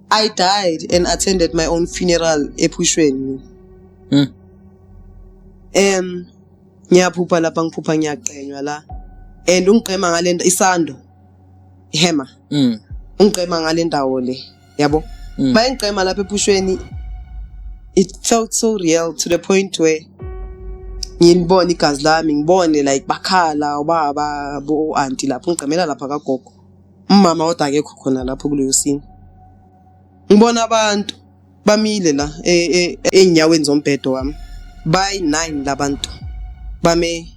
I died and attended my own funeral ephushweni. Ngiyaphupha lapha, ngiphupha ngiyaqenywa la. And ungiqema ngalento isando. Ihema. Ungiqema ngale ndawo le, yabo. Bayingiqema lapha ephushweni. It felt so real to the point where ngilibona igazi lami, ngibone like bakhala ubaba bo auntie lapho, ngiqemela lapha kagogo. Umama kodwa akekho khona lapho kuleyo scene. Ngibona abantu bamile la ey'nyaweni zombhedo wami. Bayi-9 labantu. Bame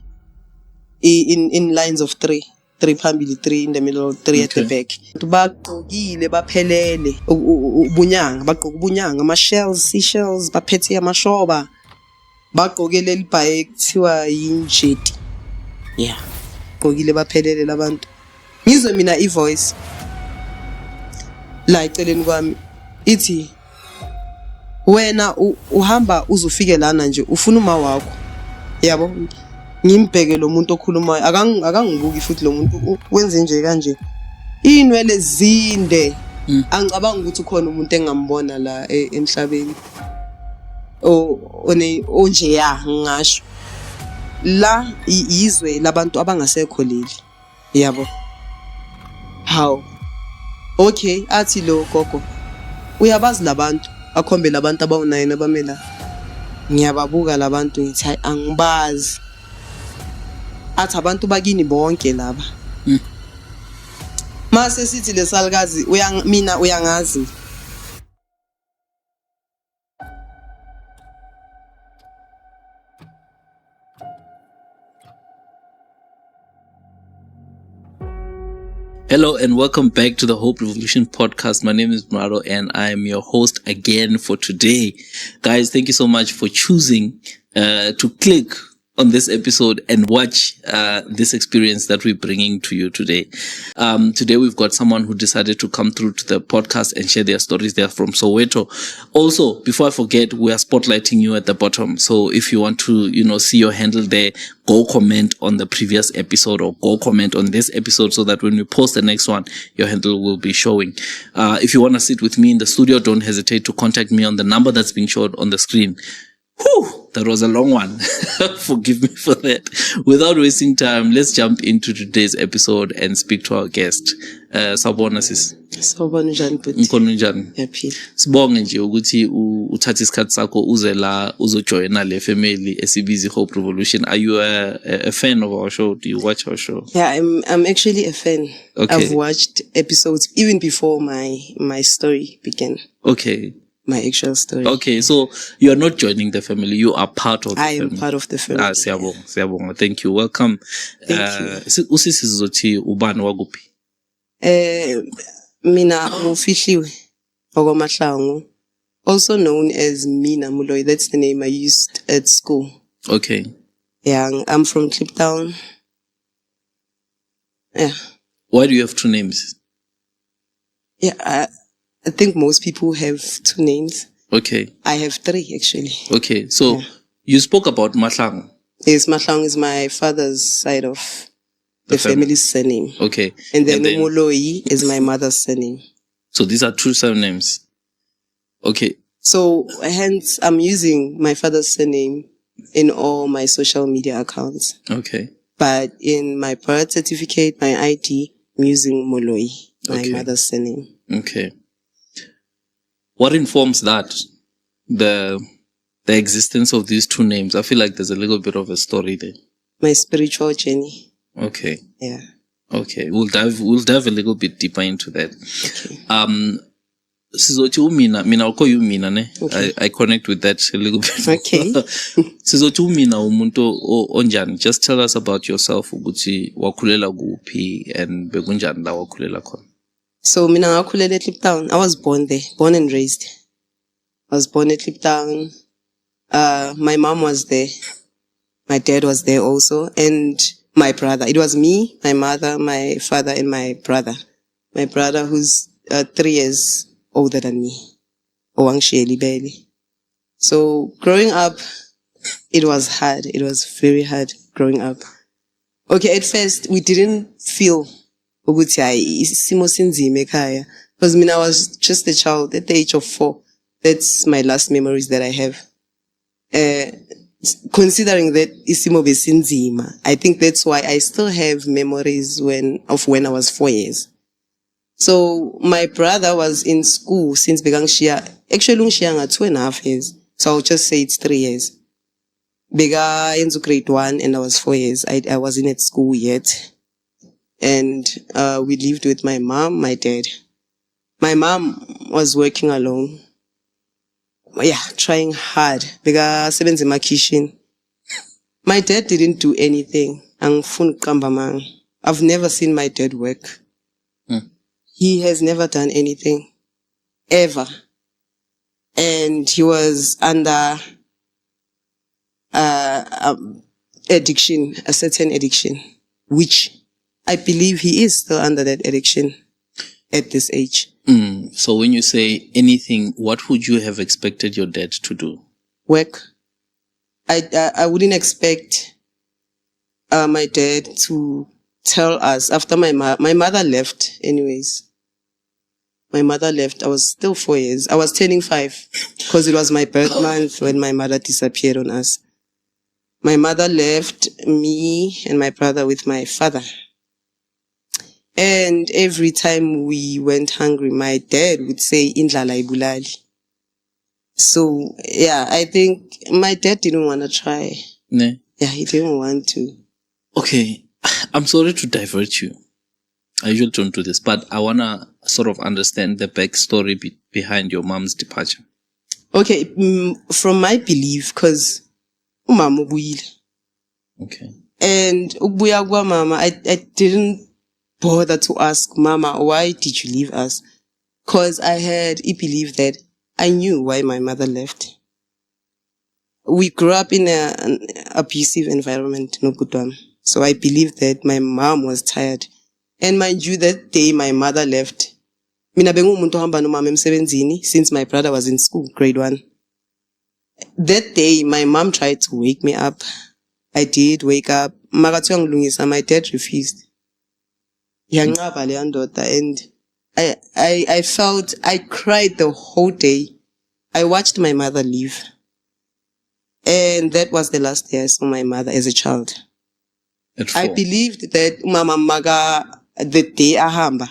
in lines of 3. 3 phambili, 3 in the middle, 3 at the back. Bagqokile baphelele ubunyanga, bagqoka ubunyanga, ama shells, seashells, baphethe amashoba. Bagqoke leli bhayi ekuthiwa yinjeti. Yeah. Gqokile baphelele labantu. Ngizwe mina i-voice la eceleni kwami ithi wena uhamba uzufike lana nje ufuna uma wakho, yabo. Ngimbheke lo muntu okhulumayo, akangibuki futhi lo muntu wenze nje kanje, inwele zinde. Angicabanga ukuthi ukhona umuntu engambona la emhlabeni onje ya ngisho la izwe labantu abangasekho leli, yabo. Hawu, okay, athi lo gogo uyabazi labantu, akhombe labantu abawu-9 abame la. Ngiyababuka labantu ngithi hayi angibazi. Athi abantu bakini bonke laba. Mase sithi lesalukazi mina uyangazi. Hello and welcome back to the Hope Revolution podcast. My name is Mrado and I am your host again for today. Guys, thank you so much for choosing to click on this episode and watch this experience that we're bringing to you today. Today we've got someone who decided to come through to the podcast and share their stories. They're from Soweto. Also, before I forget, we are spotlighting you at the bottom. So if you want to, see your handle there, go comment on the previous episode or go comment on this episode so that when we post the next one, your handle will be showing. If you want to sit with me in the studio, don't hesitate to contact me on the number that's being shown on the screen. Whew, that was a long one. Forgive me for that. Without wasting time, let's jump into today's episode and speak to our guest. Sawubona sis. Sawubona njani bhuti? Ngikhona njani? Ngiyaphila. Sibonge nje ukuthi uthathe isikhathi sakho uze la uzojoyina le family esibiza Hope Revolution. Are you a fan of our show? Do you watch our show? Yeah, I'm actually a fan. Okay. I've watched episodes even before my story began. Okay. My actual story. Okay, so you are not joining the family, you are part of the I am family. part of the family. Siyabonga, siyabonga. Thank you. Welcome. Thank you. Usisi sizothi ubani wakuphi? Mina ngufihliwe wakwaMahlangu, also known as Mina Moloi. That's the name I used at school. Okay. Yeah, I'm from Kliptown. Yeah. Why do you have two names? Yeah, I think most people have two names. Okay. I have three, actually. Okay. So Yeah. you spoke about Mahlangu. Yes, Mahlangu is my father's side of The the family. family's surname. Okay. And then, And then Moloi is my mother's surname. So these are two surnames. Okay. So hence I'm using my father's surname in all my social media accounts. Okay. But in my birth certificate, my ID, I'm using Moloi, my Okay. mother's surname. Okay. What informs that? The existence of these two names? I feel like there's a little bit of a story there. My spiritual journey. Okay. Yeah. Okay. We'll dive a little bit deeper into that. Okay. Sizothi umina, mina I'll call you Mina, ne? Okay. I connect with that a little bit. Okay. Sizothi umina umuntu onjani? Just tell us about yourself, ukuthi wakhulela kuphi and bekunjani la wakhulela khona. So mina ngakhulela eKliptown. I was born there, born and raised. I was born at Kliptown. My mom was there. My dad was there also, and my brother. It was me, my mother, my father, and my brother. My brother, who's 3 years older than me. Owangishiyela ibele. So growing up, it was hard. It was very hard growing up. Okay, at first we didn't feel ukuthi hayi isimo sinzima ekhaya, Because, I mean, I was just a child at the age of 4. That's my last memories that I have. Considering that isimo besinzima, I think that's why I still have memories when of when I was 4 years. So my brother was in school since bekangishiya. Actually, ungishiya nga 2.5 years. So I'll just say it's 3 years. Beka yenza grade one and I was 4 years. I wasn't at school yet. And we lived with my mom, my dad. My mom was working alone. Yeah, trying hard. Bekasebenza emakhishini. My dad didn't do anything. Angifuni ukuqamba amanga. I've never seen my dad work. He has never done anything. Ever. And he was under addiction, a certain addiction, which I believe he is still under that addiction at this age. So when you say anything, what would you have expected your dad to do? Work. I wouldn't expect my dad to tell us after my mother left. Anyways, my mother left. I was still 4 years. I was turning 5 because it was my birth month when my mother disappeared on us. My mother left me and my brother with my father. And every time we went hungry, my dad would say, "Indlala ayibulali." So yeah, I think my dad didn't want to try. Ne? Yeah, he didn't want to. Okay. I'm sorry to divert you. I usually don't do this, but I want to sort of understand the backstory behind your mom's departure. Okay, from my belief, because umama ubuyile. And ukubuya kwamama, I didn't bother to ask Mama, "Why did you leave us?" Because I had a belief that I knew why my mother left. We grew up in an abusive environment, nobhuti wami. So I believe that my mom was tired. And mind you, that day my mother left, mina bengumuntu ohamba nomama emsebenzini since my brother was in school, grade one. That day, my mom tried to wake me up. I did wake up. Makathi uyangilungisa, my dad refused. Yanqaba leya ndoda and I felt, I cried the whole day. I watched my mother leave. And that was the last day I saw my mother as a child. At I 4. Believed that umama maka the day ahamba,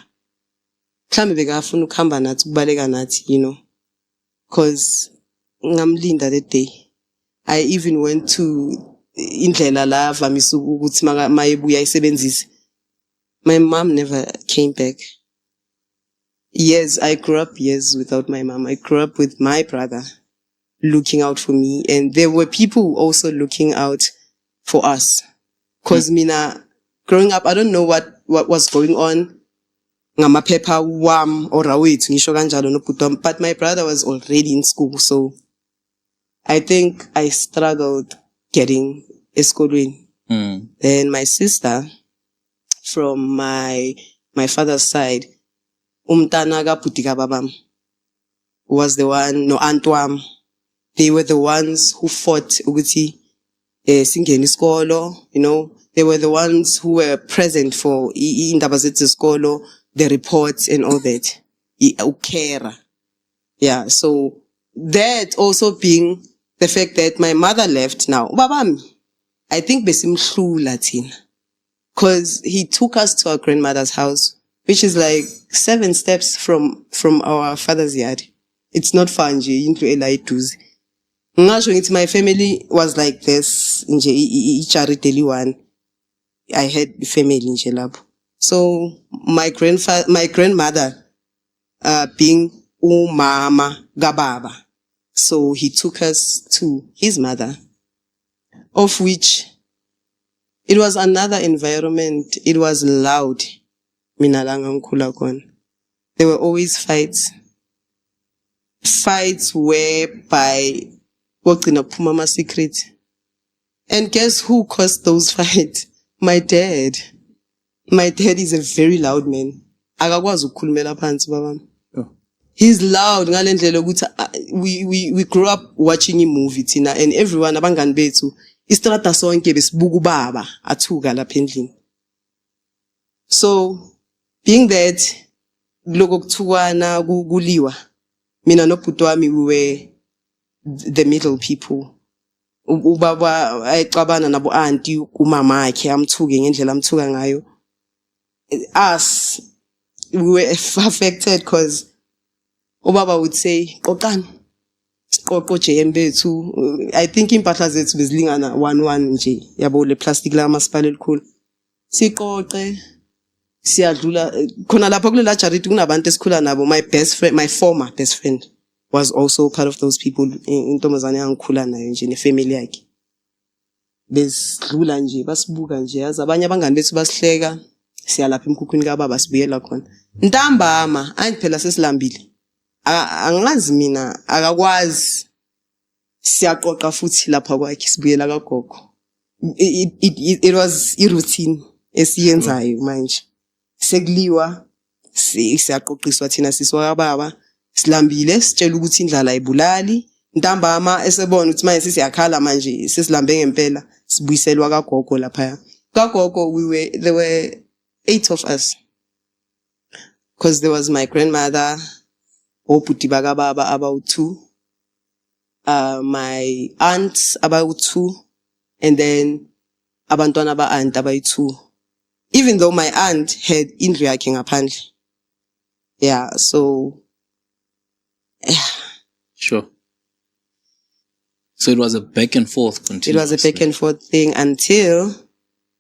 mhlambe bekafuna ukuhamba nathi, ukubaleka nathi. Cause ngamlinda that day. I even went to indlela la avamise ukuthi mayebuya ayisebenzise. My mom never came back. Yes, I grew up years without my mom. I grew up with my brother looking out for me. And there were people also looking out for us. 'Cause mina, growing up, I don't know what was going on ngamaphepha wam or awethu, ngisho kanjalo nobhuti wami. But my brother was already in school. So I think I struggled getting esikolweni. Then my sister from my father's side, umntana kabhuti kababam, was the one, no aunt wam. They were the ones who fought ukuthi singene isikolo. They were the ones who were present for indaba zethu zesikolo, the reports and all that. Ukera. Yeah, so that also being the fact that my mother left now. Ubabami, I think besimhlula thina. 'Cause he took us to our grandmother's house, which is like seven steps from our father's yard. It's not far nje, indlu ela eduze. Ngingasho ngithi my family was like this nje, ijaridi eliyi-one. I had family nje lapho. So my grandfather, my grandmother, being umama kababa. So he took us to his mother, of which it was another environment. It was loud. Mina la ngangikhula khona. There were always fights. Fights whereby kogcina kuphuma ama-secret. And guess who caused those fights? My dad. My dad is a very loud man. Akakwazi ukukhulumela phansi babami. Oh. He's loud ngale ndlela ukuthi we grew up watching i-movie thina and everyone, abangani bethu, istrata sonke besibuka ubaba athuka lapha endlini. So being that Kuloko kuthukwana, kuliwa, mina nobhuti wami, we were the middle people. Ubaba ayexabana nabo auntie, umama wakhe amthuke ngendlela amthuka ngayo. Us, we were affected because ubaba would say, "Qoqani." Siqoqo JM bethu. I think impahla zethu bezilingana 1 1 nje, yabo, le plastic la masipala elikhulu. Siqoqe, siyadlula khona lapha kulela jaridi. Kunabantu esikhula nabo. My best friend, my former best friend, was also part of those people. Intombazane yangikhula nayo nje nefamily yakhe, besidlula nje, basibuka nje, yazi, abanye abangani bethu basihleka. Siyalapha emkhukhwini kababa, sibuyela khona ntambama. Ayi phela, sesilambile. Angazi mina, akakwazi. Siyaqoqa futhi lapha kwakhe, sibuyela kagogo. It was i-routine esiyenzayo. Manje sekuliwa, siyaqoqiswa thina, siswa kababa silambile, sitshela ukuthi indlala ayibulali. Ntambama esebona ukuthi manje sesiyakhala, manje sesilambe ngempela, sibuyiselwa kagogo. Laphaya kagogo we were there were eight of us, because there was my grandmother, obhuti bakababa abawu-two, my aunts abawu-two, and then abantwana ba-aunt abayi-two, even though my aunt had indlu yakhe ngaphandle. Yeah, so. Sure. So it was a back and forth. It was a back and forth thing until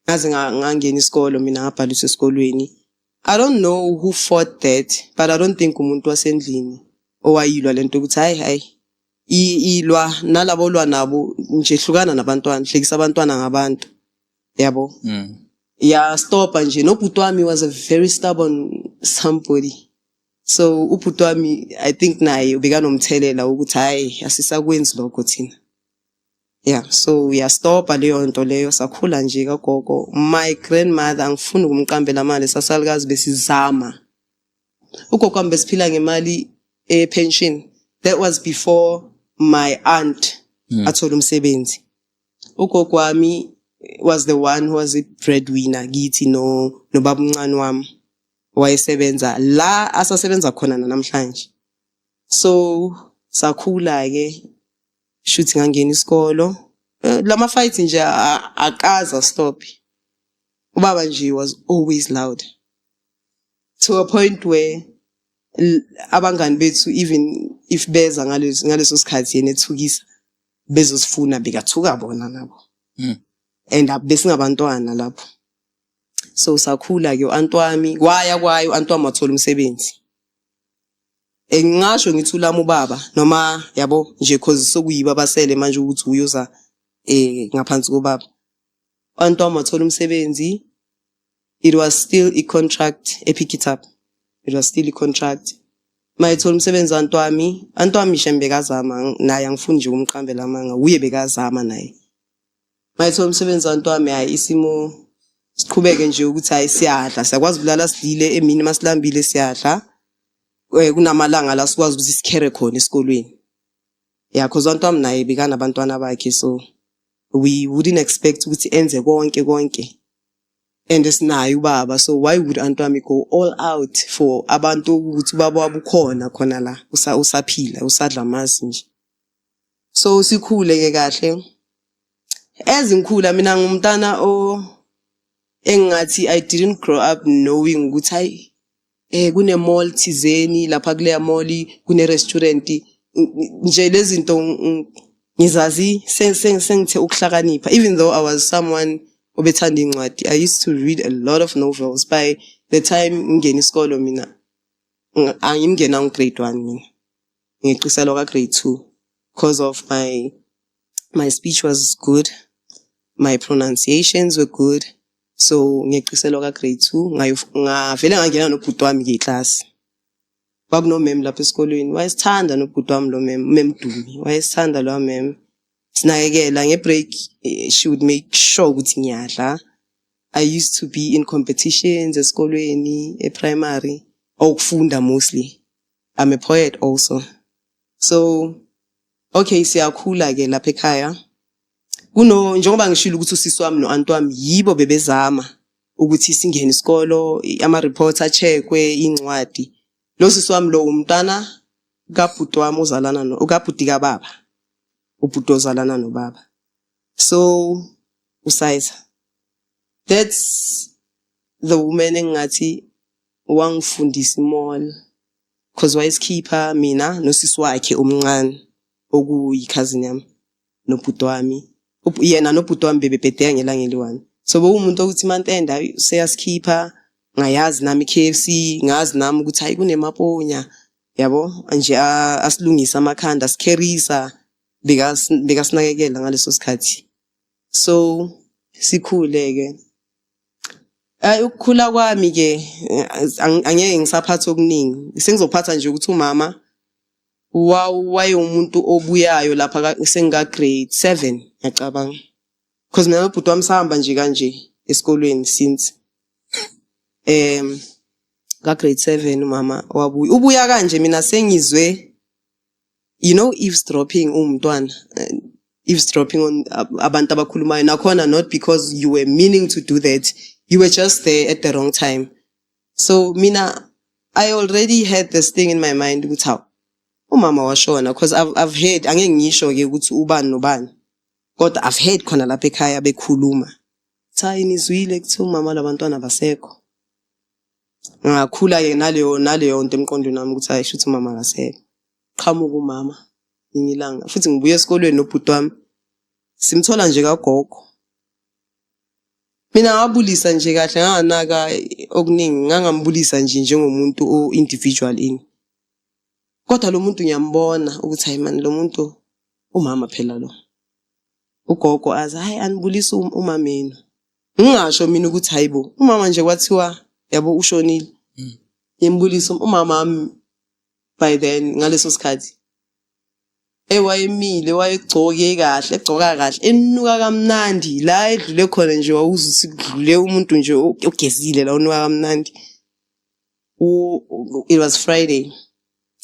ngaze ngangena isikolo mina, ngabhaliswa esikolweni. I don't know who fought that, but I don't think umuntu wasendlini owayilwa lento ukuthi hayi hayi, ilwa nalabo, lwa nabo nje, hlukana nabantwana, hlekisa abantwana ngabantu, yabo. Ya, stopa nje. Nobhuti wami was a very stubborn somebody, so ubhuti wami, I think naye ubekanomthelela ukuthi hayi, asisakwenzi lokho thina. Yeah, so uyastopa leyo nto leyo. Sakhula nje kagogo. My grandmother, angifuni ukumqambela mali, sasalukazi besizama. Ugogo wami besiphila ngemali e-pension. That was before my aunt athola umsebenzi. Ugogo wami was the one who was a breadwinner kithi, no nobaba umncane wami wayesebenza la asasebenza khona namhlanje. So sakhula ke, shuthi ngangena isikolo. Lama fights nje akaza stop. Ubaba nje was always loud to a point where abangani bethu, even if beza ngaleso sikhathi yena ethukisa, bezosifuna, bekathuka bona nabo. And besingabantwana lapho. So sakhula ke. U-anti wami kwaya kwayo, u-anti wami wathola umsebenzi. Ngingasho ngithi ulami ubaba noma, yabo nje, cause sokuyiba abasele manje ukuthi uyoza ngaphansi kobaba. U-anti wami wathola umsebenzi. It was still i contract e-Pick It Up. It was still i contract. Mayethola umsebenzi anti wami, anti wami shem bekazama naye, angifuni nje ukumqambela amanga, uye bekazama naye. Mayethola umsebenzi anti wami, hayi, isimo siqhubeke nje ukuthi hayi, siyadla, siyakwazi ukulala sidlile emini, masilambile siyadla. Kunamalanga la sikwazi ukuthi sikhere khona esikolweni. Yeah, cause anti wami naye bekanabantwana bakhe, so we wouldn't expect ukuthi enze konke konke, and sinaye ubaba. So why would anti wami go all out for abantu ukuthi ubaba wabo ukhona khona la, usaphila, usadla amasi nje? So sikhule ke kahle. As ngikhula mina, ngumntana o engathi I didn't grow up knowing ukuthi hayi, kune mall thizeni lapha, kuleya mall kune restaurant nje. Lezi zinto ngizazi sengithe ukuhlakanipha. Even though I was someone obethanda incwadi, I used to read a lot of novels. By the time ngingena isikolo mina, angimngena ngu-grade 1 mina, ngeqiselwa ka grade 2 because of my speech was good, my pronunciations were good. So ngeqiselwa ka grade 2, ngavele ngangena nobhuti wami ke-class. Kwakunomem lapha esikolweni wayesithanda nobhuti wami, lo mem, Mem Dumi, wayesithanda lo mem, sinakekela ngebreak. She would make sure ukuthi ngiyadla. I used to be in competitions esikolweni e-primary, okufunda mostly. I'm a poet also. So okay, siyakhula ke lapha ekhaya. Kuno njengoba ngishilo ukuthi usisi wami no-anti wami yibo bebezama ukuthi singene isikolo, ama-reports a-checkwe, incwadi. Lo sisi wami lo umntana kabhuti wami ozalana no kabhuti kababa, ubhuti ozalana nobaba. So uSayiza, that's the woman engingathi wangifundisa i-mall, cause wayesikhipha mina nosisi wakhe omncane okuyi-cousin yami nobhuti wami. Yena nobhuti wami bebebhedeka ngelanga eliyi-one. So bekuwumuntu okuthi mantenda seyasikhipha, ngayazi nami i-KFC, ngazi nami ukuthi hayi kunemaponya, yabo nje, asilungisa amakhanda, asikherisa, bekasinakekela ngaleso sikhathi. So sikhule ke. Hayi, ukukhula kwami ke angeke ngisaphatha okuningi, sengizophatha nje ukuthi umama wayewumuntu obuyayo lapha senga grade 7 ngiyacabanga, because mina nobhuti wami sahamba nje kanje esikolweni since ka grade 7. Umama wabuya, ubuya kanje, mina sengizwe eavesdropping, umntwana eavesdropping on abantu abakhulumayo nakhona, not because you were meaning to do that, you were just there at the wrong time. So mina I already had this thing in my mind ukuthi hawu, umama washona, because I've heard, angeke ngisho ke ukuthi ubani nobani, kodwa I've heard khona lapha ekhaya bekhuluma, cha, nizwile kuthiwa umama labantwana basekho. Ngakhula ke naleyo nto emqondweni wami ukuthi hayi, shuthi umama akasekho. Qhamuka umama linye ilanga futhi, ngibuye esikolweni nobhuti wami, simthola nje kagogo. Mina ngabulisa nje kahle, nganganaka okuningi, ngangambulisa nje njengomuntu o-individual ini, kodwa lo muntu ngiyambona ukuthi hayi man, lo muntu umama phela lo. Ugogo azi, hayi, anibulisa umamenu. Ngingasho mina ukuthi hayibo, umama nje kwathiwa yabo ushonile. Ngimbulisa umama wami. By then, ngaleso sikhathi, ewayemile, wayegcoke kahle, egcoka kahle, enuka kamnandi. La edlule khona nje wawuze ukuthi kudlule umuntu nje ogezile la, unuka kamnandi. It was Friday,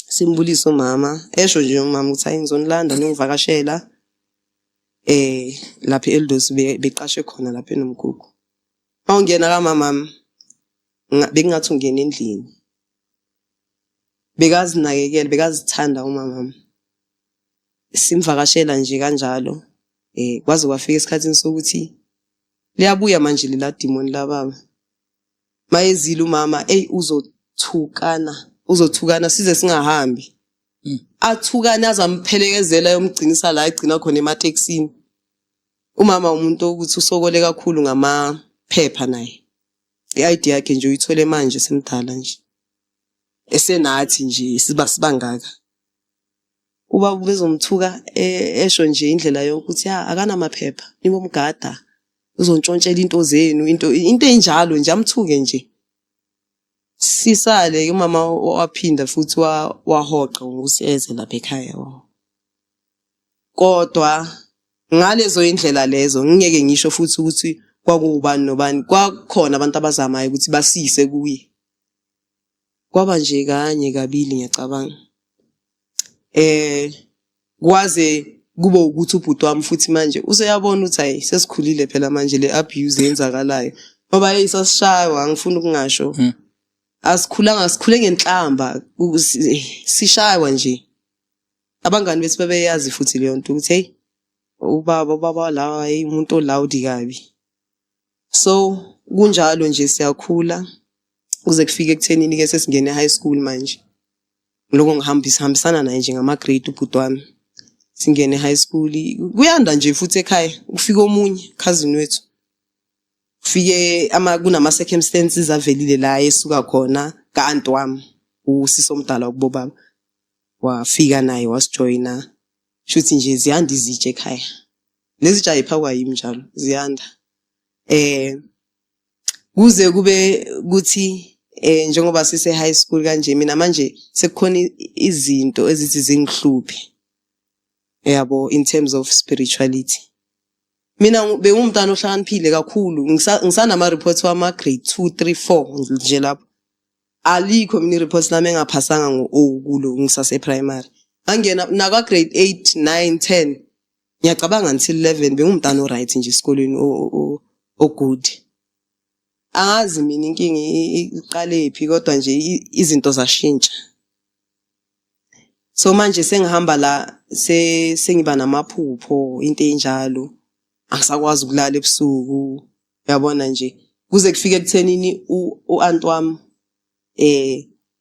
simbulisa umama, esho nje umama ukuthi hayi, ngizonilanda ningivakashela lapha eLdos, beqashe khona lapha enomkhukhu. Mawungena kamamami bekungathi ungena endlini. Bekazinakekela, bekazithanda umamami. Simvakashela nje kanjalo, kwaze kwafika esikhathini sokuthi liyabuya manje lela demon lababa. Mayezile umama, ey, uzothukana, uzothukana size singahambi. Athukane azamphelekezela, yomgcinisa la egcina khona ematekisini. Umama umuntu ukuthi usokole kakhulu ngamaphepha naye. I-ID yakhe nje uyithole manje semdala nje. Esenathi nje siba sibangaka. Ubaba ubezomthuka, esho nje indlela yonke ukuthi ya, akanamaphepha, nibomgada, uzontshontshela into zenu, into enjalo nje, amthuke nje. Sisale umama waphinda futhi wahoqa ngokuthi eze lapha ekhaya. Kodwa ngalezo indlela lezo ngingeke ngisho futhi ukuthi kwakuwubani nobani, kwakukhona abantu abazamayo ukuthi basise kuye. Kwaba nje kanye kabili ngiyacabanga. Kwaze kube ukuthi ubhuti wami futhi manje useyabona ukuthi hayi, sesikhulile phela manje, le abuse yenzakalayo, ngoba hey, sasishaywa, angifuni ukungasho. Asikhulanga, sikhule ngenhlamba, sishaywa nje. Abangani bethu babeyazi futhi leyo nto ukuthi hey, ubaba la, hey, umuntu o-loud kabi. So kunjalo nje siyakhula kuze kufike ekuthenini ke sesingene high school manje. Ngiloko ngihambisa hambisana naye nje ngama grade ubhuti wami. Singene high school, kuyanda nje futhi ekhaya, kufika omunye cousin wethu. Kufike ama kunama circumstances avelile la esuka khona ka aunt wami, usisi omdala kubo baba. Wafika naye wasijoyina. Shuthi nje ziyanda izitsha ekhaya. Lezi tsha ayiphakwa yimi njalo, ziyanda. Kuze kube kuthi njengoba sise high school kanje, mina manje sekukhona izinto ezithi zingihluphe. Yabo, in terms of spirituality. Mina bengumntana ohlakaniphile kakhulu, ngisanama reports wama grade 2 3 4 nje lapho. Alikho mina i-reports lami engaphasanga ngo-O kulo ngisase primary. Ngangena naka grade 8 9 10 ngiyacabanga until 11, bengumntana o right nje esikolweni, o good. Angazi mina inkinga iqalephi kodwa nje izinto zashintsha. So manje sengihamba la sengiba namaphupho into enjalo. Angisakwazi ukulala ebusuku. Uyabona nje kuze kufike ekuthenini u-aunt wami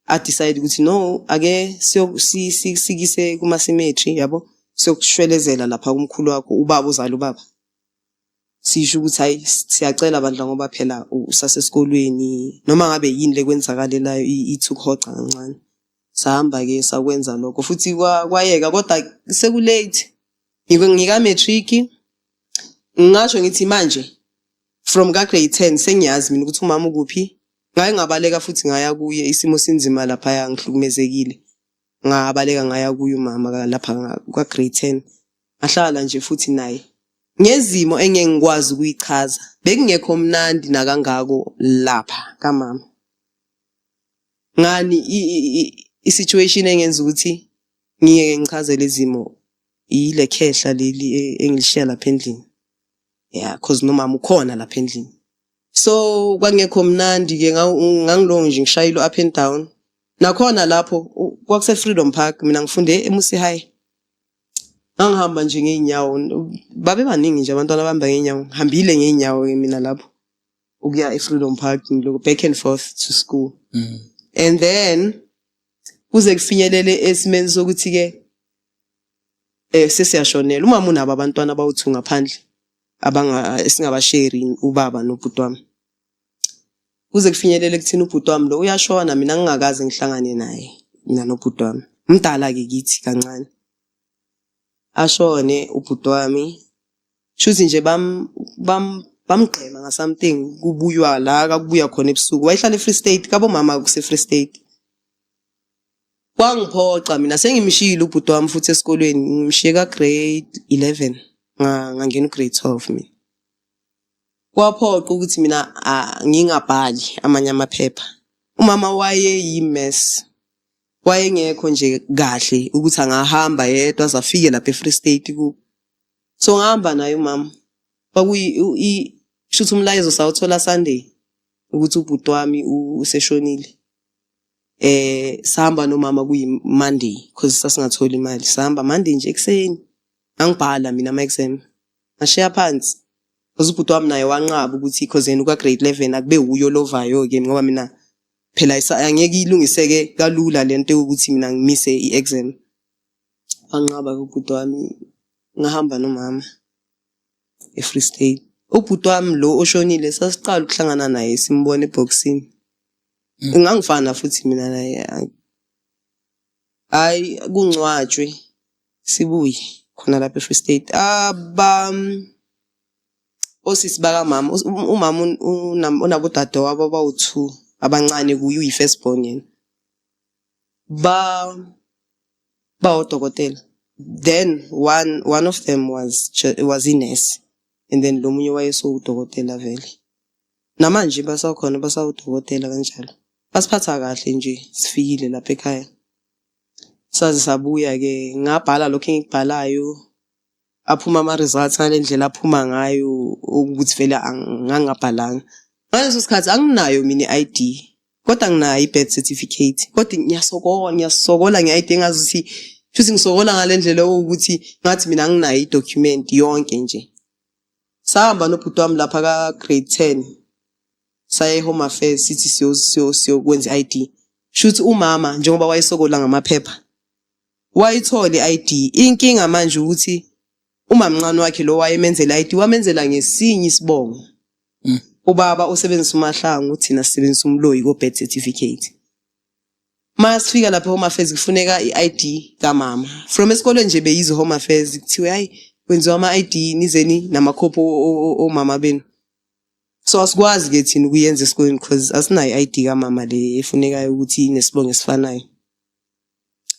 a decide ukuthi no, ake sikise kuma cemetery, yabo, siyokushwelezela lapha kumkhulu wakho, ubaba uzala ubaba. Sisho ukuthi hayi, siyacela bandla, ngoba phela usasesikolweni, noma ngabe yini lekwenzakalelayo ithi ukuhoca kancane. Sahamba ke sakwenza lokho futhi kwayeka, kodwa sekulate, ngika matric. Ngingasho ngithi manje from ka grade 10 sengiyazi mina ukuthi umama ukuphi. Ngaye ngabaleka futhi ngaya kuye, isimo sinzima lapha, ngihlukumezekile, ngabaleka ngaya kuye umama lapha kwa grade 10. Ngahlala nje futhi naye ngezimo engeke ngikwazi ukuyichaza. Bekungekho mnandi nakangako lapha kamama. Ngani i-situation engenza ukuthi ngiyeke ngichaze lezimo yile khehla leli engilishiya lapha endlini, yeah, cause nomama ukhona lapha endlini. So kwangekho mnandi ke, ngangilongo nje ngishayile up and down. Nakhona lapho kwakuse Freedom Park, mina ngifunde eMusi High. Ngangihamba nje ngeenyawo, babe baningi nje abantwana abahamba ngeenyawo. Ngihambile ngeenyawo ke mina lapho ukuya eFreedom Park, ngiloko back and forth to school. And then kuze kufinyelele esimeni sokuthi ke sesiyashonela. Umama unabo abantwana abawu2 ngaphandle abanga esingabasheri, ubaba nobhuti wami. Kuze kufinyelele kuthina ubhuti wami lo uyashona, mina ngingakaze ngihlangane naye, mina nobhuti wami. Mdala ke kithi kancane. Ashone ubhuti wami, shuthi nje bam bam bamgqema nga something, kubuywa la kakubuya khona ebusuku. Wayehlala eFree State, kabo mama kuse Free State. Kwangiphoxa mina sengimshiyile ubhuti wami futhi esikolweni, ngimshiye ka grade 11, ngangena u grade 12 mina. Kwaphoqa ukuthi mina ngingabhali amanye amaphepha. Umama waye yi-mess, wayengekho nje kahle ukuthi angahamba yedwa aze afike lapha eFree State ku. So ngahamba naye umama. Kwakuyi shuthi umlayezo sawuthola Sunday ukuthi ubhuti wami useshonile. Sahamba nomama kuyi Monday because sasingatholi imali. Sahamba Monday nje ekuseni. Ngangibhala mina ama exam. Ngashiya phansi. Because ubhuti wami naye wanqaba ukuthi, because yena uka grade 11, akube uyo lovayo ke, ngoba mina phela angeke ilungiseke kalula lento yokuthi mina ngimise i-exam. Wanqaba ubhuti wami, ngahamba nomama eFree State. Ubhuti wami lo oshonile sasiqala ukuhlangana naye simbona eboxini. Ngangifana futhi mina naye. Hayi, kungcwatshwe sibuye khona lapha eFree State. Aba osisi bakamama, umama unabodadewabo abawu-2 abancane kuye, uyi-first born yena. Ba bawodokotela. Then one of them was i-nurse and then lo munye wayesewudokotela vele. Namanje basakhona, basawudokotela kanjalo. Basiphatha kahle nje sifikile lapha ekhaya. Saze sabuya ke, ngabhala lokho engikubhalayo. Aphuma ama results ngale ndlela aphuma ngayo ukuthi vele ngangabhalanga. Ngaleso sikhathi anginayo mina i-ID, kodwa nginayo i-birth certificate. Kodwa ngiyasokola, ngiyasokola nge-ID, engazi ukuthi futhi ngisokola ngale ndlela ukuthi ngathi mina anginayo i-document yonke nje. Sahamba nobhuti wami lapha ka grade 10, saya e-Home Affairs, sithi siyokwenza i-ID. Shuthi umama njengoba wayesokola ngamaphepha wayithola i-ID. Inkinga manje ukuthi umamncane wakhe lo wayemenzela i-ID wamenzela ngesinye isibongo. Ubaba usebenzisa uMahlangu, thina sisebenzisa uMloyi ko birth certificate. Masifika lapha e-Home Affairs kufuneka i-ID kamama. From esikolweni nje beyize Home Affairs, kuthiwe hayi, kwenziwa ama-ID, nizeni namakhophi omama benu. So asikwazi ke thina ukuyenza esikolweni because asinayo i-ID kamama le efunekayo ukuthi inesibongo esifanayo.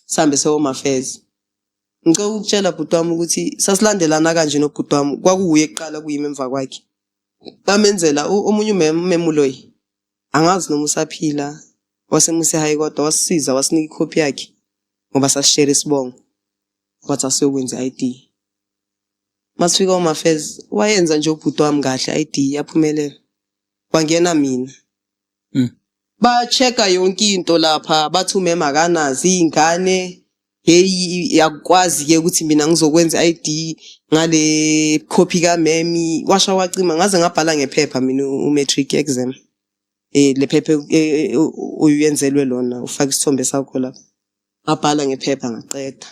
Sihambe se-Home Affairs. Ngicela ukutshela bhuti wami ukuthi sasilandelana kanje nobhuti wami, kwakuwuye kuqala, kuyimi emva kwakhe. Bamenzela omunye umemuloyi, angazi noma usaphila, waseMusi High, kodwa wasisiza wasinika ikhophi yakhe ngoba sasishare isibongo, wathi asiyokwenza i-ID. Masifika Home Affairs wayenza nje ubhuti wami kahle i-ID, yaphumelela. Kwangena mina. Ba-check-a yonke into lapha, bathi umema akanazo iy'ngane. Hey, yakwazi-ke ukuthi mina ngizokwenza i-ID ngale copy kamemi. Washa wacima, ngaze ngabhala ngephepha mina u-matric exam. Le phepha uyenzelwe lona, ufake isithombe sakho lapha. Ngabhala ngephepha ngaqeda.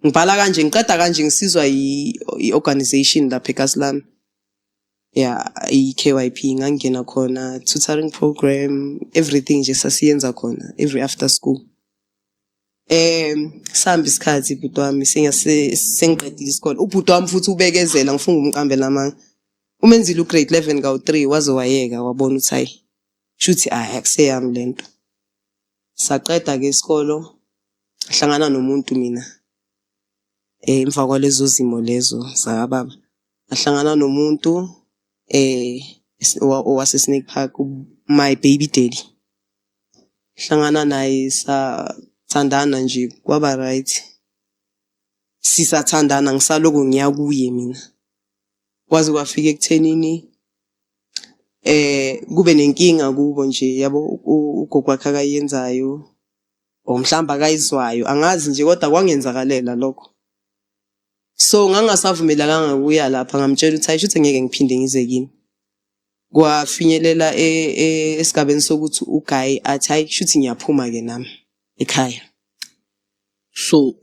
Ngibhala kanje, ngiqeda kanje, ngisizwa i-organization lapha ekasi lami. Yeah, i-KYP, ngangena khona, tutoring program, everything nje sasiyenza khona every after school. Sihamba isikhathi, bhuti wami, sengiqedile isikole. Ubhuti wami futhi ubekezela, ngifuna ukumqambela amanga. Umenzile u-grade 11 kawu-3, waze wayeka, wabona ukuthi hayi, shuthi ayi, akuseyami lento. Saqeda ke isikolo, hlangana nomuntu mina. Emva kwalezo zimo lezo zakababa. Ngahlangana nomuntu owase Snake Park, my baby daddy. Hlangana naye, sathandana nje, kwaba right. Sisathandana, ngisaloko ngiya kuye mina. Kwaze kwafika ekuthenini kube nenkinga kubo nje, yabo, ugogo wakhe akayenzayo or mhlawumbe akayizwayo, angazi nje, kodwa kwangenzakalela lokho. So ngangasavumelakanga ukuya lapha, ngamtshela ukuthi hayi, shuthi ngeke ngiphinde ngize kini. Kwafinyelela esigabeni sokuthi u-guy athi hayi, shuthi ngiyaphuma ke nami ekhaya. So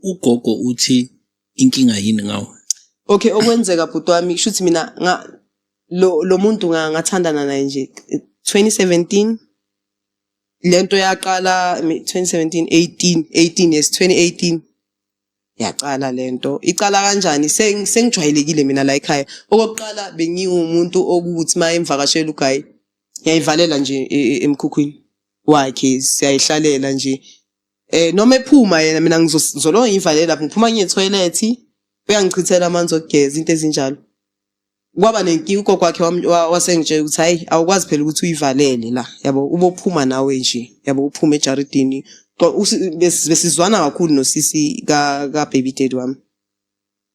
ugogo uthi inkinga yini ngawe? Okay, okwenzeka, bhuti wami, shuthi mina nga lo muntu ngathandana naye nje 2017. Lento yaqala 2017, 18, 18, yes, 2018 yaqala lento. Icala kanjani? Sengijwayelekile mina la ekhaya. Okokuqala, bengiwumuntu okuthi uma emvakashela u-guy, ngiyayivalela nje emkhukhwini wakhe, siyayihlalela nje. Noma ephuma yena, mina ngizoloko ngiyivalele lapho. Ngiphuma ngiye toilet, uyangichithela amanzi okugeza, into ezinjalo. Kwaba nenkinga, ugogo wakhe wasengitshela ukuthi hayi, awukwazi phela ukuthi uyivalele la, yabo, ubophuma nawe nje, yabo, uphume ejaridini. Besizwana kakhulu nosisi ka baby daddy wami,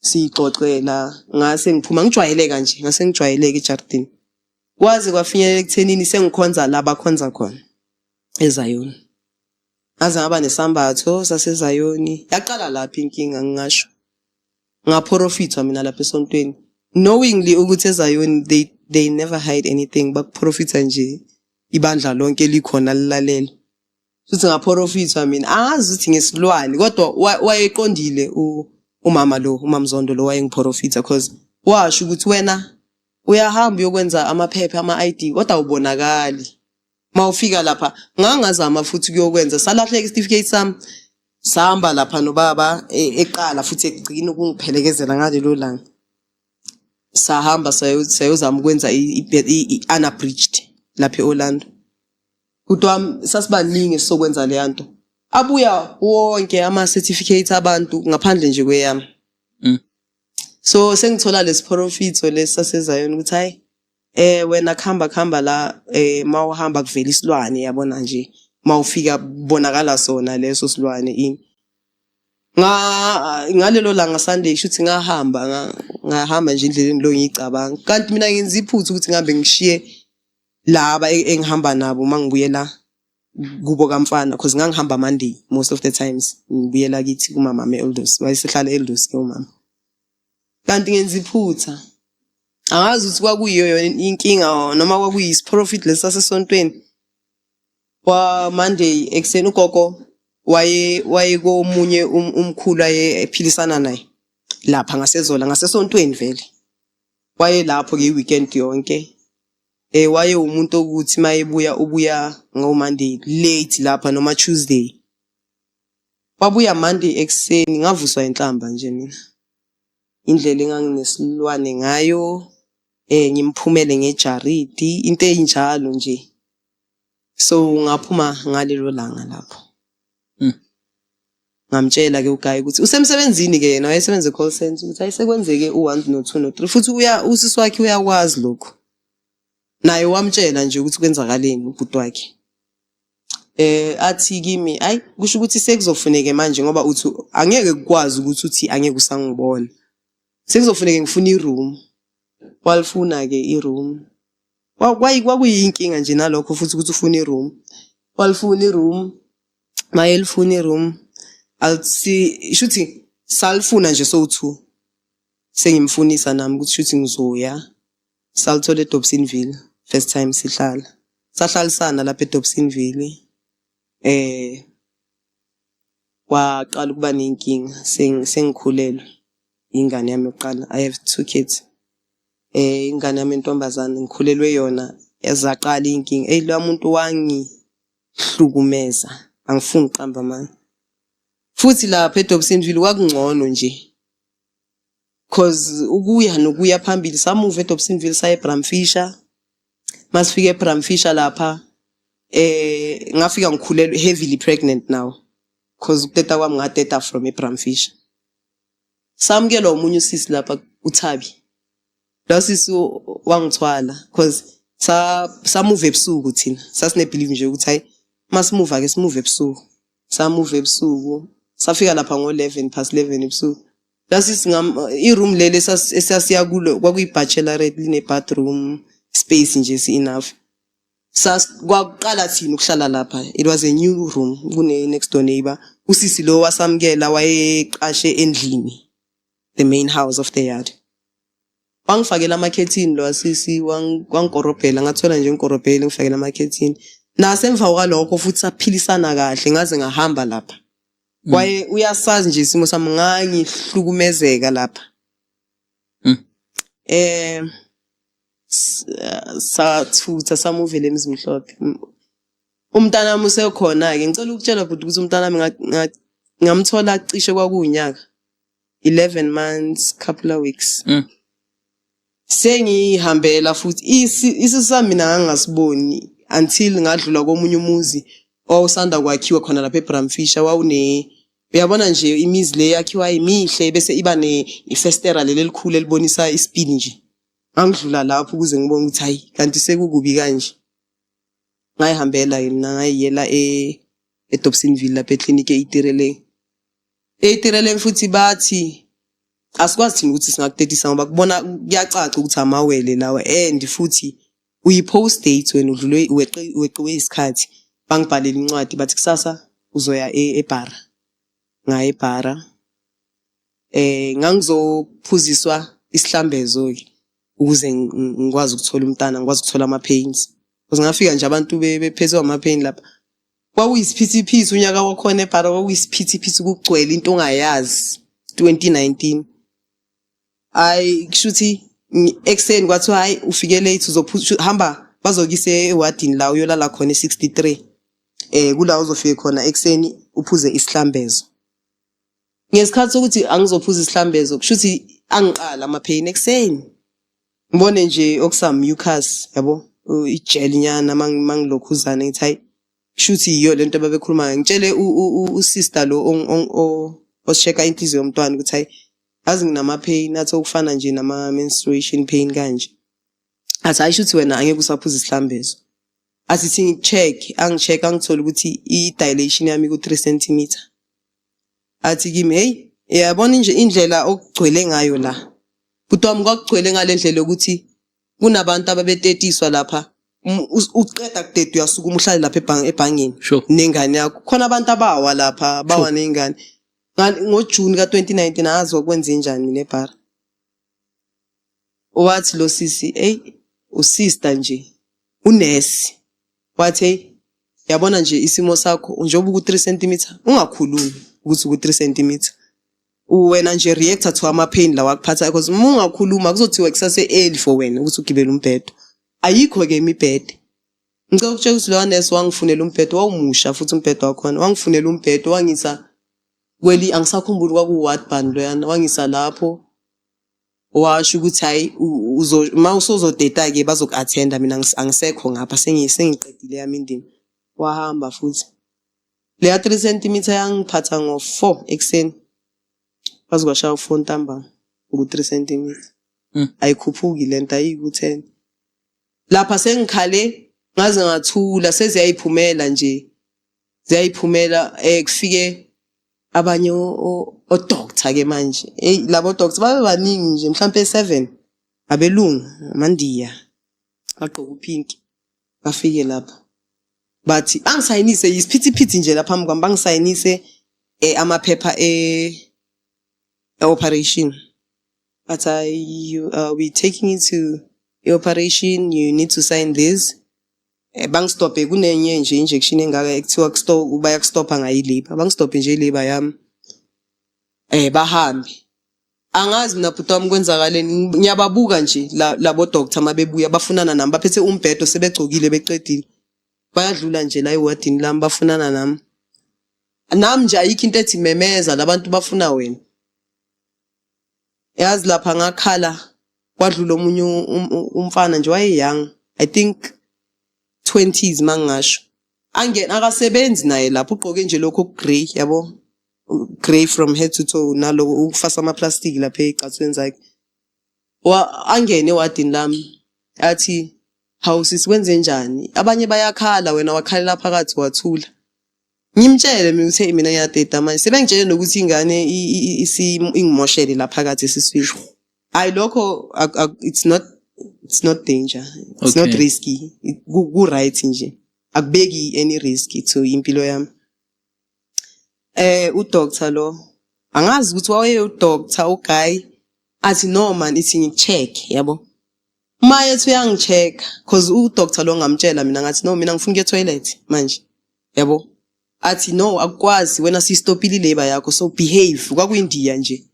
siyixoxela. Ngase ngiphuma, ngijwayeleka nje, ngase ngijwayeleka ejaridini, kwaze kwafinyelela ekuthenini sengikhonza la bakhonza khona eZayoni, ngaze ngaba nesambatho saseZayoni. Yaqala lapho inkinga, ngingasho ngaprofithwa mina lapha esontweni, knowingly ukuthi eZayoni they never hide anything, bakuprofitha nje ibandla lonke likhona lilalela. Futhi ngaprofithwa mina, angazi ukuthi ngesilwane, kodwa wayeqondile umama lo, uMamzondo lo, wayengiprofitha, cause washo ukuthi wena uyahamba uyokwenza amaphepha ama-ID, kodwa awubonakali mawufika lapha. Ngangazama futhi kuyokwenza, salahleka isitifiketi sami. Sahamba lapha nobaba eqala futhi egcina ukungiphelekezela ngalelo langa, sahamba sayozama ukwenza i-unabridged lapha e-Orlando. Bhuti wami, sasibaningi esizokwenza leya nto, abuya wonke ama-certificate abantu ngaphandle nje kweyami. So sengithola lesiprofitho lesi saseZayoni ukuthi hayi, wena khamba khamba la, mawuhamba kuvela isilwane, yabona nje, mawufika bonakala sona leso silwane ini. Ngalelo langa Sunday, shuthi ngahamba, ngahamba nje endleleni lo, ngiyicabanga kanti mina ngenza iphutha ukuthi ngihambe ngishiye laba engihamba nabo uma ngibuyela kubo kamfana, cause ngangihamba Monday most of the times, ngibuyela kithi kumama e-Eldos. Wayesehlala e-Eldos ke umama, kanti ngenza iphutha. Angazi ukuthi kwakuyiyo yona inkinga noma kwakuyisiprofit lesi sasesontweni. Kwa Monday ekuseni, ugogo waye wayekomunye umkhulu aye ephilisana naye lapha ngaseZola, ngasesontweni vele. Wayelapho ke i-weekend yonke. Waye umuntu okuthi mayebuya, ubuya ngo Monday late lapha noma Tuesday. Wabuya Monday ekuseni, ngavuswa inhlamba nje mina. Indlela enganginesilwane ngayo, ngimphumele ngejaridi, into eyinjalo nje. So ngaphuma ngalelo langa lapho. Ngamtshela ke u-guy ukuthi usemsebenzini ke, yena wayesebenza e-call center, ukuthi ayisekwenzeke u-1 no 2 no 3, futhi uya usisi wakhe uyakwazi lokho. Naye wamtshela nje ukuthi kwenzakaleni ubhuti wakhe. Athi kimi ayi, kusho ukuthi sekuzofuneke manje, ngoba uthi angeke kukwazi ukuthi uthi angeke usangibona. Sekuzofuneke ngifuna i-room. Walifuna ke i-room. Kwakuyinkinga nje nalokho futhi ukuthi ufune i-room. Walifuna i-room, mayelifuna i-room alisi shuthi salifuna nje sowu-two. Sengimfunisa nami ukuthi shuthi ngizoya. Salithola eDobsonville first time sihlala. Sahlalisana lapha eDobsonville. Kwaqala ukuba nenkinga sengikhulelwe ingane yami yokuqala. I have two kids. Ingane yami yentombazane ngikhulelwe yona yazaqala iy'nkinga. Eyi loya muntu wangihlukumeza, angifuni ukuqamba amanga. Futhi lapha eDobsonville kwakungcono nje cause ukuya nokuya phambili samuva eDobsonville saya eBram Fischer. Masifika eBram Fischer lapha ngafika ngikhulelwe, heavily pregnant now, cause ukuteta kwami ngateta from eBram Fischer. Samukelwa omunye usisi lapha, uThabi. Lo sisi wangithwala cause samuva ebusuku thina. Sasine belief nje ukuthi hayi, masimuva ke simuve ebusuku. Samuva ebusuku. Safika lapha ngo-11 past 11 ebusuku. La sisi ngam i-room leli esasiya kulo kwakuyi-bachelorette, line bathroom space nje si enough. Sas kwakuqala thina ukuhlala lapha. It was a new room kune next door neighbor. Usisi lo wasamukela wayeqashe endlini, the main house of the yard. Wangifakela amakhethini lo sisi, wangikorobhela, ngathola nje ngikorobhele, ngifakela amakhethini. Nasemva kwalokho futhi saphilisana kahle ngaze ngahamba lapha. Kwaye uyasazi nje isimo sami, ngangihlukumezeka lapha. Sathutha samuvela eMzimhlophe. Umntanami usekhona ke, ngicela ukutshela futhi ukuthi umntanami ngamthola cishe kwakuwunyaka. 11 months, couple of weeks. Sengihambela futhi isisu sami mina ngangingasiboni until ngadlula komunye umuzi owawusanda kwakhiwa khona lapha eBram Fischer. Wawune uyabona nje imizi le yakhiwa imihle bese iba ne ifestera leli elikhulu elibonisa isipili nje. Ngangidlula lapho ukuze ngibone ukuthi hayi, kanti sekukubi kanje. Ngayihambela mina, ngayiyela eDobsonville lapha eklinikhi eItireleng. EItireleng futhi bathi asikwazi thina ukuthi singakutetisa ngoba kubona kuyacaca ukuthi amawele lawa and futhi uyi-post date wena, udlulwe weqiwe isikhathi. Bangibhalela incwadi, bathi kusasa uzoya eBhara. Ngaya eBhara. Ngangizophuziswa isihlambezo ke ukuze ngikwazi ukuthola umntana, ngikwazi ukuthola ama-pains. Because ngafika nje abantu bephethwe ama-pain lapha. Kwakuyisiphithiphithi unyaka wakhona eBhara, kwakuyisiphithiphithi, kugcwele into ongayazi, 2019. Hayi, kushuthi ekuseni kwathiwa hayi, ufike late, uzophuza, hamba bazokise ewadini la uyolala khona e63. Kula uzofika khona ekuseni uphuze isihlambezo. Ngesikhathi sokuthi angizophuza isihlambezo, kushuthi angiqala ama-pain ekuseni. Ngibone nje okusa mucus yabo, i-gel nyana mangilokhuzana, ngithi hayi, kushuthi yiyo lento ababekhuluma ngayo. Ngitshele usister lo osi-check-a inhliziyo yomntwana ukuthi hayi, yazi nginama-pain athi okufana nje nama-menstruation pain kanje. Athi hayi, shuthi wena angeke usaphuza isihlambezo. Athi thi ngi-check, angi-check, angithola ukuthi i-dilation yami ku-3 centimeter. Athi kimi, hey, uyabona nje indlela okugcwele ngayo la. Bhuti wami, kwakugcwele ngale ndlela yokuthi kunabantu ababetetiswa lapha. Uqeda kuteta uyasukuma uhlale lapha ebhangeni nengane yakho. Khona abantu abawa lapha, bawa ney'ngane. NgoJune ka-2019 angazi wakwenze njani mina eBhara. Wathi lo sisi, hey, usister nje, unesi. Wathi hey, yabona nje isimo sakho njengoba uku-3 cm, ungakhulumi ukuthi uku-3 cm. Wena nje react to ama-pain lawa akuphathayo because uma ungakhuluma kuzothiwa kusase early for wena ukuthi ugibele umbhedo. Ayikho-ke imibhede. Ngicela ukutshela ukuthi lowa nesi wangifunela umbhedo, wawumusha futhi umbhedo wakhona. Wangifunela umbhedo wangisa kweli, angisakhumbuli kwaku-ward bani loyana, wangisa lapho. Washo ukuthi hhayi, uma usuzoteta-ke bazoku-attend-a, mina angisekho ngapha, sengiqedile yami indima. Wahamba futhi. Leya 3 cm yangiphatha ngo-4 ekuseni. Kwaze kwashaya u-4 ntambama ngu-3 cm. Ayikhuphuki lento, ayiku-10. Lapha sengikhale ngaze ngathula, seziyayiphumela nje. Ziyayiphumela, kufike abanye o-doctor ke manje. Hey, labo doctor babe baningi nje, mhlambe 7 abelungu, amaNdiya. Bagqoka upink, bafike lapha bathi angisayinise, yisiphithiphithi nje lapha phambi kwami, bangisayinise amaphepha e operation. But you we taking you to i-operation, you need to sign this. Bangistophe kunenye nje injection engaka ekuthiwa kustop, bayakustopha ngayo i-labour. Bangistophe nje i-labour yami, bahambe. Angazi mina, bhuti wami, kwenzakaleni. Ngiyababuka nje labo doctor mabebuya bafunana nami, baphethe umbhedo, sebegcokile, beqedile, bayadlula nje la ewadini lami, bafunana nami. Nami nje ayikho into ethi memeza, labantu bafuna wena. Yazi lapha ngakhala, kwadlula omunye umfana nje, waye young, I think 20s mangingasho. Angena, akasebenzi naye lapho, ugqoke nje lokho grey, yabo, grey from head to toe, naloko ukufasa ama-plastic lapha ey'cathweni zakhe. Wa angene ewadini lami, athi, "Hawu sisi, kwenze njani? Abanye bayakhala, wena wakhalela phakathi wathula." Ngimtshele mina ukuthi, "Hey, mina ngiyadeda manje, sebengitshele nokuthi ingane ingimoshele la phakathi esiswini." Hayi, lokho it's not danger, it's not risky. Ku right nje, akubeki any risk to impilo yami. Udoctor lo, angazi ukuthi waye udoctor uguy, athi, "No man, ithi ngikucheck." Yabo, maye ethi uyangicheck, cause udoctor lo ngamtshela mina, ngathi, "No, mina ngifuna ukuya toilet manje." Yabo, athi, "No, akukwazi wena, siyistopile ilabor yakho, so behave." Kwakuyindiya nje.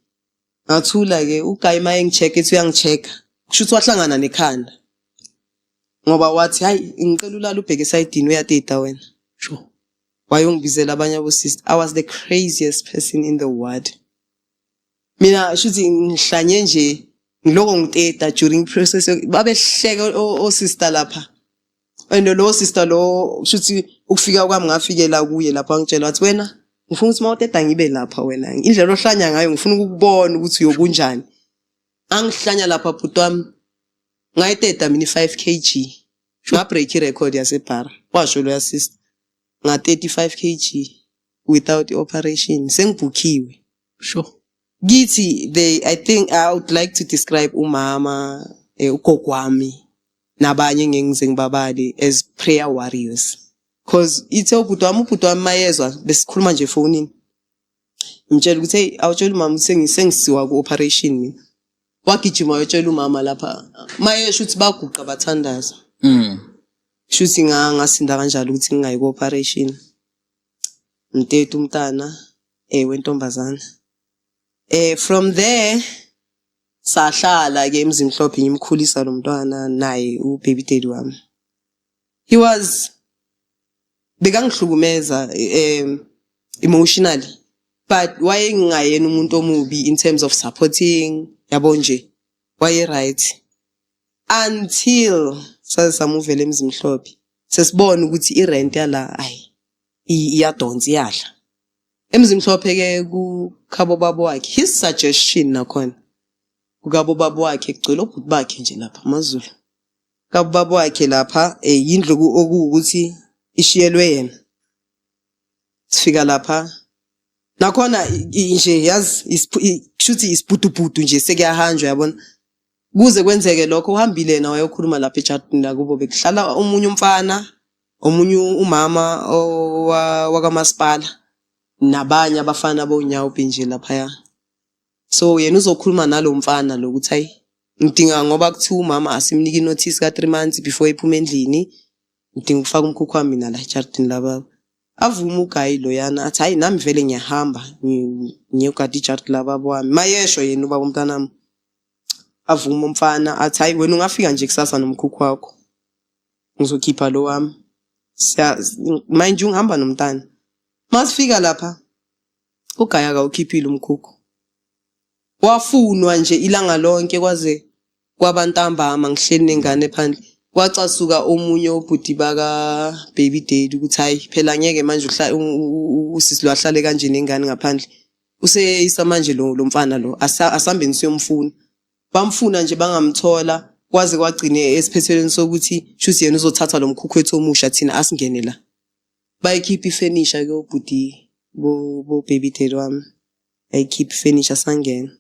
Ngathula ke. Uguy maye ngicheck, ethi uyangicheck, kusho ukuthi wahlangana nekhanda, ngoba wathi, "Hayi, ngicela ulala ubheke esayidini, uyateta wena." Wayongibizela abanye abosister. I was the craziest person in the world. Mina shuthi ngihlanye nje, ngiloko ngiteta during process, babehleka osister lapha. And lo sister lo, shuthi ukufika kwami ngafikela kuye lapha, ngitshela, wathi, "Wena, ngifuna ukuthi mawuteta ngibe lapha wena, indlela ohlanya ngayo ngifuna ukukubona ukuthi uyokunjani." Angihlanya lapha, bhuti wami, ngayiteta mina i-5 kg, ngabreak irecord yasebhara. Washo lo sister, nga 35 kg without i-operation, sengibhukhiwe. Kithi they, I think I would like to describe umama, ugogo wami nabanye engeke ngize ngibabale as prayer warriors, cause ithe ubhuti wami mayezwa besikhuluma nje efonini, ngimtshela ukuthi, "Hey, awutshela umama ukuthi sengisiwa ku-operation mina." Wagijima wayotshela umama lapha, mayesho ukuthi baguqa bathandaza. Shuthi ngasinda kanjalo ukuthi ngingayi ku-operation. Mteti umntana wentombazana. From there sahlala ke eMzimhlophe, ngimkhulisa lo mntwana naye ubaby daddy wami. He was bekangihlukumeza emotionally, but wayengingayena umuntu omubi in terms of supporting, yabo nje, waye right until saze samuvela eMzimhlophe, sesibona ukuthi irent yala, ayi, iyadonsa, iyadla. EMzimhlophe ke kukhabo baba wakhe, his suggestion nakhona kukabo baba wakhe, kugcwele obhuti bakhe nje lapha amaZulu. Kabo baba wakhe lapha, yindlu okuwukuthi ishiyelwe yena. Sifika lapha nakhona nje, yazi, kushuthi isibhudubhudu nje, sekuyahanjwa, yabona. Kuze kwenzeke lokho, uhambile yena wayokhuluma lapha ejardini lakubo, bekuhlala omunye umfana, omunye umama wakamasipala nabanye abafana bonyawo nje laphaya. So yena uzokhuluma nalo mfana lo ukuthi, hayi, ngidinga, ngoba kuthiwa umama asimnike inotice ka 3 months before ephume endlini, ngidinga ukufaka umkhukhu wami mina la ejardini lababa. Avume uguy loyana, athi, "Hayi, nami vele ngiyahamba ngiyogada ijardini lababa wami." Mayesho yena ubaba umntanami, avume umfana, athi, "Hayi, wena ungafika nje kusasa nomkhukhu wakho, ngizokhipha lo wami." Siya mind you, ngihamba nomntana. Masifika lapha, uguy akawukhiphile umkhukhu. Wafunwa nje ilanga lonke kwaze kwabantambama, ngihleli nengane phandle. Kwacasuka omunye ubhuti baka baby daddy ukuthi, hayi phela, ngeke manje usisi lo ahlale kanje nengane ngaphandle, useyisa manje lo mfana lo, asambeni siyomfuna. Bamfuna nje bangamthola, kwaze kwagcine esiphethelweni sokuthi shuthi yena uzothatha lo mkhukhu wethu omusha, thina asingene la. Bayikhipha ifenisha ke obhuti bo baby daddy wami, bayikhipha ifenisha, sangena.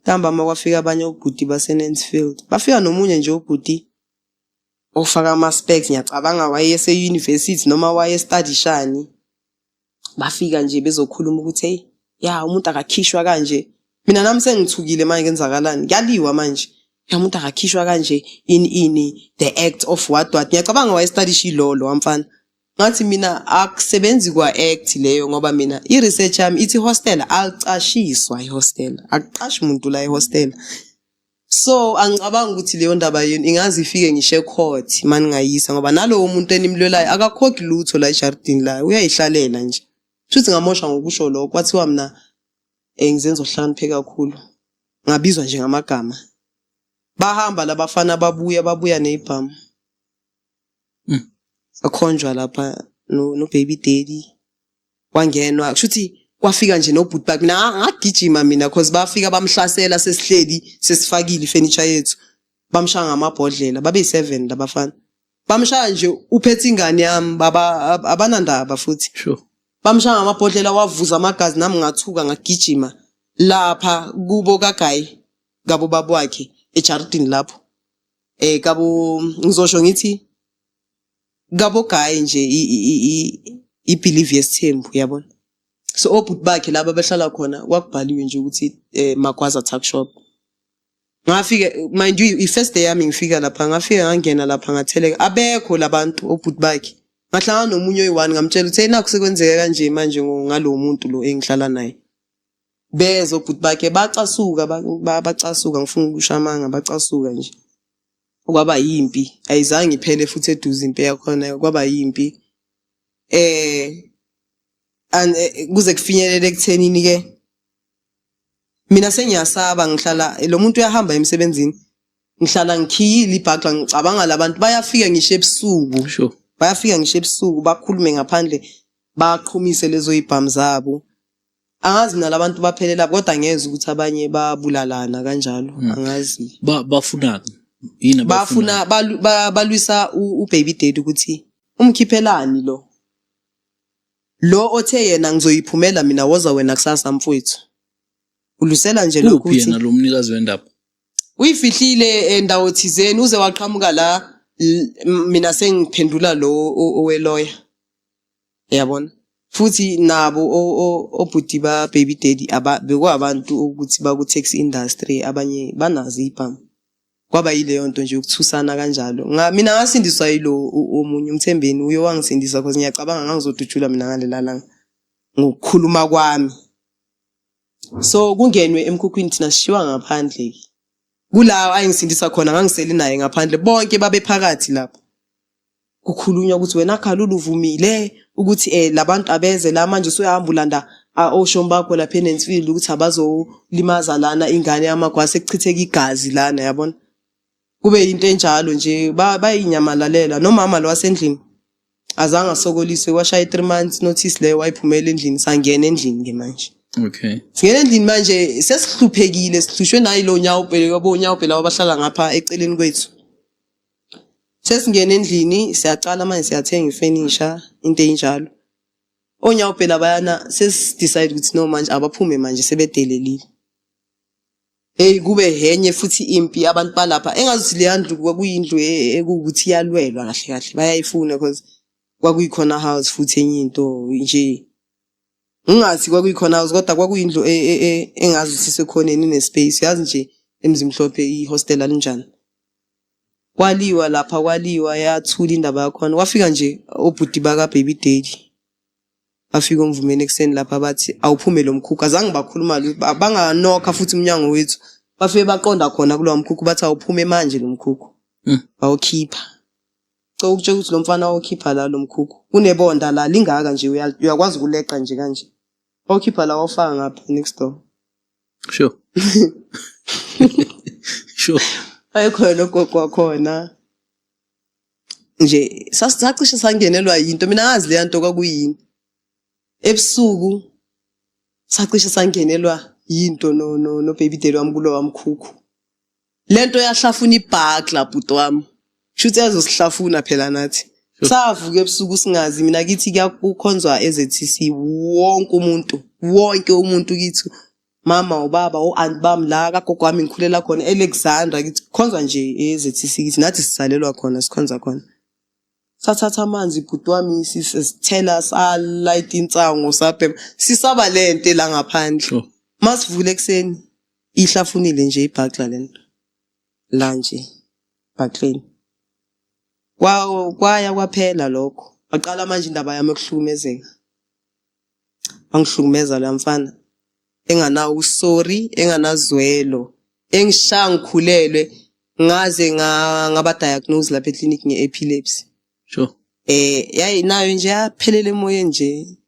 Ntambama kwafika abanye obhuti base-Mansfield, bafika nomunye nje ubhuti. Ofaka ama-specs, ngiyacabanga wayese-university noma wayestadishani. Bafika nje bezokhuluma ukuthi hey, ya umuntu akakhishwa kanje. Mina nami sengithukile manje, kenzakalani? Kuyaliwa manje. Ya, umuntu akakhishwa kanje, ini ini, the act of what what. Ngiyacabanga wayestadisha ilolo wamfana. Ngathi mina akusebenzi kwa act leyo, ngoba mina i-research yami ithi hostel alicashiswa, ihostel akuqashi umuntu la ehostel. So angicabanga ukuthi leyo ndaba yenu ingaze ifike ngisho ecourt maningayisa, ngoba nalowo muntu enimlwelayo akakhokhi lutho la ejardini la, uyayihlalela nje. Futhi ngamosha ngokusho lokho, kwathiwa mina ngizenza ohlakaniphe kakhulu. Ngabizwa nje ngamagama. Bahamba labafana, babuya nezibhamu. Sakhonjwa lapha no baby daddy, kwangenwa, kusho ukuthi kwafika nje nobhuti bakhe. Mina ngagijima mina, cause bafika bamhlasela sesihleli, sesifakile ifurniture yethu, bamshaya ngamabhodlela. Babe yi-7 labafana, bamshaya nje uphethe ingane yami baba, abanandaba futhi. Bamshaya ngamabhodlela, wavuza amagazi. Nami ngathuka, ngagijima lapha kubo kaGayi, kabo baba wakhe, ejardini lapho, kabo, ngizosho ngithi kabo Gayi nje, i-belief yesithembu, yabona. So obhuti bakhe laba behlala khona, kwakubhaliwe nje ukuthi Magwaza Tuck Shop. Ngafika, mind you, i-first day yami ngifika lapha, ngafika ngangena lapha, ngatheleka, abekho labantu obhuti bakhe. Ngahlangana nomunye oyi-one, ngamtshela ukuthi hey, nakhu sekwenzeke kanje manje ngalowo muntu lo engihlala naye. Beza obhuti bakhe, bacasuka, bacasuka, ngifuna ukusho amanga, bacasuka nje, kwaba yimpi, ayizange iphele futhi eduze impi yakhona. Kwaba yimpi and kuze kufinyelele ekuthenini ke mina sengiyasaba. Ngihlala, lo muntu uyahamba emsebenzini, ngihlala ngikhiyile ibhakla, ngicabanga labantu bayafika ngisho ebusuku. Bayafika ngisho ebusuku, bakhulume ngaphandle, baqhumise lezo ibhamu zabo. Angazi mina labantu baphelela, kodwa ngezwe ukuthi abanye babulalana kanjalo, angazi. Bafunani? Yini abayifunayo? Bafuna balwisa ubaby daddy ukuthi umkhiphelani lo lo othe yena ngizoyiphumela mina, woza wena kusasa mfowethu. Ulusela nje lokhu Uphi ukuthi yena lo mnikazi wendaba? Uyifihlile endawo thizeni, uze waqhamuka la mina sengiphendula lo oweloya, yabona. Futhi nabo obhuti ba baby daddy aba bekuwabantu ukuthi baku taxi industry, abanye banazo ibhamu. Kwaba yileyo nto nje yokuthusana kanjalo. Mina ngasindiswa yilo omunye umthembeni, uye wangisindisa, because ngiyacabanga ngangizodutshulwa mina ngalela langa ngokukhuluma kwami. So kungenwe emkhukhwini, thina sishiwa ngaphandle kula ayingisindisa khona. Ngangiseli naye ngaphandle, bonke babephakathi lapho, kukhulunywa ukuthi wena Khalulu uvumile ukuthi labantu abeze la, manje usuyahamba ulanda oshombi bakho lapha eNansfield ukuthi abazolimaza lana ingane yamagwasa, ekuchitheka igazi lana, yabona. Kube into enjalo nje, bayinyamalalela. Nomama lo wasendlini azange asokoliswe, kwashaya i-3 months notice leyo, wayiphumela endlini. Sangena endlini ke manje. Singena endlini manje sesihluphekile, sihlushwe nayi lo nyawo phela, yabo, nyawo phela abahlala ngapha eceleni kwethu. Sesingena endlini, siyacala manje siyathenga ifenisha, into eyinjalo. Onyawo phela bayana, sesidecide ukuthi no, manje abaphume manje, sebedelelile. Hey, kube henye futhi impi, abantu balapha engazuthi leya ndlu kwakuyindlu ekuwukuthi iyalwelwa kahle kahle, bayayifuna, because kwakuyikhona house futhi enye into nje. Ngingathi kwakuyikhona house, kodwa kwakuyindlu engazuthi isekhoneni, ine-space, yazi nje eMzimhlophe ihostel alinjani. Kwaliwa lapha, kwaliwa, yathula indaba yakhona. Kwafika nje obhuti baka baby daddy, bafika omvumeni ekuseni lapha, bathi awuphume lo mkhukhu. Azange bakhuluma lutho, banganokha futhi umnyango wethu, bafike baqonda khona kulowa mkhukhu, bathi awuphume manje lo mkhukhu. Bawukhipha. Cela ukutshela ukuthi lo mfana wawukhipha la lo mkhukhu, kunebonda la lingaka nje, uyakwazi ukuleqa nje kanje. Wawukhipha la, wawufaka ngapha next door. Wayekhona nogogo wakhona nje. Sacishe sangenelwa yinto, mina ngazi leya nto kwakuyini ebusuku. Sacishe sangenelwa yinto no baby daddy wami kulowa mkhukhu. Lento yahlafuna ibhakla, bhuti wami, shuthi yazosihlafuna phela nathi. Savuka ebusuku singazi. Mina kithi kuyakukhonzwa e-ZCC, wonke umuntu, wonke umuntu kithi. Mama, ubaba, o-anti bami la kagogo wami ngikhulela khona e-Alexandra, kithi khonzwa nje e-ZCC, kithi nathi sizalelwa khona, sikhonza khona. Sathatha amanzi, bhuti wami, sisithela, salayita insango, sabhema, sisaba lento la ngaphandle. Masivule ekuseni, ihlafunile nje ibhakla lento la nje bhakleni. Kwaya kwaphela lokho. Waqala manje indaba yami yokuhlukumezeka. Wangihlukumeza lo mfana enganawo usorry, enganazwelo, engishaya ngikhulelwe, ngaze ngaba diagnose lapha eclinic nge-epilepsy. Yayi nayo nje yaphelela emoyeni nje.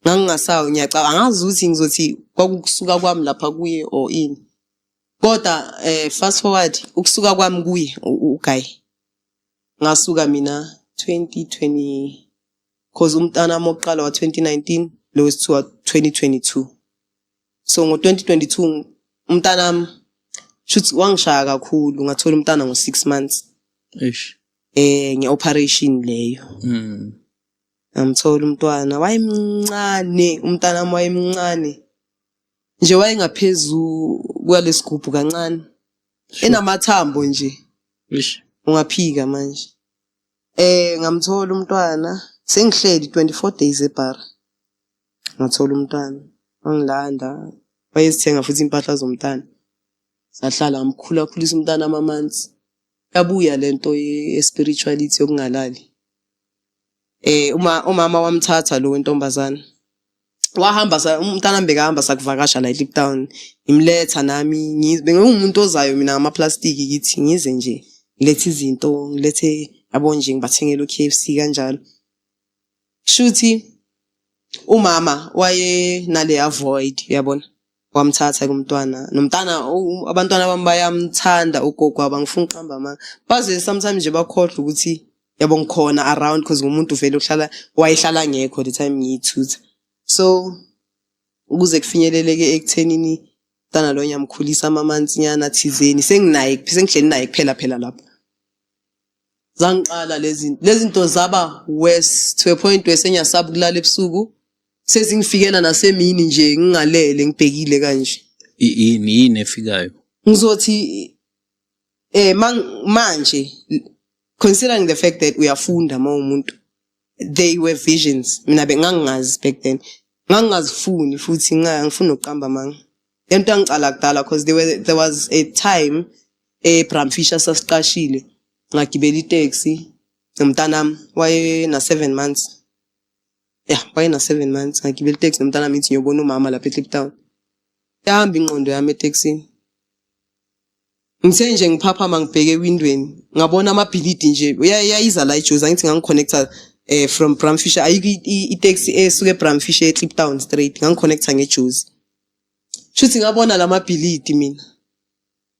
Ngangingasawo, ngiyacabanga, angazi ukuthi ngizothi kwakukusuka kwami lapha kuye or ini. Kodwa fast forward, ukusuka kwami kuye uguy. Ngasuka mina 2020, cause umntana wami wokuqala wa 2019, lo wesithiwa 2022. So ngo 2022 umntana wami shuthi wangishaya kakhulu, ngathola umntana ngo 6 months. Eish. Nge-operation leyo. Ngamthola umntwana, wayemncane, umntana wami wayemncane. Nje wayengaphezu kwalesigubhu kancane. Enamathambo nje. Eish. Ungaphika manje. Ngamthola umntwana sengihleli 24 days eBara. Ngathola umntwana, wangilanda, wayezithenga futhi impahla zomntana. Sahlala, ngamkhula khulisa umntana ama-months. Yabuya lento ye-spirituality yokungalali. Uma umama wamthatha lo wentombazana. Wahamba sa umntana bekahamba sakuvakasha la eKliptown. Ngimletha nami, bengumuntu ozayo mina ngama-plastic kithi, ngize nje ngilethe izinto, ngilethe yabo nje, ngibathengele u-KFC kanjalo. Shuthi umama waye naleya void, uyabona, wamthatha kumntwana nomntana. Abantwana bami bayamthanda ugogo wabo, angifuni ukuqamba amanga, baze sometimes nje bakhohlwe ukuthi yabo ngikhona around, because ngumuntu vele uhlala wayehlala ngekho the time ngiyithutha. So ukuze kufinyeleleke ekuthenini mntana lo ngiyamkhulisa amamansinyana thizeni, senginaye, sengihleli naye kuphela phela lapho. Zangiqala lezi zinto zaba worse to a point where sengiyasaba ukulala ebusuku, sezingifikela nasemini nje ngingalele, ngibhekile kanje. Yini efikayo? Ngizothi manje, considering the fact that uyafunda uma umuntu, they were visions, mina bengangingazi back then, ngangingazifuni futhi ngifuna ukuqamba amanga. Lento yangicala kudala, because there was a time eBram Fischer sasiqashile, ngagibela itaxi nomntanami, wayena 7 months, yeah, wayena 7 months. Ngagibela itaxi nomntanami, ngithi ngiyobona umama lapha eKliptown. Yahamba ingqondo yami etaxini, ngithe nje ngiphaphama, ngibheke ewindweni, ngabona amabhilidi nje. Yayiza la iJozi, angithi ngangiconnecta from Bram Fischer, ayikho itaxi esuka eBram Fischer eKliptown straight, ngangiconnecta ngeJozi. Shuthi ngabona lamabhilidi mina.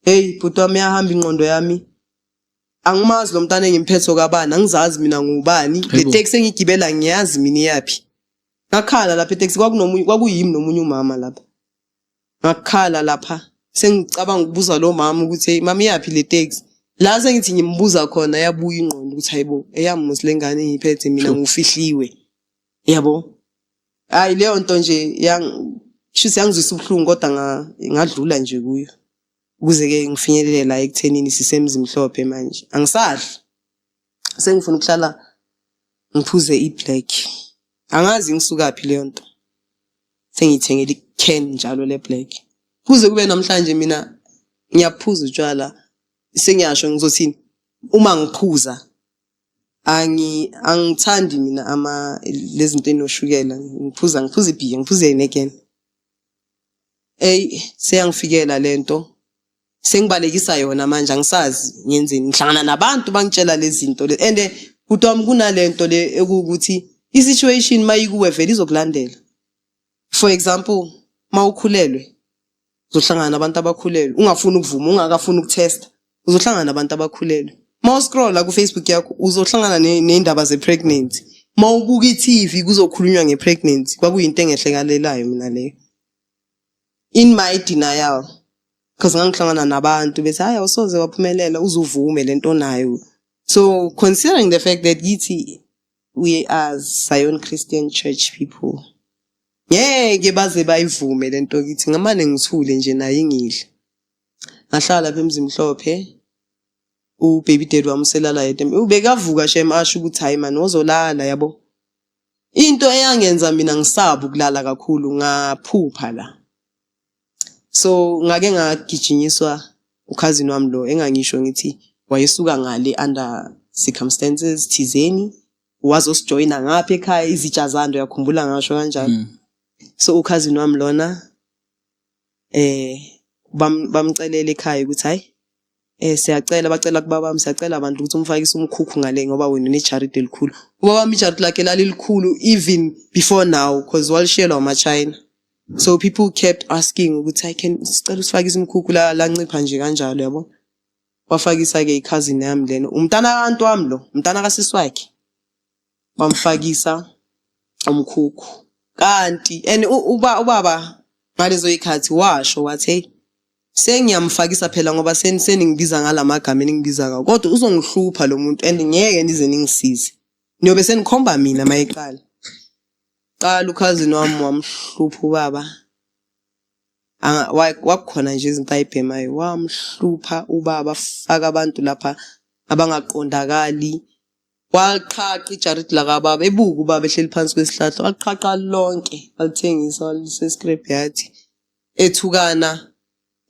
Hey bhuti wami, yahamba ingqondo yami, angimazi lo mntana engimphethe kabani, angizazi mina ngubani, le taxi engigibela ngiyazi mina iyaphi. Ngakhala lapha etaxi, kwakunomunye, kwakuyimi nomunye umama lapha. Ngakhala lapha, sengicabanga ukubuza lo mama ukuthi, "Hey mama, iyaphi le taxi?" La sengithi ngimbuza khona, yabuya ingqondo ukuthi hayibo, eyami mos lengane engiyiphethe mina, ngufihliwe, yabo. Hayi, leyo nto nje yang shuthi yangizwisa ubuhlungu, kodwa ngadlula nje kuyo ukuze ke ngifinyelele la ekuthenini sisemzimhlophe manje. Angisadli, sengifuna ukuhlala ngiphuze i-black, angazi ngisukaphi leyo nto, sengiyithengela i-can njalo le black kuze kube namhlanje. Mina ngiyaphuza utshwala, sengiyasho, ngizothini uma ngiphuza, angithandi mina ama lezi zinto enoshukela. Ngiphuza ibhiya, ngiphuze ne-can. Ey, seyangifikela lento, sengibalekisa yona manje, angisazi ngiyenzeni. Ngihlangana nabantu bangitshela lezi zinto le, and bhuti wami, kunalento le ekuwukuthi i-situation mayikuwe vele izokulandela. For example, mawukhulelwe uzohlangana nabantu abakhulelwe, ungafuni ukuvuma, ungakafuni ukutesta, uzohlangana nabantu abakhulelwe. Mawuscrolla ku-Facebook yakho uzohlangana ney'ndaba ze-pregnancy, mawubuka i-TV kuzokhulunywa nge-pregnancy. Kwakuyinto engehlekalelayo mina leyo in my denial, because ngangihlangana nabantu bethi, "Hayi, awusoze waphumelela uzuvume lento onayo." So considering the fact that kithi we are Zion Christian Church people. Ngeke baze bayivume lento kithi ngamane ngithule nje naye ingidle. Ngahlala lapha eMzimhlophe ubaby dad wami uselala yedwa. Ubekavuka shem asho ukuthi hayi man wozolala yabo. Into eyangenza mina ngisaba ukulala kakhulu ngaphupha la. So ngake ngagijinyiswa ukhazini wami lo engangisho ngithi wayesuka ngale under circumstances thizeni wazosijoyina ngapha ekhaya izitsha zando uyakhumbula ngasho kanjalo. So ukhazini wami lona bamcelela ekhaya ukuthi hayi siyacela bacela kubaba wami siyacela abantu ukuthi umfakise umkhukhu ngale ngoba wena unejaridi elikhulu. Ubaba wami ijaridi lakhe lalilikhulu even before now because walishiyelwa amaChina. So people kept asking ukuthi I can sicela usifakise umkhukhu la lancipha nje kanjalo yabo. Wafakisa ke i-cousin yami lena umntana ka-anti wami lo umntana kasisi wakhe. Bamfakisa umkhukhu. Kanti and ubaba ngalezo zikhathi washo wathi hey sengiyamfakisa phela ngoba seningibiza ngalamagama eningibiza ngawo kodwa uzongihlupha lo muntu and ngeke nize ningisize. Niyobe senikhomba mina mayeqala. Qala ukhazini wami wamhlupha ubaba. Wakukhona nje izinto ayibhemayo wamhlupha ubaba faka abantu lapha abangaqondakali. Waqhaqa ijaridi lakababa ebuka ubaba ehleli phansi kwesihlahla waqhaqa lonke walithengisa walise scrap yard ethukana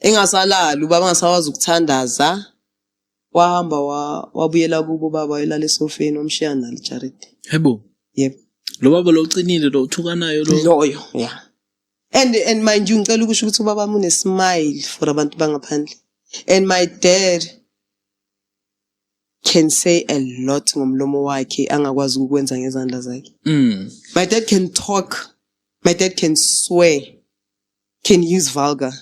engasalali ubaba engasakwazi ukuthandaza wahamba wabuyela kubo ubaba wayelala esofeni wamshiya nalo ijaridi. Yebo. Yebo. Lo baba lo uqinile lo uthukanayo lo. Loyo, yeah. And mind you ngicela ukusho ukuthi ubaba wami une-smile for abantu bangaphandle. And my dad can say a lot ngomlomo wakhe angakwazi ukukwenza ngezandla zakhe. My dad can talk. My dad can swear. Can use vulgar.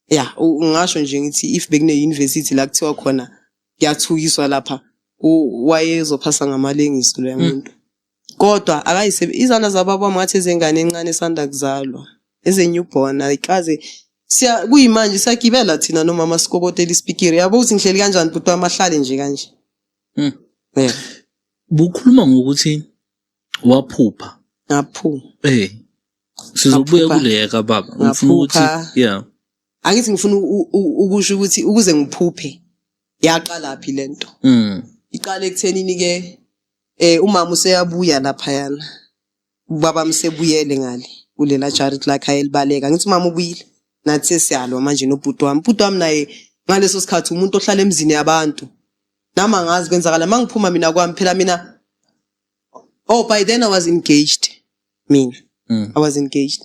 Yeah, ngisho nje ngithi if bekune university la kuthiwa khona kuyathukiswa lapha wayezophasa ngamalengiso lo muntu. Kodwa akayisebe izandla zababa wami ngathi ezengane encane esanda kuzalwa. Eze newborn ayikaze siya kuyimanje siyagibela thina nomama sikokotela isipikiri yabo ukuthi ngihleli kanjani bhuti wami ahlale nje kanje. Yeah. Bukhuluma ngokuthi waphupha. Ngaphupha. Sizobuya kuleya kababa. Ngifuna ukuthi yeah. Angithi ngifuna ukusho ukuthi ukuze ngiphuphe yaqala phi lento. Iqale ekuthenini ke umama useyabuya lapha yana. Ubaba msebuyele ngale kulela jaridi lakhe ayelibaleka. Ngithi umama ubuyile nathi sesiyalwa manje nobhuti wami. Ubhuti wami naye ngaleso sikhathi umuntu ohlala emzini yabantu. Nami angazi kwenzakala mangiphuma mina kwami phela mina oh by then I was engaged mina. I was engaged.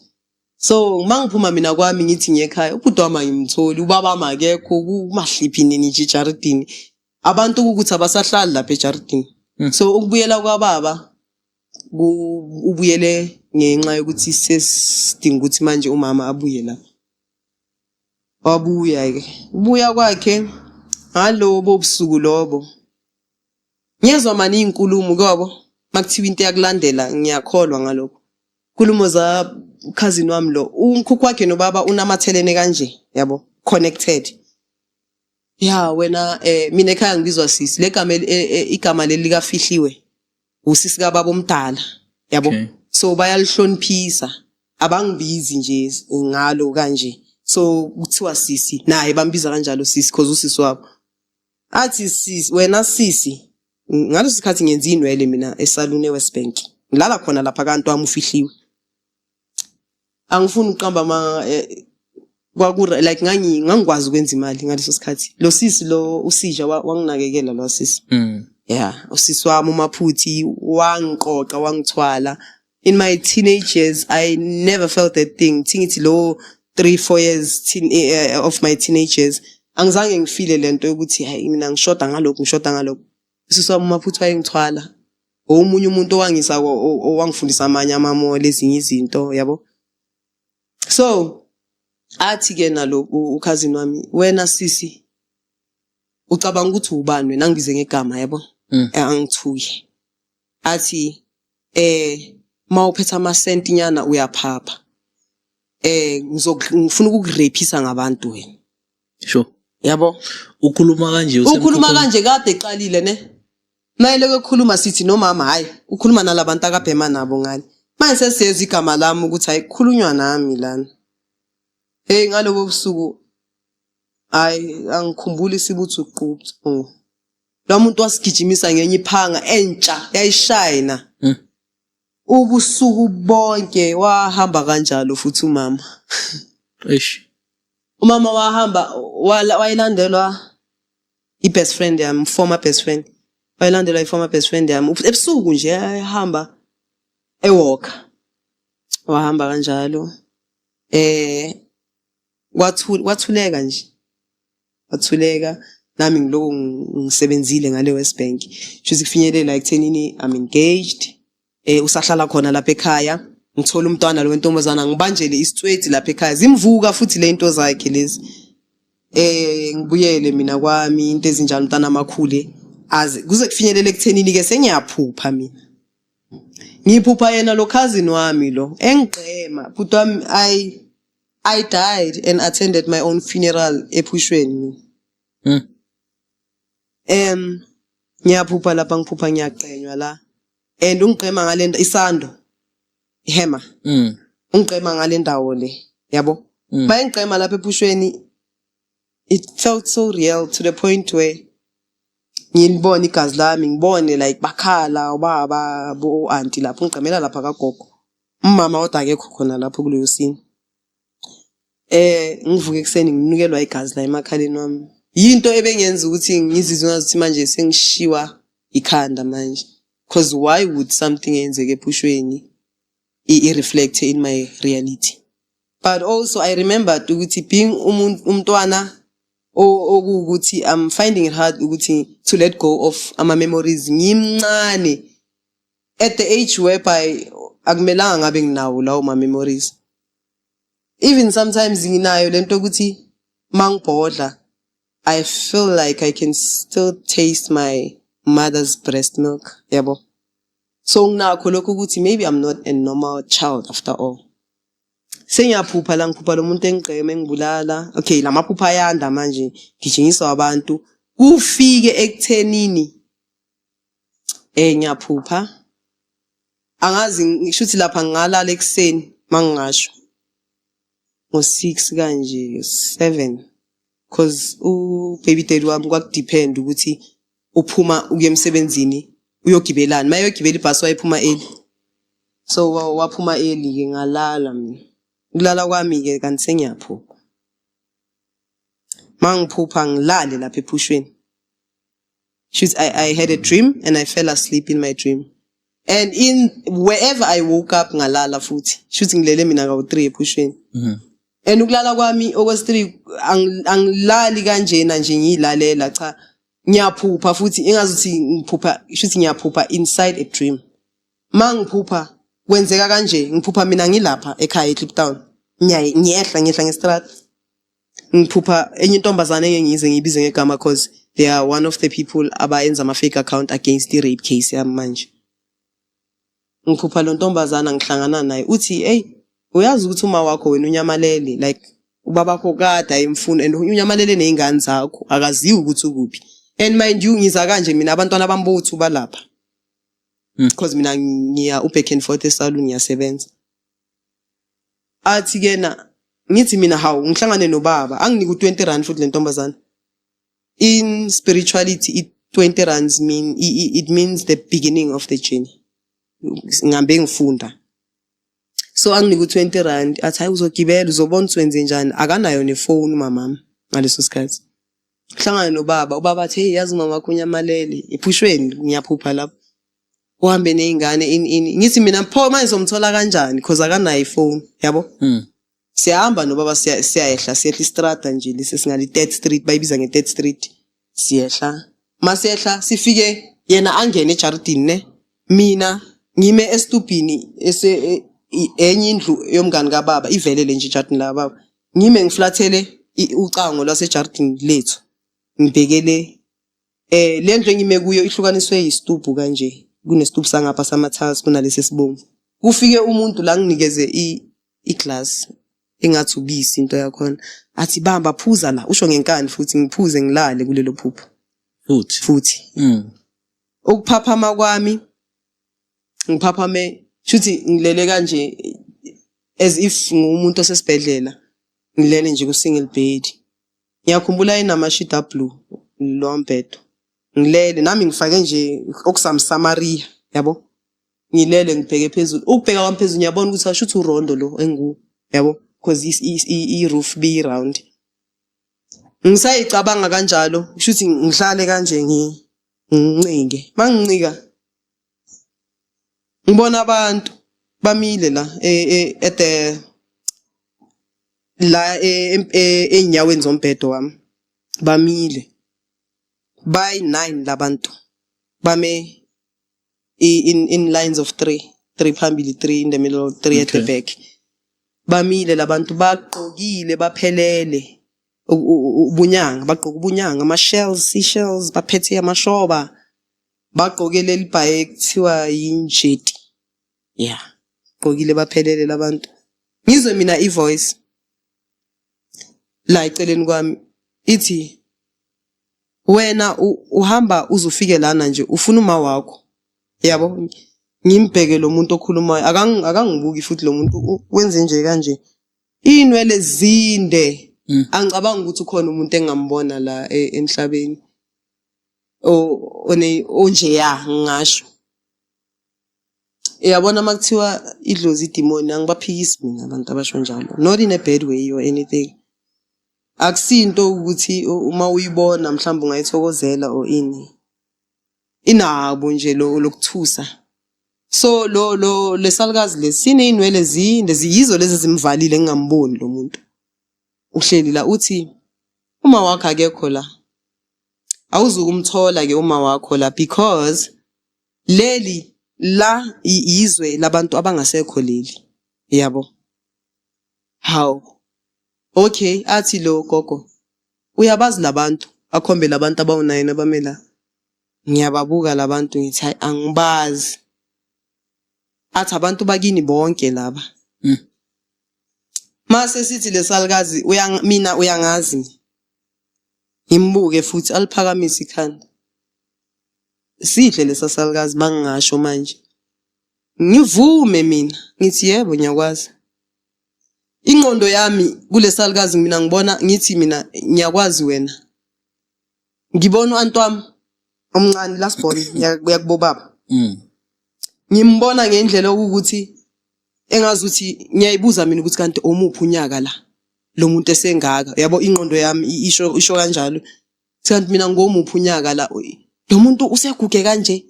So mangiphuma mina kwami ngithi ngiyekhaya ubhuti wami angimtholi ubaba makekho kumahliphi nini nje ejaridini. Abantu ukuthi abasahlali lapha ejaridini. So ukubuyela kwababa ubuyele ngenxa yokuthi sesidinga ukuthi manje umama abuye la. Wabuya ke. Ubuya kwakhe ngalobo busuku lobo. Ngiyezwa mani izinkulumo kwabo makuthiwa into yakulandela ngiyakholwa ngalokho. Nkulumo za cousin wami lo umkhukhu wakhe nobaba unamathelene kanje yabo connected. Ya wena mina ekhaya ngibizwa sisi legama igama leli likafihliwe usisi kababa omdala yabo. Okay. So bayalihloniphisa abangibizi nje ngalo kanje so kuthiwa sisi naye bambiza kanjalo sisi because usisi wabo athi sisi wena sisi ngaleso sikhathi ngenza inwele mina esaluni eWest Bank ngilala khona lapha kanti wami ufihliwe angifuni ukuqamba ama kwaku like ngangikwazi ukwenza imali ngaleso sikhathi lo sisi lo usija wanginakekela lo sisi. Yeah, usisi wami uMaphuthi wangiqoqa wangithwala in my teenage years I never felt that thing ngithi lo 3-4 years of my teenage years angizange ngifile lento yokuthi hayi mina ngishoda ngalokho ngishoda ngalokho usisi wami uMaphuthi wayengithwala omunye umuntu owangisa owangifundisa amanye amamoli ezinye izinto yabo. So athi ke nalo ukhazini wami wena sisi ucabanga ukuthi ubani wena angibize ngegama yabo. Angithuki athi mawuphethe amasenti nyana uyaphapha ngifuna ukukurapisa ngabantu wena. Sure. Yabo ukhuluma kanje ukhuluma kanje kade eqalile ne mayele ukukhuluma sithi nomama hayi ukhuluma nalabantu akabhema nabo ngale. Manje sesiyezwa igama lami ukuthi ayikhulunywa nami lana. Hey, ngalobo busuku hayi, angikhumbuli sibuthi uquphu. Lo muntu wasigijimisa ngenye iphanga entsha yayishayina. Ubusuku bonke wahamba kanjalo futhi umama. Eish. Umama wahamba, wayelandelwa i-best friend yami, former best friend. Wayelandelwa i-former best friend yami. Ebusuku nje ehamba ewalker. Wahamba kanjalo. Kwathuleka nje. Wathuleka, nami ngiloko ngisebenzile ngale West Bank. Shuthi kufinyelela ekuthenini I'm engaged. Usahlala khona lapha ekhaya. Ngithola umntwana lo wentombazana, ngibanjele isitsweti lapha ekhaya. Zimvuka futhi le into zakhe lezi. Ngibuyele mina kwami, into ezinjalo, umntana amakhule aze kuze kufinyelele ekuthenini ke sengiyaphupha mina. Ngiphupha yena lo cousin wami lo engigqema, bhuti wami. I died and attended my own funeral ephushweni. Ngiyaphupha lapha, ngiphupha ngiyaqenywa la. And ungigqema ngale isando, ihammer. Ungigqema ngale ndawo le, yabo. Mayengigqema lapha ephushweni, it felt so real to the point where ngilibona igazi lami, ngibone like bakhala ubaba, bo auntie lapho ngigqemela lapha kagogo. Umama kodwa akekho khona lapho kuleyo scene. Ngivuke ekuseni nginukelwa igazi la emakhaleni wami. Yinto ebengenza ukuthi ngizizwe ngazuthi manje sengishiwa ikhanda manje. Because why would something eyenzeke ephushweni i-reflect in my reality? But also I remembered ukuthi being umuntu, umntwana okuwukuthi I'm finding it hard ukuthi to let go of ama memories ngimncane, at the age whereby akumelanga ngabe nginawo lawo ma memories. Even sometimes nginayo lento ukuthi mangibhodla, I feel like I can still taste my mother's breast milk, yabo. So nginakho lokho ukuthi maybe I'm not a normal child after all. Sengiyaphupha la, ngiphupha lo muntu engigqema, engibulala. Okay, lamaphupha ayanda manje, gijinyiswa abantu, kufike ekuthenini ngiyaphupha, angazi ngisho ukuthi lapha ngingalala ekuseni, mangingasho ngo-6 kanje, 7, cause u-baby daddy wami kwakudepend ukuthi uphuma ukuya emsebenzini uyogibelani. Mayogibela ibhasi wayephuma early, so waphuma early ke, ngalala mina. Ukulala kwami ke kanti sengiyaphupha. Mangiphupha ngilale lapha ephushweni. She's, I had a dream and I fell asleep in my dream. And in wherever I woke up, ngalala futhi. Shuthi ngilele mina kawu 3 ephushweni. And ukulala kwami okwesi 3, angilali kanjena nje ngiyilalela, cha, ngiyaphupha futhi ingazuthi ngiphupha, shuthi ngiyaphupha inside a dream. Mangiphupha kwenzeka kanje, ngiphupha mina ngilapha ekhaya eKliptown. Ngiyaye ngiyehla, ngiyehla ngestrata. Ngiphupha enye intombazane engeke ngize ngiyibize ngegama cause they are one of the people abayenza ama fake account against the rape case yami manje. Ngiphupha lo ntombazana ngihlangana naye, uthi, "Hey, uyazi ukuthi uma wakho wena unyamalele, like ubabakho kade ayemfuna and unyamalele nezingane zakho, akaziwi ukuthi ukuphi." And mind you, ngiza kanje mina, abantwana bami bothu balapha. Because mina ngiya u-back and forth esalon, ngiyasebenza. Athi kena, ngithi mina, hawu, ngihlangane nobaba, anginike u20 rand futhi le ntombazana. In spirituality, it 20 rands mean it means the beginning of the journey. Ngihambe ngifunda. So anginike u20 rand, athi, "Hayi, uzogibela, uzobona ukuthi wenze njani." Akanayo nefoni umamami ngaleso sikhathi. Hlangana nobaba, ubaba athi, "Hey, yazi mama wakho unyamalele ephushweni." Ngiyaphupha lapho. Uhambe nezingane, ini ini. Ngithi mina, pho manje somthola kanjani, because akanayo ifoni, yabo? Siyahamba nobaba, siyayehla, siyehla istrata nje lesi singali Third Street, bayibiza nge-Third Street. Siyehla, masehla sifike yena angene ejardini ne, mina ngime estubhini ese enye indlu yomngani kababa ivelele nje ejardini la baba. Ngime ngiflathele ucango lwasejardini lethu, ngibhekele le ndlu engime kuyo, ihlukaniswe yisitubhu kanje, kunesitubhu sangapha sama-tiles, kunalesi esibomvu. Kufike umuntu la, nginikeze iglass engathi ubisi into yakhona, athi, "Bamba, phuza la," usho ngenkani futhi. Ngiphuze, ngilale kulelo phupho. Futhi. Futhi. Ukuphaphama kwami, ngiphaphame Shuthi ngilele kanje as if ngumuntu osesibhedlela, ngilele nje ku single bed. Ngiyakhumbula inamashidi ablue lo mbhedo. Ngilele nami ngifake nje okusamsamaria, yabo. Ngilele ngibheke phezulu. Ukubheka kwami phezulu ngiyabona ukuthi ashuthi urondo lo engu, yabo, because i roof bi round. Ngisayicabanga kanjalo, kushuthi ngihlale kanje ngincike. Mangincika ngibona abantu bamile la at the la ey'nyaweni zombhedo wami, bamile bayi-9 labantu, bame in lines of 3, 3 phambili, 3 in the middle, 3 at the back. Bamile labantu, bagqokile baphelele ubunyanga, bagqoka ubunyanga, ama shells, seashells, baphethe amashoba, bagqoke leli bhaye ekuthiwa yinjeti, yeah, gqokile baphelele labantu. Ngizwe mina i-voice la eceleni kwami ithi, wena uhamba uzufike lana nje ufuna uma wakho, yabo. Ngimbheke lo muntu okhulumayo, akangibuki futhi lo muntu, wenze nje kanje, inwele zinde. Angicabanga ukuthi ukhona umuntu engambona la emhlabeni one onjeya, ngingasho. Uyabona makuthiwa idlozi idimoni, angibaphikisi mina abantu abasho njalo, not in a bad way or anything. Akusinto ukuthi uma uyibona mhlawumbe ungayithokozela or ini, inabo nje lo lokuthusa. So lo lesalukazi lesi sineyinwele zinde, ziyizo lezi zimvalile, ngingamboni lo muntu uhleli la. Uthi uma wakho akekho la, awuzukumthola ke uma wakho la, because leli la izwe labantu abangasekho leli, yabo. Hawu, okay. Athi lo gogo uyabazi labantu, akhombe labantu abawu-9 abame la. Ngiyababuka labantu, ngithi hayi, angibazi. Athi abantu bakini bonke laba. Mase sithi lesalukazi, mina uyangazi mina. Ngimbuke futhi, aliphakamise ikhanda. Sihle lesa salukazi, mangingasho manje. Ngivume mina, ngithi yebo, ngiyakwazi. Ingqondo yami kulesalukazi, mina ngibona, ngithi mina ngiyakwazi wena. Ngibona u-anti wami omncane, last born yakubo baba. Ngimbona ngendlela okuthi engazuthi ngiyayibuza mina ukuthi kanti omuphi unyaka la lo muntu esengaka, yabo. Ingqondo yami isho kanjalo, kanti mina ngomuphi unyaka la lo muntu useguge kanje.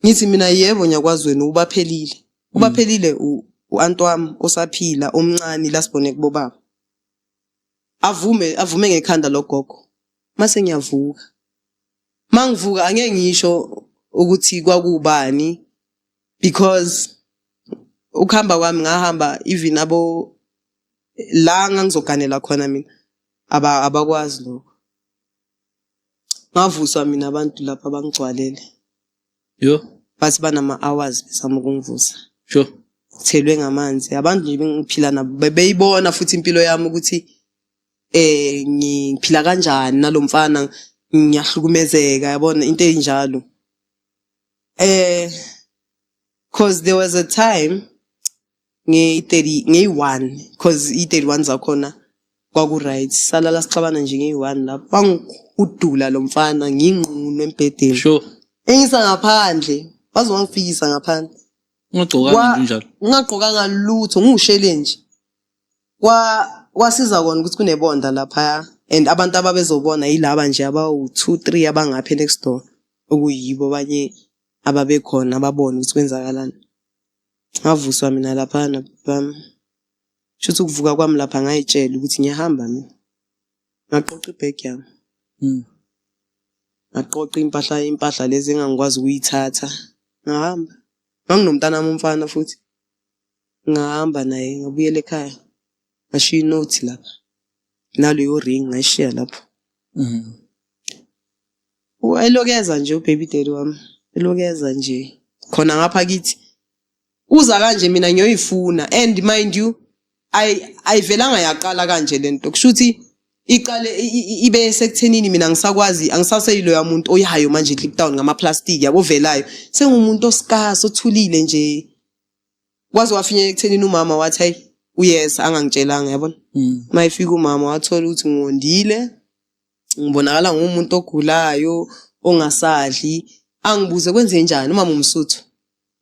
Ngithi mina yebo, ngiyakwazi wena, ubaphelile, ubaphelile u-anti wami osaphila omncane, la sibone kubo baba. Avume ngekhanda logogo. Mase ngiyavuka, mangivuka angeke ngisho ukuthi kwakubani, because ukuhamba kwami ngahamba even abo la ngangizoganela khona mina abakwazi lokho. Ngavuswa mina abantu lapha bangigcwalele. Yo. Bathi banama hours bezama ukungivusa. Thelwe ngamanzi abantu nje bengiphila nabo, bebeyibona futhi impilo yami ukuthi ngiphila kanjani nalomfana, ngiyahlukumezeka, yabona, into enjalo. Cause there was a time nge-30, ngeyi-1, cause i-31 zakhona kwaku right, salala sixabana nje ngeyi-1 lapho wangihudula lo mfana nginqunu embhedeni. Engisa ngaphandle, waze wangifikisa ngaphandle. Ungagqokanga nje njalo? Ngingagqokanga lutho, ngiwushele nje. Kwasiza kona ukuthi kunebonda laphaya and abantu ababezobona yilaba nje abawu-2 3 abangapha next door, okuyibo abanye ababekhona ababona ukuthi kwenzakalani. Ngavuswa mina laphana bami. Shuthi ukuvuka kwami lapha ngayitshela ukuthi ngiyahamba mina. Ngaqoqa ibag yami. Ngaqoqa impahla lezi engangikwazi ukuyithatha. Ngahamba. Nganginomntanami umfana futhi. Ngahamba naye ngabuyela ekhaya. Ngashiya inothi lapha. Naleyo ring ngayishiya lapho. Elokeza nje ubaby daddy wami. Elokeza nje. Khona ngapha kithi. Uza kanje mina ngiyoyifuna, and mind you, ayivelanga yaqala kanje lento. Kusho ukuthi iqale ibe sekuthenini mina ngisakwazi, angisaseyiloya muntu oyayo manje eKliptown ngama plastic, yabo, velayo. Sengumuntu oscarce, othulile nje. Kwaze wafinyelela ekuthenini umama wathi hayi uyeza angangitshelanga yabona. Mayefika umama wathola ukuthi ngondile, ngibonakala ngumuntu ogulayo ongasadli. Angibuze kwenze njani umama umSuthu.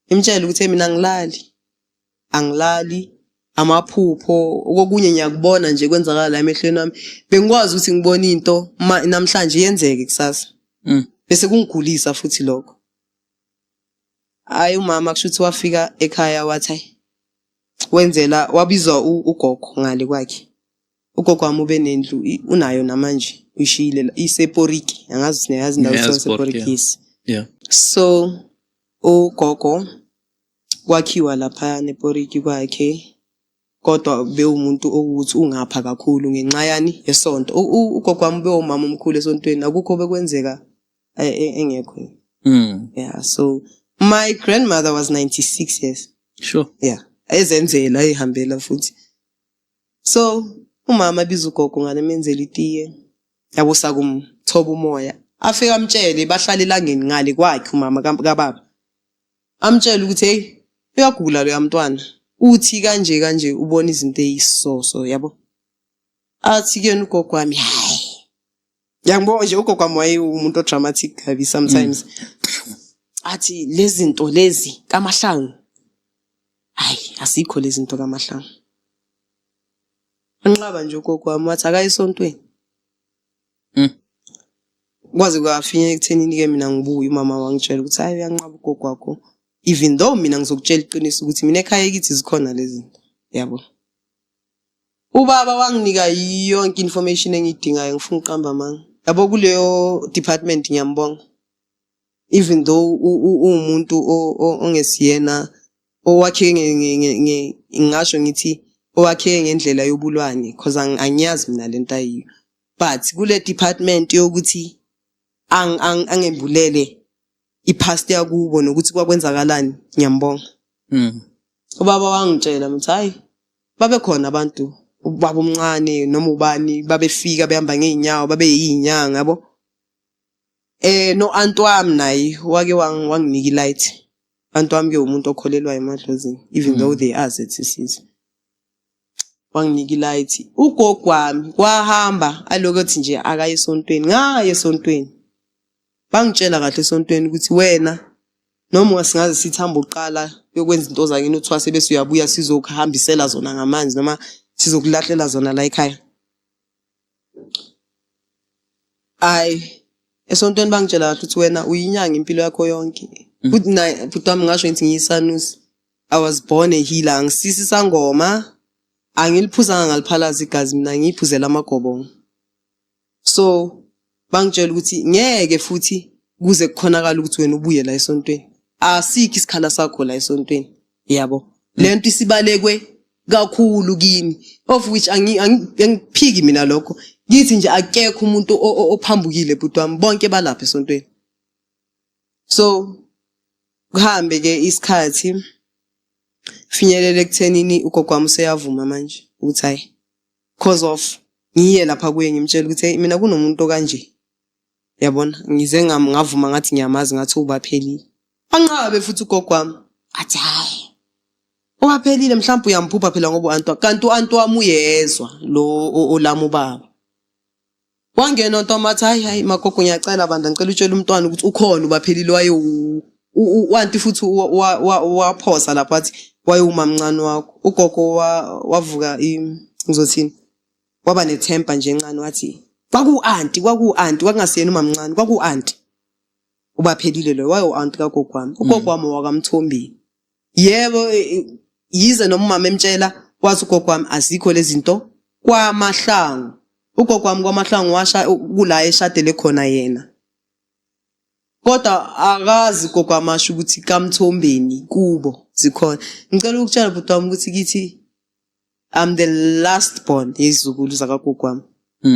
Ngimtshele ukuthi mina angilali. Angilali amaphupho okunye ngiyakubona nje kwenzakala la emehlweni wami. Bengikwazi ukuthi ngibone into namhlanje yenzeke kusasa. Bese kungigulisa futhi lokho. Hayi umama kusho ukuthi wafika ekhaya wathi hayi wenzela wabizwa ugogo ngale kwakhe. Ugogo wami ube nendlu unayo namanje uyishiyile isePoriki, angazi ukuthi niyayazi indawo Ngiyazi yasePoriki. Poriki, Yes. Yeah. So ugogo kwakhiwa lapha nePoriki kwakhe kodwa bewumuntu okuthi ungapha kakhulu ngenxa yani yesonto. Ugogo wami bewumama omkhulu esontweni, akukho bekwenzeka engekho. Yeah, so my grandmother was 96 years. Sure. Yeah, ezenzela ehambela futhi. So umama abiza ugogo ngale menzela itiye. Yabo sakumthoba umoya. Afika amtshele bahlale elangeni ngale kwakhe umama kababa. Amtshele ukuthi hey uyagula lo yamntwana. Uthi kanje kanje ubona izinto ezisoso yabo. Athi kuyena ugogo wami hayi. Ngiyangibona nje ugogo wami waye umuntu odramatic kabi sometimes. Athi lezi zinto lezi kaMahlangu. Hayi asikho lezi zinto kaMahlangu. Anqaba nje ugogo wami wathi akaye esontweni. Kwaze kwafinyela ekuthenini ke mina ngibuye umama wangitshela ukuthi hayi uyanqaba ugogo wakho. Even though mina ngizokutshela iqiniso ukuthi mina ekhaya kithi zikhona lezi zinto. Yabo. Ubaba wanginika yonke information engiyidingayo ngifuna uqamba amanga. Yabo kuleyo department ngiyambonga. Even though uwumuntu ongesiyena owakheke ngingasho ngithi owakheke ngendlela yobulwane because angiyazi mina lento ayiyo. But kule department yokuthi angembulele ipast yakubo nokuthi kwakwenzakalani ngiyambonga. Ubaba wangitshela ukuthi hayi babe khona abantu ubaba omncane noma ubani babefika behamba ngeenyawo babe yinyanga yabo. No aunt wami naye wake wanginika ilight. Aunt wami ke umuntu okholelwa emadlozini even though they are ZCCs. Wanginika ilight. Ugogo wami kwahamba alokuthi nje akaye esontweni, ngaye esontweni. Bangitshela kahle esontweni ukuthi wena noma singaze sithamba uqala yokwenza into zakini uthwase bese uyabuya sizokuhambisela zona ngamanzi noma sizokulahlela zona la ekhaya. Ayi esontweni bangitshela kahle ukuthi wena uyinyanga impilo yakho yonke. Futhi na futhi wami ngasho ngithi ngiyisanusi. I was born a healer, angisisi sangoma. Angiliphuzanga ngaliphalaza igazi mina ngiyiphuzela amagobongo. So bangitshela ukuthi ngeke futhi kuze kukhonakala ukuthi wena ubuye la esontweni. Asikho isikhala sakho la esontweni. Yabo. Lento isibalekwe kakhulu kimi of which angiphiki mina lokho. Ngithi nje akekho umuntu ophambukile bhuti wami, bonke balapha esontweni. So kuhambe ke isikhathi finyelele ekuthenini ugogo wami useyavuma manje ukuthi hayi cause of ngiye lapha kuye ngimtshela ukuthi hey mina kunomuntu okanje. Yabona ngize ngavuma ngathi ngiyamazi ngathi ubaphelile. Anqabe futhi ugogo wami athi hayi ubaphelile mhlawumbe uyamphupha phela ngoba u-anti kanti u-anti wami uyezwa lo olami ubaba. Wangena uNtombi wathi hayi hayi magogo ngiyacela bandla ngicela utshele umntwana ukuthi ukhona ubaphelile waye wanti futhi waphosa lapho wathi wayewumamncane wakho. Ugogo wavuka ngizothini waba nethemba nje encane wathi kwaku-anti kwaku-anti kwakungasiyena umamncane kwaku-anti ubaphelile lo wayewu-anti kagogo wami. Ugogo wami wakamthombeni. Yebo yize noma umama emtshela wathi ugogo wami azikho lezi zinto kwaMahlangu. Ugogo wami kwaMahlangu washa kula eshadele khona yena. Kodwa akazi ugogo wami asho ukuthi kaMthombeni kubo zikhona. Ngicela ukutshela bhuti wami ukuthi kithi I'm the last born yezizukulu zakagogo wami.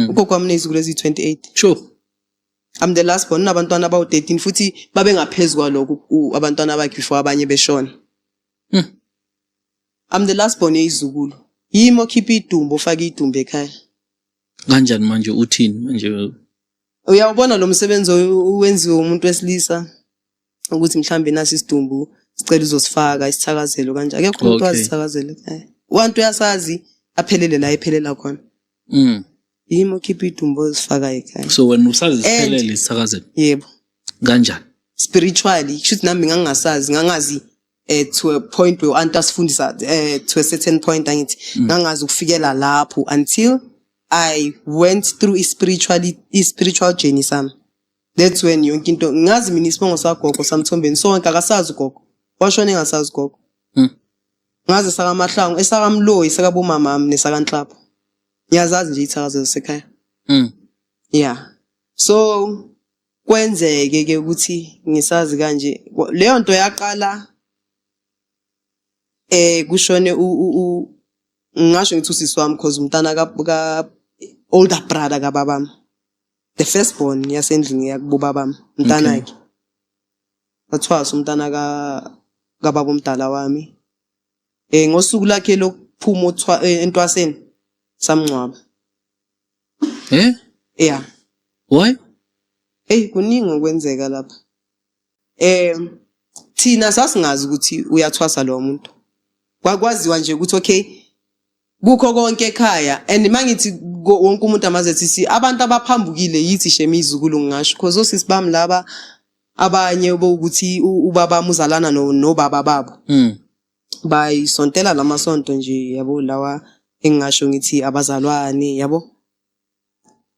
Ugogo wami unezizukulu eziyi-28. Sure. I'm the last born unabantwana abawu-13 futhi babengaphezulu kwalokho abantwana bakhe before abanye beshona. I'm the last born yezizukulu. Yimi okhipha idumbu ofaka idumbu ekhaya. Kanjani manje uthini manje? Uyawubona lo msebenzi owenziwe umuntu wesilisa ukuthi mhlambe nasi isidumbu Sicela uzosifaka isithakazelo kanje. Akekho umuntu wazi isithakazelo ekhaya. Wantu uyasazi aphelele la ephelela khona. Yimi okhipha idumbu ozifaka ekhaya. So wena usazi siphelele isithakazelo? Yebo. Kanjani? Spiritually, kushuthi nami ngangingasazi, ngangazi to a point where u-anti asifundisa to a certain point angithi ngangazi ukufikela lapho until I went through i-spiritual journey sami. That's when yonke into ngazi mina isibongo sagogo samthombeni sonke akasazi ugogo. Washona engasazi ugogo. Ngazi sakaMahlangu, esakaMloyi, sakabomamami nesakanhlapho. Ngiyazazi nje ithakazo zasekhaya. Yeah. So kwenzeke ke ukuthi ngisazi kanje leyo nto yaqala kushone u ngingasho ngithi usisi wami cause umntana ka older brother kababami, the first born yasendlini yakubobabami, umntanakhe wathwasa umntana ka kababa omdala wami ngosuku lakhe lokuphuma entwaseni samngcwaba. Eh? Yeah. Why? Hey, kuningi okwenzeka lapha. Thina sasingazi ukuthi uyathwasa lo muntu. Kwakwaziwa nje ukuthi okay kukho konke ekhaya and mangithi wonke umuntu amazi si abantu abaphambukile yithi shame izukulu ngingasho because osisi bami laba abanye bokuthi ubaba muzalana nobaba babo. Bayisontela lamasonto nje yabo lawa engingasho ngithi abazalwane yabo.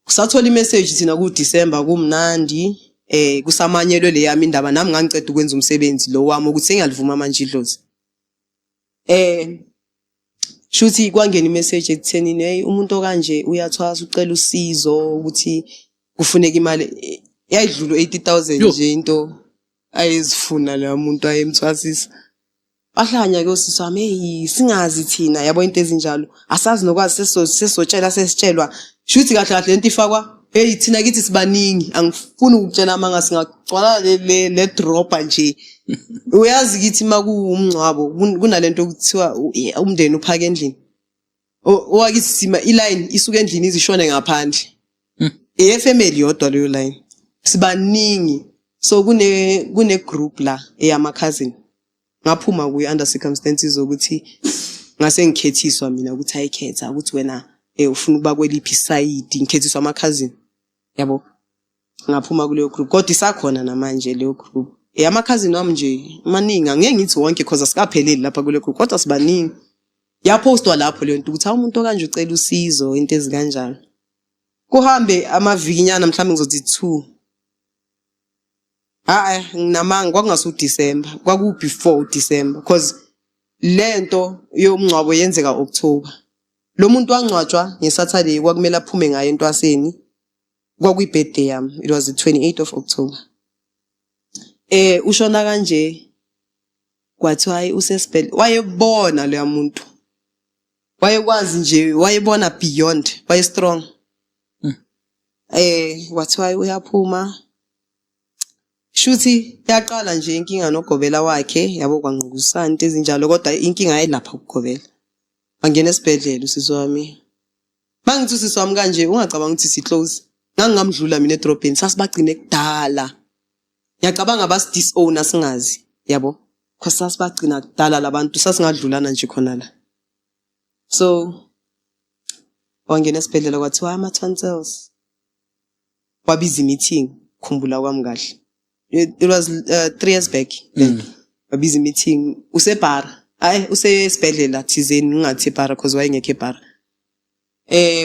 Sathola imessage thina ku December kumnandi kusamanyelwe le yami indaba nami ngangiceda ukwenza umsebenzi lo wami ukuthi sengiyalivuma manje idlozi. Shuthi kwangena imessage ekuthenini hey umuntu okanje uyathwasa ucela usizo ukuthi kufuneka imali yayidlula 80,000 nje into ayezifuna lo muntu ayemthwasisa. Bahlanya ke osisi wami hey singazi thina yabo into ezinjalo asazi nokwazi sesotshela sesitshelwa shuthi kahle kahle lento ifakwa hey thina kithi sibaningi angifuni ukutshela amanga singagcwala le dropper nje uyazi kithi makuwumngcwabo kunalento okuthiwa umndeni uphaka endlini owakithi sima iline isuka endlini izishone ngaphandle eyefamily yodwa leyo line sibaningi so kune group la eyama cousin ngaphuma kuyo under circumstances zokuthi ngase ngikhethiswa mina ukuthi ayikhetha ukuthi wena ufuna ukuba kweliphi side ngikhethiswa ama cousin yabo ngaphuma kuleyo group kodwa isakhona namanje leyo group eyama cousin wami nje maningi angeke ngithi wonke because asikapheleli lapha kule group kodwa sibaningi yapostwa lapho leyo nto ukuthi umuntu okanje ucela usizo into ezikanjalo kuhambe amavikinyana mhlawumbe ngizothi 2 hayi nginamanga kwakungasu December kwaku before December because lento yomngcwabo yenzeka October lo muntu wangcwatshwa ngeSaturday kwakumele aphume ngayo entwaseni kwakuyi birthday yami it was the 28th of October ushona kanje kwathiwa hayi usesibhedlela wayebona loya muntu wayekwazi nje wayebona beyond waye strong wathiwa uyaphuma shuthi yaqala nje inkinga nogobela wakhe yabo kwanqukuzisana into ezinjalo kodwa inkinga ayilapha kugobela wangena esibhedlela usisi wami mangithi usisi wami kanje ungacabanga ukuthi si close ngangingamdlula mina edrobheni sasibagcine kudala ngiyacabanga basi disown singazi yabo because sasibagcina kudala labantu sasingadlulana nje khona la so wangena esibhedlela kwathiwa ama tonsils wabiza meeting khumbula kwami kahle it was 3 years back wabiza meeting usebhara hayi usesibhedlela thizeni ngingathi ebhara because wayengekho ebhara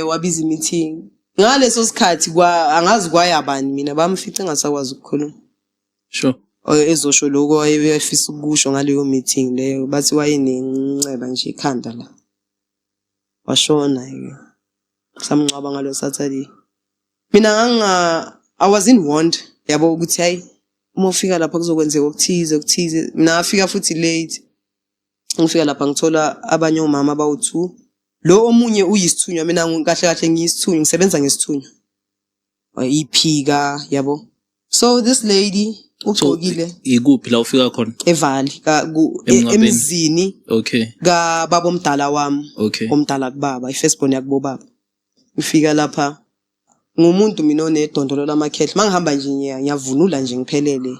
wabiza meeting ngaleso sikhathi kwa angazi kwayabani mina bamfice engasakwazi ukukhuluma sure ezosho lokho wayefisa ukusho ngaleyo meeting leyo bathi wayenenceba nje ekhanda la washona ke samngcwaba ngalo Saturday mina nganga I wasn't warned yabo ukuthi hayi uma ufika lapha kuzokwenzeka okuthize okuthize mina ngafika futhi late ngifika lapha ngithola abanye omama abawu2 lo omunye uyisithunywa mina kahle kahle ngiyisithunywa ngisebenza ngesithunywa iphika yabo so this lady ugqokile ikuphi la ufika khona eVali emzini okay ka baba omdala wami okay omdala kubaba ifirstborn yakubo baba ngifika lapha ngumuntu mina onedondolo lamakhehla mangihamba nje ngiyavunula nje ngiphelele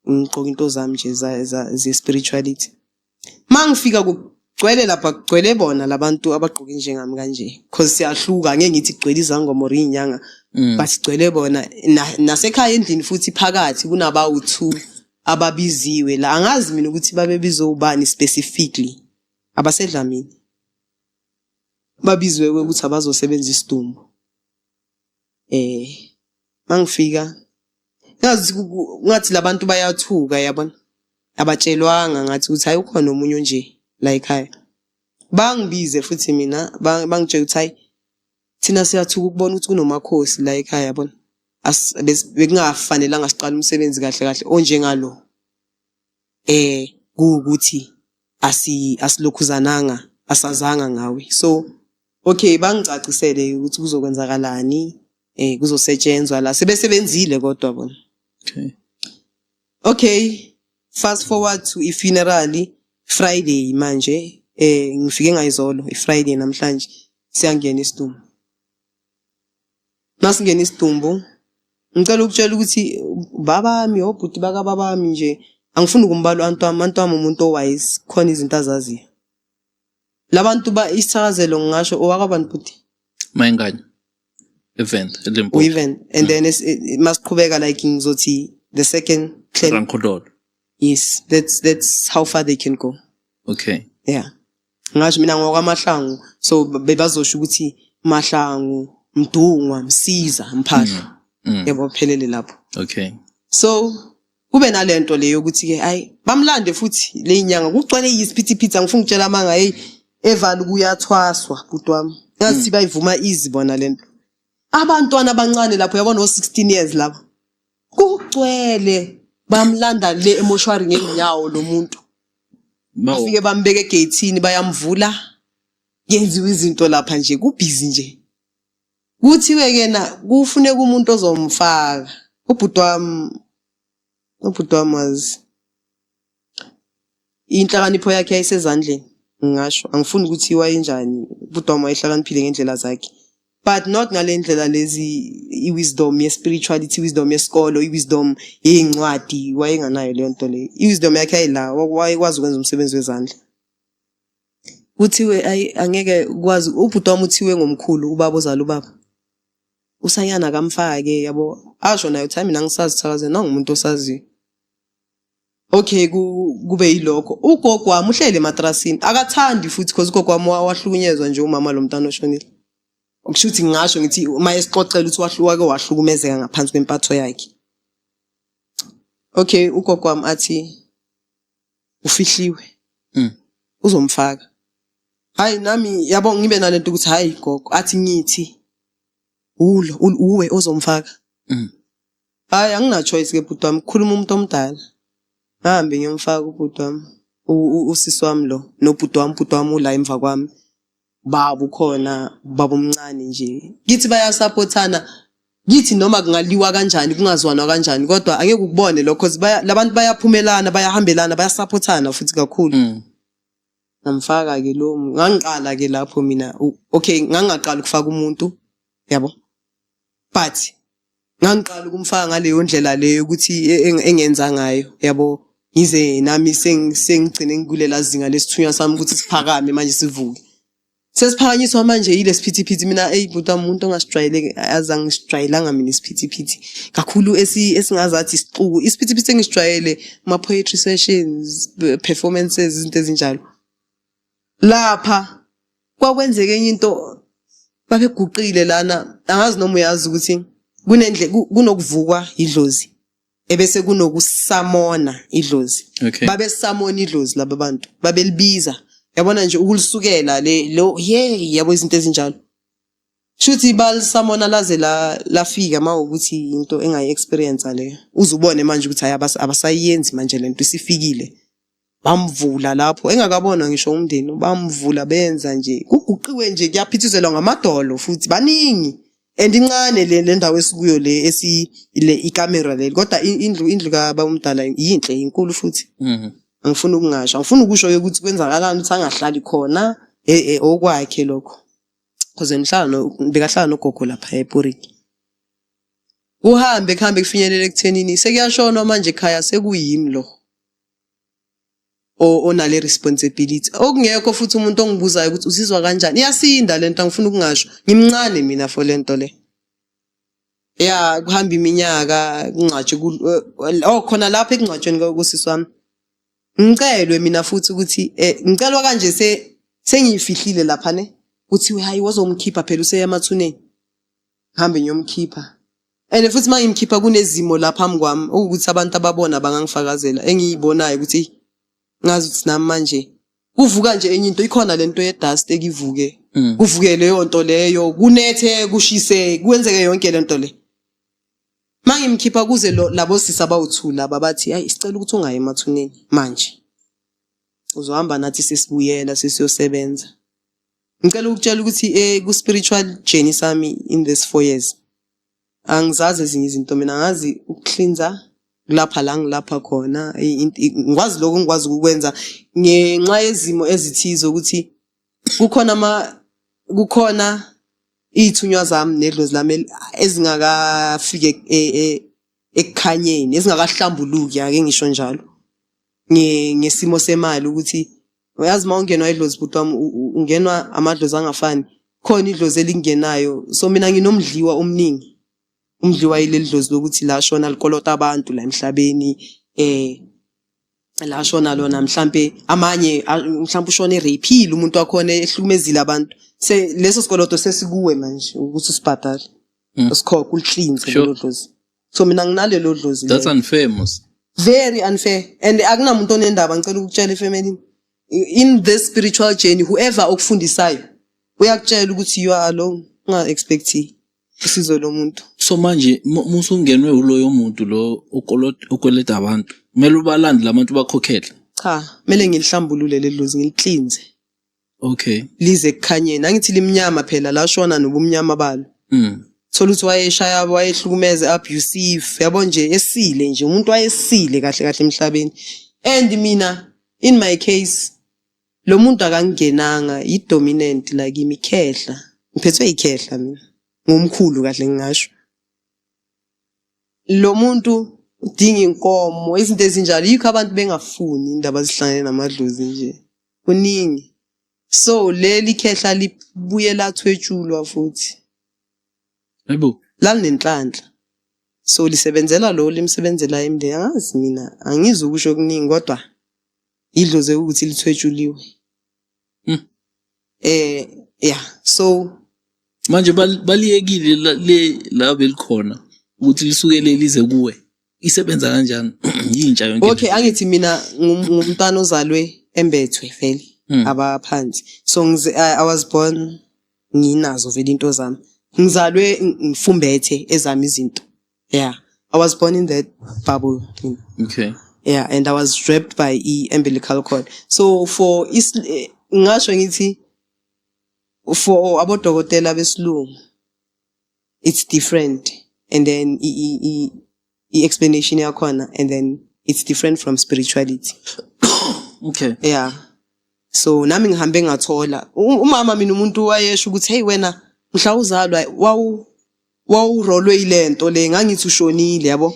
Ngigqoka into zami nje ze-spirituality. Uma ngifika kugcwele lapha, kugcwele bona labantu abagqoke njengami kanje, cause siyahluka. Angeke ngithi kugcwele izangoma or iy'nyanga, but sigcwele bona. Nasekhaya endlini futhi phakathi kunabawu-2 ababiziwe la. Angazi mina ukuthi babebizwe ubani specifically, abasedlamini babizwe ukuthi abazosebenza isidumbu. Mangifika ngazi ngathi labantu bayathuka, yabona, abatshelwanga ngathi ukuthi hayi, ukhona omunye nje la ekhaya. Bangibize futhi mina, bangitshela ukuthi hayi, thina siyathuka ukubona ukuthi kunomakhosi la ekhaya, yabona, bekungafanelanga siqale umsebenzi kahle kahle onjengalo, kuwukuthi asilokhuzananga, asazanga ngawe. So okay, bangicacisele ukuthi kuzokwenzakalani, kuzosetshenzwa la, sebesebenzile kodwa bona. Okay, fast forward to i-funeral Friday manje. Ngifike ngayizolo, i-Friday namhlanje siyangena isidumbu. Masingena isidumbu, ngicela ukutshela ukuthi babami, obhuti bakababami nje, angifuni ukumbala u-anti wami. Anti wami umuntu owise, khona izinto azaziyo. Labantu ba isithakazelo, ngingasho owakabani, bhuti? Mayinganya. Event eLimpopo. U-event and then masiqhubeka, like ngizothi the second clan. Rankodolo. Yes, that's how far they can go. Yeah, ngasho mina ngokwaMahlangu, so bebazosho ukuthi Mahlangu, Mdungwa, Msiza, Mphahlo, yabo, phelele lapho. So kube nalento leyo ukuthi ke hayi, bamlande futhi le inyanga, kugcwele isiphithiphithi. Angifuni ukutshela amanga, hey, evali kuyathwaswa, bhuti wami. Ngathi bayivuma easy bona lento. Abantwana abancane lapho, yabona, o 16 years lapho kugcwele. Bamlanda le emoshwari ngenyawo lo muntu. Bafike bambeka egeyithini, bayamvula, yenziwa izinto lapha nje, kubhizi nje. Kuthiwe ke na kufuneka umuntu ozomfaka. Ubhuti wami, ubhuti wami wazi inhlakanipho yakhe yayisezandleni, ngingasho. Angifuni ukuthi wayenjani, ubhuti wami wayehlakaniphile ngendlela zakhe, but not ngale ndlela lezi i-wisdom ye-spirituality, i-wisdom yesikolo, i-wisdom yey'ncwadi. Wayenganayo leyo nto leyo. I-wisdom yakhe yayila, wayekwazi ukwenza umsebenzi wezandla. Kuthiwe ayi, angeke kwazi ubhuti wami, uthiwe ngomkhulu, ubaba ozala ubaba, usanyana akamfake, yabo. Asho naye uthi hayi, mina ngisazi thakazela nangumuntu osaziyo. Okay, kube yilokho. Ugogo wami uhlele ematrasini, akathandi futhi, cause ugogo wami wahlukunyezwa nje umama lo mntana oshonile. Okusho ukuthi ngingasho ngithi uma esixoxela ukuthi wake wahlukumezeka ngaphansi kwempatho yakhe. Okay, ugogo wami athi ufihliwe, uzomfaka. Hayi, nami yabo ngibe nalento ukuthi hayi gogo, athi ngithi ulo uwe ozomfaka. Hayi, angina choice ke, bhuti wami, kukhuluma umuntu omdala. Ngihambe ngiyomfaka ubhuti wami, usisi wami lo nobhuti wami. Ubhuti wami ula emva kwami, baba ukhona, baba omncane nje. Kithi bayasupportana kithi, noma kungaliwa kanjani, kungazwanwa kanjani, kodwa angeke ukubone lokho, cause labantu bayaphumelana, bayahambelana, bayasupportana futhi kakhulu. Ngamfaka ke lo, ngangiqala ke lapho mina. Okay, ngangaqala ukufaka umuntu, yabo, but ngangiqala ukumfaka ngaleyo ndlela leyo ukuthi engenza ngayo, yabo, ngize nami sengigcine ngikulela zinga lesithunywa sami ukuthi siphakame manje, sivuke. Sesiphakanyiswa manje yile siphithiphithi. Mina, eyi bhuti wami, umuntu ongasijwayeleki, azangisijwayelanga mina isiphithiphithi kakhulu esingazathi isixuku. Isiphithiphithi engisijwayele ama-poetry sessions, performances, izinto ezinjalo. Lapha kwakwenzeka enye into, babeguqile lana. Angazi noma uyazi ukuthi kunendle kunokuvukwa idlozi ebese kunokusamona idlozi. Babesamona idlozi laba bantu, babelibiza, yabona nje, ukulisukela le lo, hey, yabo, izinto ezinjalo. Shuthi balisamona laze la lafika mawukuthi into engayi experience leyo. Uzubone manje ukuthi hayi, abasayenzi manje lento, isifikile. Bamvula lapho engakabonwa ngisho umndeni, bamvula, benza nje, kuguqiwe nje, kuyaphithizelwa ngamadolo futhi baningi and incane le ndawo esikuyo le, esi le ikamera leli, kodwa indlu kababa omdala yinhle, inkulu futhi. Angifuni ukungasho, angifuni ukusho ke ukuthi kwenzakalani ukuthi angahlali khona, okwakhe lokho, because ngihlala no bekahlala nogogo lapha ePuriki. Kuhambe kuhambe kufinyelele ekuthenini sekuyashonwa manje ekhaya, sekuyimi lo onale responsibility, okungekho futhi umuntu ongibuzayo ukuthi uzizwa kanjani. Iyasinda lento, angifuni ukungasho, ngimncane mina for lento le. Ya, kuhamba iminyaka, kungcwatshwe oh, khona lapha ekungcwatshweni kusisi wami, ngicelwe mina futhi ukuthi ngicelwa kanje, sengiyifihlile lapha ne, kuthiwe hayi, wazomkhipha phela, useya emathuneni, ngihambe ngiyomkhipha. And futhi uma ngimkhipha kunezimo la phambi kwami okuwukuthi abantu ababona bangangifakazela, engiyibonayo ukuthi eyi, ngazi ukuthi nami manje kuvuka nje enye into ikhona, lento ye-dust ekivuke, kuvuke leyo nto leyo, kunethe, kushise, kwenzeke yonke lento le. Uma ngimkhipha kuze labo sisi abawu-two laba bathi, hayi, sicela ukuthi ungayi emathuneni manje, uzohamba nathi sesibuyela sesiyosebenza. Ngicela ukutshela ukuthi ku-spiritual journey sami in this 4 years, angizazi ezinye izinto mina, ngazi ukuhlinza kulapha la ngilapha khona. Ngikwazi lokho ngikwazi ukukwenza ngenxa yezimo ezithize, ukuthi kukhona iy'thunywa zami nedlozi lami ezingakafiki ekukhanyeni, ezingakahlambuluki, ake ngisho njalo, ngesimo semali, ukuthi uyazi uma ungenwa idlozi, bhuti wami, ungenwa amadlozi angafani, khona idlozi elingenayo. So mina nginomdliwa omningi, umdliwa yileli dlozi lokuthi la shona likolota abantu la emhlabeni, la shona lona mhlambe amanye mhlambe ushone erapile umuntu wakhona, ehlukumezile abantu, se leso sikoloto sesikuwe manje ukuthi usibhadale, usikhokhe, ulicleanse lelo dlozi. So mina nginalelo dlozi That's lelo. Unfair mos. Very unfair, and akunamuntu onendaba. Ngicela ukutshela efamily, in this spiritual journey, whoever okufundisayo uyakutshela ukuthi you are alone, unga-expect usizo lomuntu. So manje musungenwe uloyo muntu lo okweleta abantu, kumele ubalande labantu bakhokhele? Cha, kumele ngilihlambulule leli dlozi, ngilicleanse lize ekukhanyeni. Angithi limnyama phela, la shona nobumnyama balo. Thola ukuthi wayeshaya, wayehlukumeze, abusive, yabo nje, esile nje umuntu, wayesile kahle kahle emhlabeni. And mina in my case, lo muntu akangingenanga, i-dominant la kimi, ikhehla, ngiphethwe ikhehla mina, ngumkhulu kahle ngingasho. Lo muntu udinga inkomo, izinto ezinjalo, yikho abantu bengafuni indaba zihlangene namadlozi nje, kuningi. So leli khehla libuye lathwetshulwa futhi. Hayibo. Lalinenhlanhla, so lisebenzela lo limsebenzela emndeni. Angazi mina, angizwi ukusho okuningi, kodwa idlozi ukuthi lithwetshuliwe. Yeah, so Manje baliyekile le la belikhona ukuthi lisukele lize kuwe, isebenza kanjani yintsha yonke? Okay, angithi mina ngumntwana ozalwe embethwe vele, abaphansi. So I was born nginazo vele into zami, ngizalwe ngifumbethe ezami izinto. Yeah, I was born in that bubble. Yeah, and I was wrapped by i-umbilical cord. So for ngasho ngithi for abodokotela besilungu it's different, and then i-explanation yakhona, and then it's different from spirituality. Yeah, so nami ngihambe ngathola umama mina, umuntu wayesho ukuthi, hey wena, mhla uzalwa wawurolwe ilento le, ngangithi ushonile, yabo.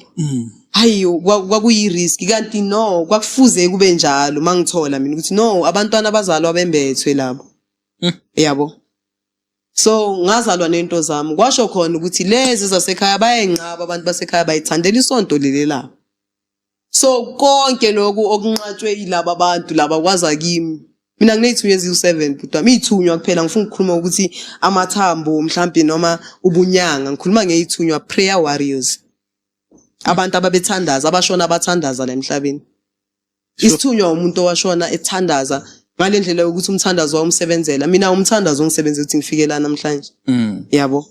Hayi, kwakuyi-risk, kanti no, kwakufuze kube njalo. Mangithola mina ukuthi no, abantwana abazalwa bembethwe labo. Yabo, so ngazalwa nento zami, kwasho khona ukuthi lezi zasekhaya bayayincaba, abantu basekhaya bayithandela isonto leli labo. So konke lokhu okunqatshwe yilaba bantu laba kwaza kimi. Mina nginey'thunywa eziwu-7, bhuti wami, iy'thunywa kuphela. Ngifuna ukukhuluma ukuthi amathambo mhlampe noma ubunyanga, ngikhuluma ngey'thunywa, prayer warriors, abantu ababethandaza, abashona abathandaza la emhlabeni. Isithunywa umuntu owashona ethandaza ngale ndlela yokuthi umthandazo wawumsebenzela. Mina umthandazo ongisebenzela ukuthi ngifike la namhlanje. Yabo,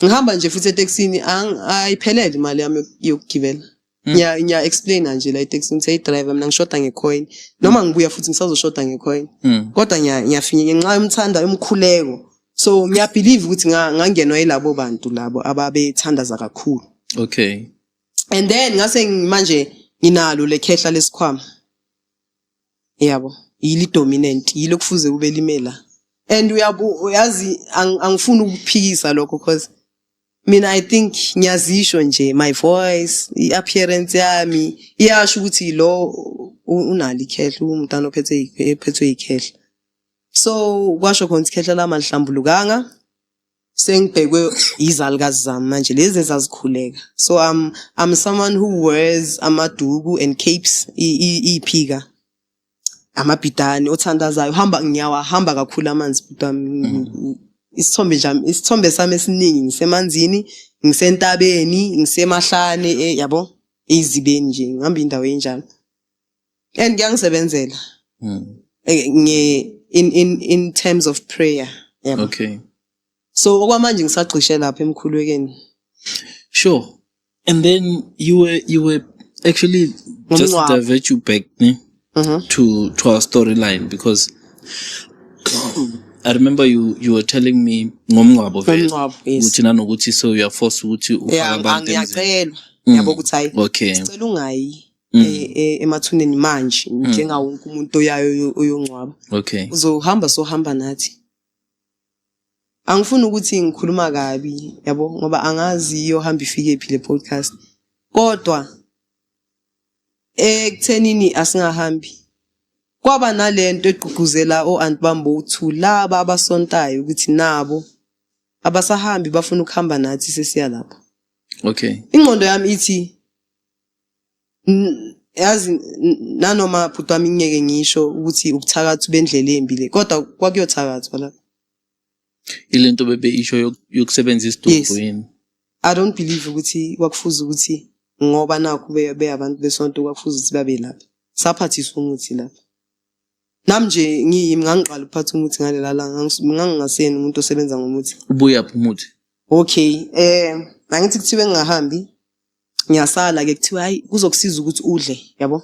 ngihamba nje futhi etekisini, ayiphelele imali yami yokugibela. Ngiya explain nje la etekisini ukuthi, hey driver, mina ngishoda ngecoin, noma ngibuya futhi ngisazoshoda ngecoin. Kodwa ngiyafinya ngenxa yomthanda yomkhuleko. So ngiyabelieve ukuthi ngangenwa yilabo bantu labo ababethandaza kakhulu. And then ngase manje nginalo lekhehla lesikhwama, yabo, yili dominant, yilo kufuze kube limela. And uyabu uyazi, angifuni ukuphikisa lokho, cause Mina I think ngiyazisho nje, my voice, i-appearance yami iyasho ukuthi lo unalo ikhehla, umntana ophethe ephethwe ikhehla. So kwasho khona ukuthi ikhehla lami alihlambulukanga. Sengibhekwe izalukazi zami manje, lezi ezazikhuleka. So I'm someone who wears amaduku and capes, iphika, amabhidani, othandazayo, hamba ngiyawahamba kakhulu amanzi, bhuti wami. Isithombe nje, isithombe sami esiningi ngisemanzini, ngisentabeni, ngisemahlane, yabo, ezibeni nje, ngihamba indawo enjalo and kuyangisebenzela nge in terms of prayer, yabo. So okwamanje ngisagxishe lapha emkhulekweni. Sure. And then you were actually just Ngomngcwabo. Divert you back, ne, to our storyline, because I remember you were telling me ngomngcwabo vele. Ngomngcwabo, yes. Ukuthi nanokuthi so you are forced ukuthi ufake abantu emzini. Ngiyacelwa, yabo, ukuthi hayi, sicela ungayi emathuneni manje njengawo wonke umuntu oyayo oyongcwaba. Uzohamba, sohamba nathi. Angifuni ukuthi ngikhuluma kabi, yabo, ngoba angazi iyohamba ifike phi le podcast, kodwa ekuthenini asingahambi kwaba nalento egqugquzela o-anti bami bowu-two laba abasontayo ukuthi nabo abasahambi, bafuna ukuhamba nathi sesiya lapha. Ingqondo yami ithi yazi nanoma bhuti wami ngeke ngisho ukuthi ubuthakathi bendlela embi le, kodwa kwakuyothakathwa lapha. Ilento bebe isho yokusebenzisa isidumbu yini? I don't believe ukuthi kwakufuze ukuthi ngoba nakhu beyabantu besonto kwakufuze ukuthi babe lapha. Saphathiswa umuthi lapha. Nami nje ngiyimi ngangiqala ukuphatha umuthi ngalela langa, ngangingaseni umuntu osebenza ngomuthi. Ubuya phi umuthi? Okay, angithi kuthiwe ngingahambi, ngiyasala ke, kuthiwa hayi, kuzokusiza ukuthi udle, yabo?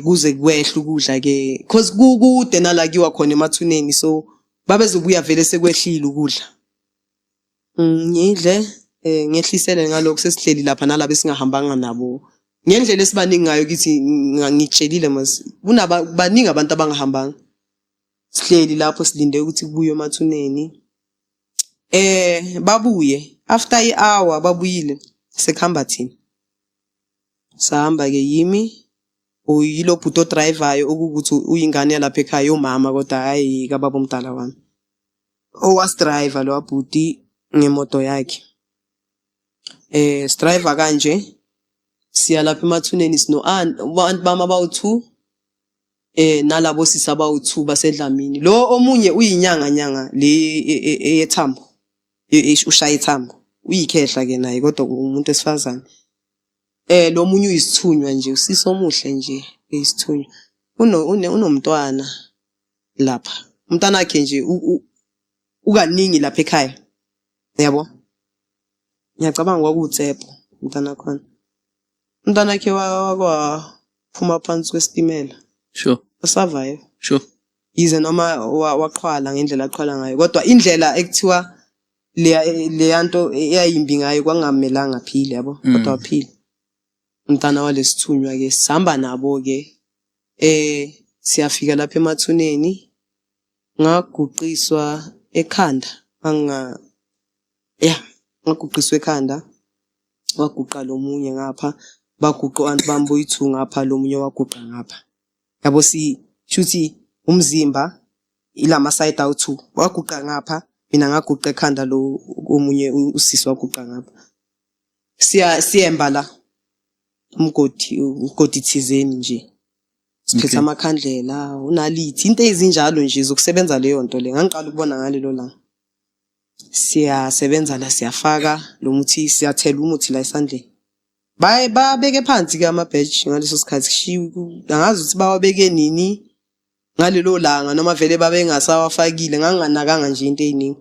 Kuze kwehle ukudla ke, cause kukude nala kuyiwa khona emathuneni, so babezobuya vele sekwehlile ukudla. Ngidle ngehlisele ngalokho sesihleli lapha nalabo esingahambanga nabo. Ngendlela esibaningi ngayo kithi, ngitshelile mas kunaba baningi abantu abangahambanga. Sihleli lapho silinde ukuthi kubuywe emathuneni. Babuye after i-hour, babuyile sekuhamba thina. Sahamba ke, yimi, uyilo bhuti odrivayo, okuwukuthi uyingane yalapha ekhaya yomama, kodwa hayi kababa omdala wami. Owasidriver lo bhuti ngemoto yakhe. Sidriver kanje siya lapha emathuneni, sino aunt, abantu bami abawu-2 nalabo sisi abawu-2 basedlamini. Lo omunye uyinyanga nyanga le eyethambo. Ushaya ithambo. Uyikhehla ke naye, kodwa umuntu esifazane. Lo munye uyisithunywa nje, usisi omuhle nje, uyisithunywa. Unomntwana lapha. Umntwana wakhe nje ukaningi lapha ekhaya. Yabo? Ngiyacabanga kwakuwuTsepo umntwana khona. Umntwana wakhe wakwaphuma phansi kwesitimela. Usurvive. Yize noma waqhwala ngendlela aqhwala ngayo, kodwa indlela ekuthiwa leya leya nto eyayimbi ngayo kwangamelanga aphile, yabo, kodwa waphila. Umntana walesithunywa ke sihamba nabo ke, siyafika lapha emathuneni, ngaguqiswa ekhanda, anga ya ngaguqiswa ekhanda, waguqa lo munye ngapha, baguqa o-anti bami boyi-two ngapha, lo munye waguqa ngapha, yabo. Si shuthi umzimba ilama side awu-two, waguqa ngapha, mina ngaguqa ekhanda, lo omunye usisi waguqa ngapha. Siya siyemba la umgodi, umgodi thizeni nje, siphethe amakhandlela, unalithi, into ezinjalo nje zokusebenza. Leyo nto le ngangiqala ukubona ngalelo langa. Siyasebenza la, siyafaka lo muthi, siyathela umuthi la esandleni. Baye babeke phansi ke ama-badge ngaleso sikhathi, kushiwo angazi ukuthi bawabeke nini ngalelo langa noma vele babengasawafakile, nganginganakanga nje into ey'ningi,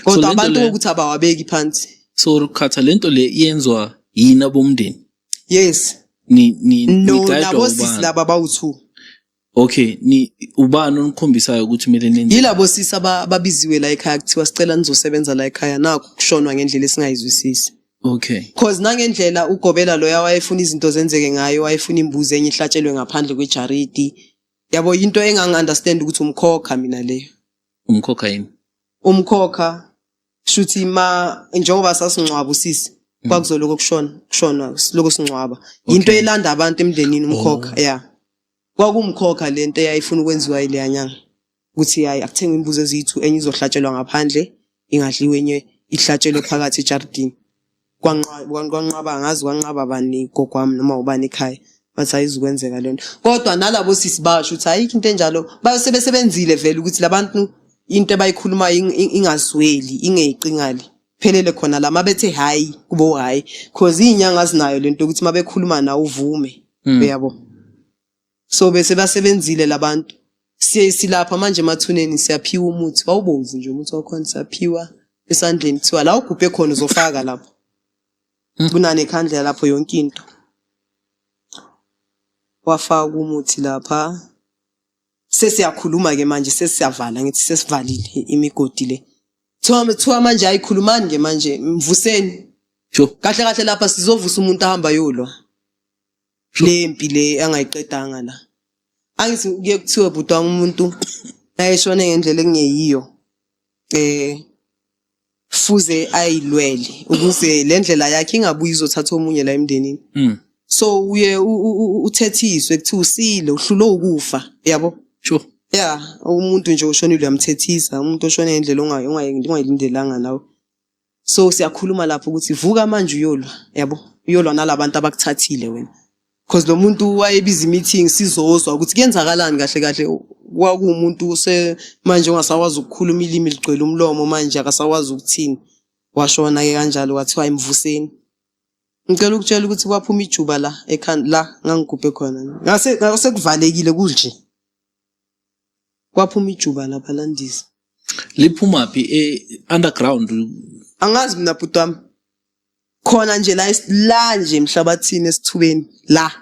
kodwa lento abantu ukuthi abawabeki phansi. So khatha lento le iyenzwa yini abomndeni? Yes. Ni No. ni-guide-wa Nabo sisi ubani? laba bawu-two. Okay, ni ubani onikhombisayo ukuthi kumele nenze? Yilabo sisi ababiziwe la ekhaya, kuthiwa sicela nizosebenza la ekhaya, nakho kushonwa ngendlela esingayizwisisi. Cause nangendlela ugobela loya wayefuna izinto zenzeke ngayo, wayefuna imbuzi enye ihlatshelwe ngaphandle kwejaridi, yabo, into engangi-understand ukuthi umkhokha mina leyo. Umkhokha yini? Umkhokha. Shuthi ma njengoba sasingcwaba usisi kwakuzoloko kushona kushona siloko singcwaba. Into elanda abantu emndenini umkhokha, yeah. Kwakumkhokha lento eyayifuna ukwenziwa ileya nyanga. Ukuthi hayi, akuthengwe imbuzi eziyi-2, enye izohlatshelwa ngaphandle ingadliwe, enye ihlatshelwe phakathi ejardini. Kwanqaba ngazi kwanqaba bani, gogo wami noma ubani ekhaya. Bathi ayizukwenzeka lento. Kodwa nalabo sisi basho ukuthi ayikho into enjalo. Bayosebesebenzile vele ukuthi labantu into abayikhulumayo ingazweli, ingeqi ngale. Phelele khona la mabethe hayi kubo hayi, cause izinyanga azinayo lento ukuthi mabekhuluma nawe uvume. Uyabo. So bese basebenzile labantu. Siye silapha manje emathuneni, siyaphiwa umuthi, wawubomvu nje umuthi wakhona, siyaphiwa esandleni, kuthiwa la ugubhe khona uzofaka lapho. Kunane khandlela lapho yonke into. Wafaka umuthi lapha. Sesiyakhuluma ke manje, sesiyavala, ngithi sesivalile imigodi le. Kuthiwa manje ayikhulumani ke manje, mvuseni. Kahle kahle lapha sizovusa umuntu ahamba yolwa. Lempi le angayiqedanga la. Angithi kuye kuthiwe bhuti wami umuntu nayeshone ngendlela ekungeyiyo, fuze ayilwele ukuze le ndlela yakhe ingabuyi izothatha omunye la emndenini. So uye uthethiswe kuthiwa usile, uhlulwe ukufa, yabo. Yeah, umuntu nje oshonile uyamthethisa, umuntu oshone ngendlela ongayilindelanga nawe. So siyakhuluma lapho ukuthi vuka manje uyolwa, yabo. Uyolwa nalabantu abakuthathile wena. Because lo muntu wayebiza meeting sizozwa ukuthi kuyenzakalani kahle kahle. Kwakuwumuntu use manje ongasakwazi ukukhuluma, ilimi ligcwele umlomo manje, akasakwazi ukuthini. Washona ke kanjalo, kwathiwa imvuseni. Ngicela ukutshela ukuthi kwaphuma ijuba la ekhanda la ngangigubhe khona. Ngase kuvalekile kunje. Kwaphuma ijuba lapha landisa. Liphuma phi, underground? Angazi mina bhuti wami. Khona nje la la nje emhlabathini esithubeni la.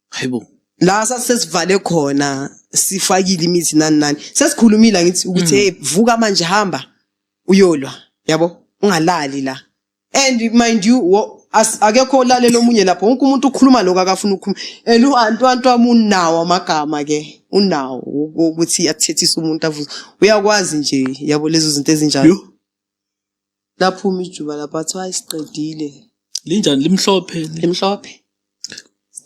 Hayibo. La sasesivale khona, sifakile imithi nani nani. Sesikhulumile ngithi ukuthi hey, vuka manje hamba uyolwa, yabo, ungalali la. And mind you, akekho olalela omunye lapho, wonke umuntu ukhuluma lokho akafuna ukukhuluma. And u-antu wami unawo amagama ke, unawo ukuthi athethise umuntu avuze. Uyakwazi nje, yabo, lezo zinto ezinjalo. Laphuma ijuba lapha, athiwa isiqedile. Linjani, limhlophe? Limhlophe.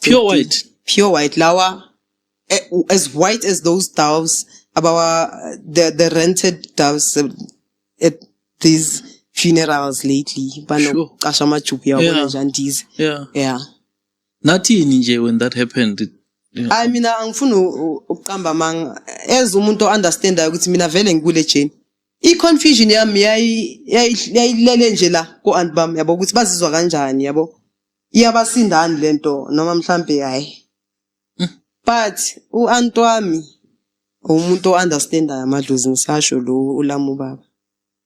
Pure white. Pure white lawa, as white as those doves abawa the rented doves at these funerals lately, banokuqasha amajuba, uyabona nje andize. Yeah. Nathini nje when that happened? Yeah. Hayi, mina angifuni ukuqamba amanga, as umuntu o-understandayo ukuthi mina vele ngikule journey. I-confusion yami yayilele nje la ko-aunt bami, yabo, ukuthi bazizwa kanjani, yabo, iyabasindani lento noma mhlambe hayi. But u-aunt wami umuntu o-understandayo amadlozi, ngisasho lo ulami ubaba.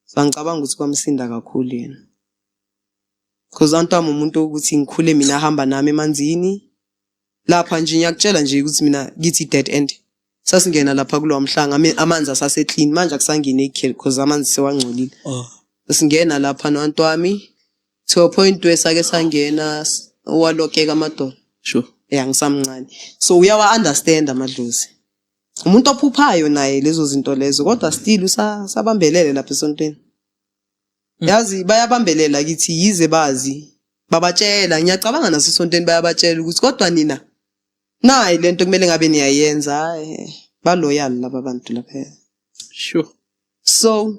So angicabanga ukuthi kwamsinda kakhulu yena. Because aunt wami umuntu ukuthi ngikhule mina ahamba nami emanzini. Lapha nje ngiyakutshela nje ukuthi mina kithi dead end. Sasingena lapha kulowa mhlanga, amanzi asase clean, manje akusangene ikheli because amanzi sewangcolile. Singena lapha no-aunt wami to a point where sake sangena walokeka amadolo. Yeah, ngisamncane. So uyawa understand amadlozi. Umuntu ophuphayo naye lezo zinto lezo, kodwa still usabambelele lapha esontweni. Yazi bayabambelela kithi, yize bazi babatshela, ngiyacabanga nasesontweni bayabatshela ukuthi kodwa nina nayi lento kumele ngabe niyayenza. Hayi, ba-loyal laba bantu lapha. So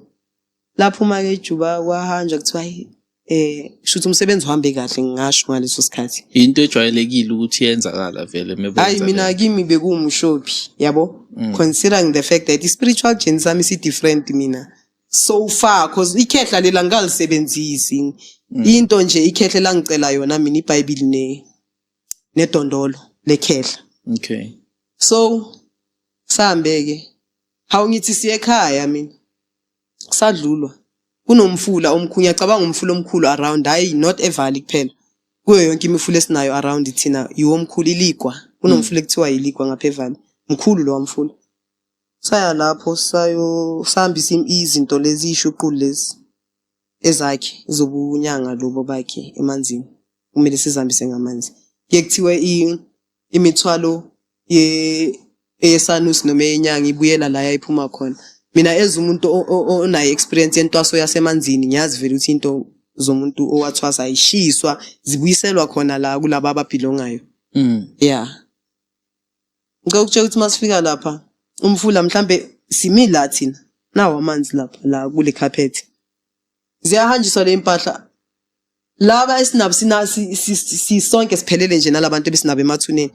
laphuma ke ijuba, kwahanjwa, kuthiwa hayi, shuthi umsebenzi uhambe kahle, ngingasho ngaleso sikhathi. Into ejwayelekile ukuthi iyenzakala vele maybe. Hayi, mina kimi bekuwumshophi, yabo, considering the fact that i-spiritual journey sami si-different mina so far, cause ikhehla lela ngikalisebenzisi into nje, ikhehle langicela yona mina iBhayibheli ne nedondolo lekhehla. So sahambe ke, hawu, ngithi siye ekhaya mina, kusadlulwa kunomfula omkhulu, ngiyacabanga umfula omkhulu around, hayi, not eValley kuphela, kuyo yonke imifula esinayo around thina yiwo omkhulu, iLigwa. Kunomfula ekuthiwa yiLigwa ngapha eValley, mkhulu lo mfula. Saya lapho, sayo sahambisa izinto lezi, ishuqulu lezi ezakhe zobunyanga lobo bakhe emanzini, kumele sizihambise ngamanzi. Kuye kuthiwe imithwalo ye eyesanusi noma eyenyanga ibuyela la yayiphuma khona. Mina as umuntu onayo experience yentwaso yasemanzini, ngiyazi vele ukuthi into zomuntu owathwasa ayishiswa, zibuyiselwa khona la kulaba ababhilongayo. Yeah, ngicela ukutshela ukuthi masifika lapha umfula, mhlambe simi la thina, nawo amanzi lapha la kule carpet, ziyahanjiswa le impahla. Laba esinabo sina sisonke siphelele nje nalabantu ebesinabo emathuneni,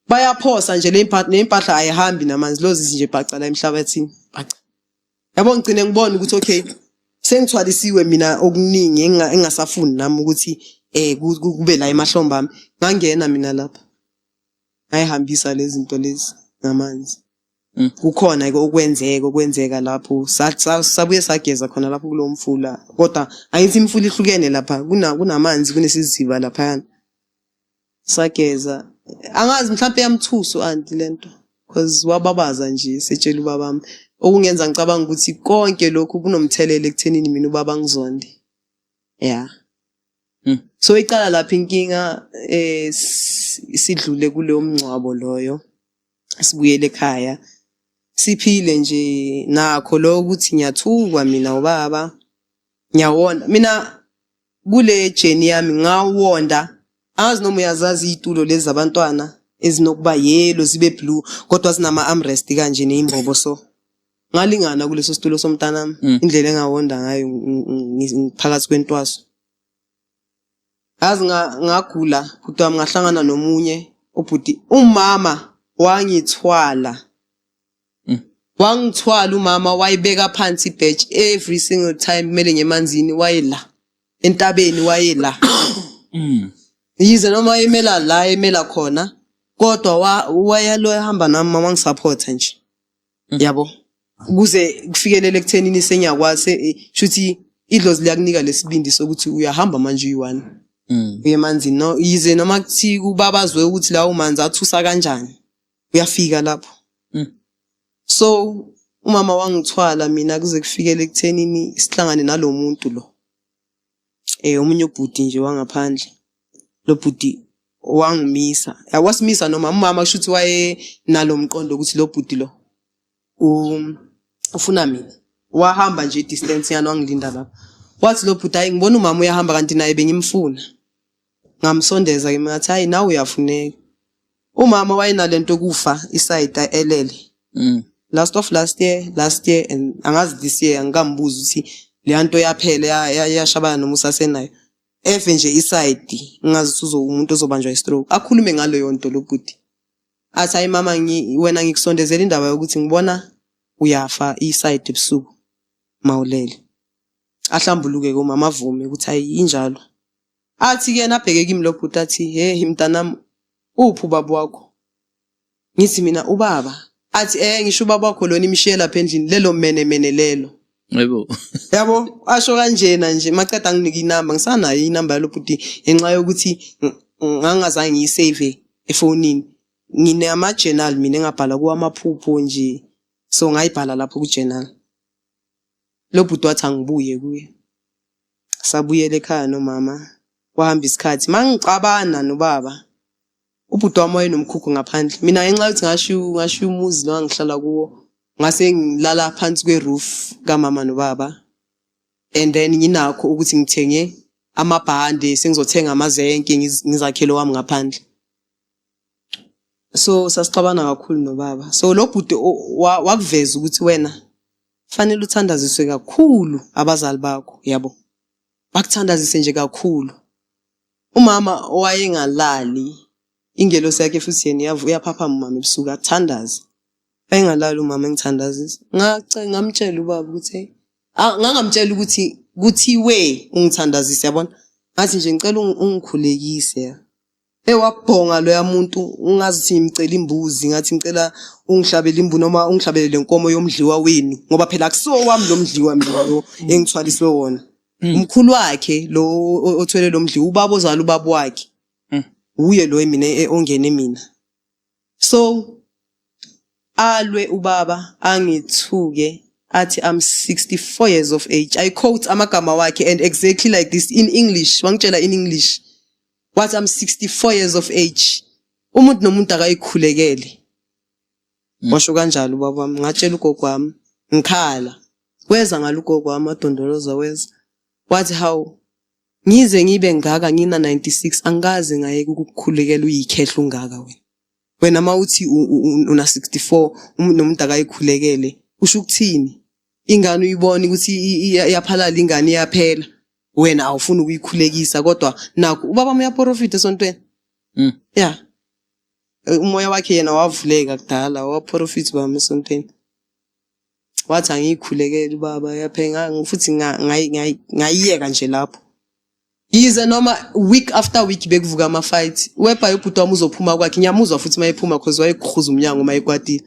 bayaphosa nje le impahla. Nempahla ayihambi namanzi, lozi nje bhaca la emhlabathini, bhaca, yabo. Ngigcine ngibona ukuthi okay, sengithwalisiwe mina okuningi engingasafuni nami ukuthi kube la emahlombe ami. Ngangena mina lapha, ngayihambisa lezi zinto lezi ngamanzi. Kukhona ke okwenzeka lapho, sabuye sageza khona lapho kulowo mfula, kodwa angithi imfula ihlukene lapha, kunamanzi, kunesiziba laphayana, sageza. Angazi, mhlawumbe yamthusa u-anti lento, because wababaza nje setshela ubabami, okungenza ngicabanga ukuthi konke lokhu kunomthelela ekuthenini mina ubaba ngizonde, yeah. So icala lapha inkinga, sidlule kuleyo mngcwabo loyo, sibuyele ekhaya, siphile nje nakho lo ukuthi ngiyathukwa mina ubaba, ngiyawonda mina kule journey yami, ngawonda. Angazi noma uyazazi iy'tulo lezi zabantwana ezinokuba yellow zibe blue, kodwa zinama armrest kanje neyimbobo, so ngalingana kuleso situlo somntanami. Indlela engawonda ngayo phakathi kwentwaso, yazi ngagula bhuti wami, ngahlangana nomunye ubhuti, umama wangithwala. Wangithwala umama, wayibeka phansi ibhetshi. Every single time kumele ngemanzini, wayela entabeni, wayela. Yize noma wayemela la emela khona, kodwa wayalo ehamba nami, mama wangisupporta nje, yabo, kuze kufikelele ekuthenini sengiyakwazi, shuthi idlozi liyakunika lesibindi sokuthi uyahamba manje uyi-one, uye emanzini. No, yize noma kuthi kubabazwe ukuthi lawo manzi athusa kanjani, uyafika lapho. So umama wangithwala mina kuze kufikele ekuthenini sihlangane nalo muntu lo, omunye ubhuti nje wangaphandle. Lo bhuti wangimisa, wasimisa noma umama, kusho ukuthi wayenalo mqondo ukuthi lo bhuti lo ufuna mina. Wahamba nje distance yana, wangilinda lapho. Wathi lo bhuti, "Hayi, ngibona umama uyahamba, kanti naye bengimfuna." Ngamsondeza ke, ngathi, "Hayi, nawe uyafuneka." Umama wayenalento kufa isayida elele. Last of last year, last year and angazi this year, angikambuzi ukuthi leya nto yaphela yashabana noma usasenayo. Efe nje isayidi, ngazi ukuthi umuntu ozobanjwa i-stroke. Akhulume ngaleyo nto lo bhuti, athi, "Hayi mama, wena ngikusondezela indaba yokuthi ngibona uyafa isayidi ebusuku mawulele." Ahlambuluke ke umama, avume ukuthi hayi, injalo. Athi ke yena, abheke kimi lo bhuti, athi, "Hey mntanami, uphi ubaba wakho?" Ngithi mina, "Ubaba?" Athi, "Ngisho ubaba wakho lona imshiye lapha endlini, lelo menemene lelo." Yebo. Yabo, asho kanjena nje, maceda anginike inamba. Ngisanayo inamba yalo bhuti ngenxa yokuthi ngangazange ngiyisave efonini. Nginama journal mina engabhala kuwo amaphupho nje, so ngayibhala lapho ku journal. Lo bhuti wathi angibuye kuye. Sabuyela ekhaya nomama, kwahamba isikhathi, mangixabana nobaba, ubhuti wami wayenomkhukhu ngaphandle. Mina ngenxa yokuthi ngashiya umuzi lo angihlala kuwo, ngase ngilala phansi kwe-roof kamama nobaba, and then nginakho ukuthi ngithenge amabhande, sengizothenga amazenke, ngizakhele wami ngaphandle. So sasixabana kakhulu nobaba. So lo bhuti wakuveza ukuthi wena fanele uthandaziswe kakhulu abazali bakho, yabo, bakuthandazise nje kakhulu. Umama wayengalali, ingelosi yakhe futhi yena uyaphaphama umama ebusuku athandaze. Wayengalali umama engithandazisa. Ngamtshela ubaba ukuthi hey, ngangamtshela ukuthi kuthiwe ungithandazise, yabona, ngathi nje ngicela ungikhulekise. Hey, wabhonga loya muntu, ungazi ukuthi ngimcela imbuzi, ngathi ngicela ungihlabele imbu noma ungihlabele le nkomo yomdliwa wenu, ngoba phela akusiwo wami lo mdliwa mina lo engithwaliswe wona. Umkhulu wakhe lo othwele lo mdliwa, ubaba ozala ubaba wakhe, uye lo mina ongene mina. So alwe ubaba, angithuke, athi, "I'm 64 years of age." I quote amagama wakhe and exactly like this in English, wangitshela in English, wathi, "I'm 64 years of age, umuntu nomuntu akayikhulekele." Washo kanjalo ubaba wami. Ngatshela ugogo wami, Ngikhala. Weza ngalo ugogo wami wadondoloza weza. Wathi hawu ngize ngibe ngaka ngina 96 angikaze ngayeka ukukukhulekela uyikhehla ungaka wena. Wena mawuthi una 64 nomuntu akayikhulekele usho ukuthini? Ingane uyibona ukuthi iyaphalala ingane iyaphela. Wena awufuni ukuyikhulekisa kodwa nakho ubaba uyaprofita esontweni. Yeah. Umoya wakhe yena wavuleka kudala waprofita bami esontweni. Wathi angiyikhulekele ubaba yaphenga futhi ngayiyeka nje lapho. Yize noma week after week bekuvuka ama fight whereby ubhuti wami uzophuma kwakhe ngiyamuzwa futhi mayephuma cause wayekhuza umnyango mayekwatile.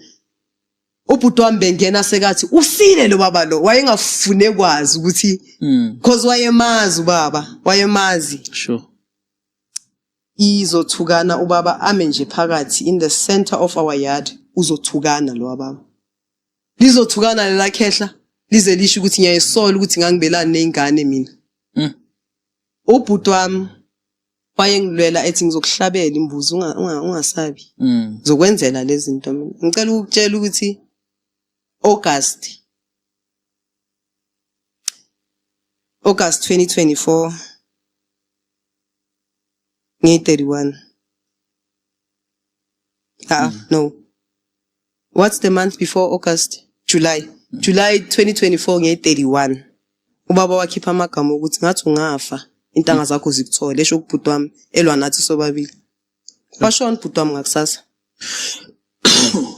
Ubhuti wami bengena sekathi ufile lo baba lo wayengafune kwazi ukuthi cause wayemazi ubaba wayemazi. Sure. Izothukana ubaba ame nje phakathi in the center of our yard uzothukana lo baba. Lizothukana lela khehla lize lisho ukuthi ngiyayisola ukuthi ngangibelani nezingane mina. Ubhuti wami wayengilwela ethi ngizokuhlabela imbuzi ungasabi. Ngizokwenzela lezi zinto mina. Ngicela ukukutshela ukuthi August 2024 ngiyi-31. No. What's the month before August? July. July 2024 ngiyi-31. Ubaba wakhipha amagama ukuthi ngathi ungafa intanga zakho zikuthole esho kubhuti wami elwa nathi sobabili. Washona ubhuti wami ngakusasa.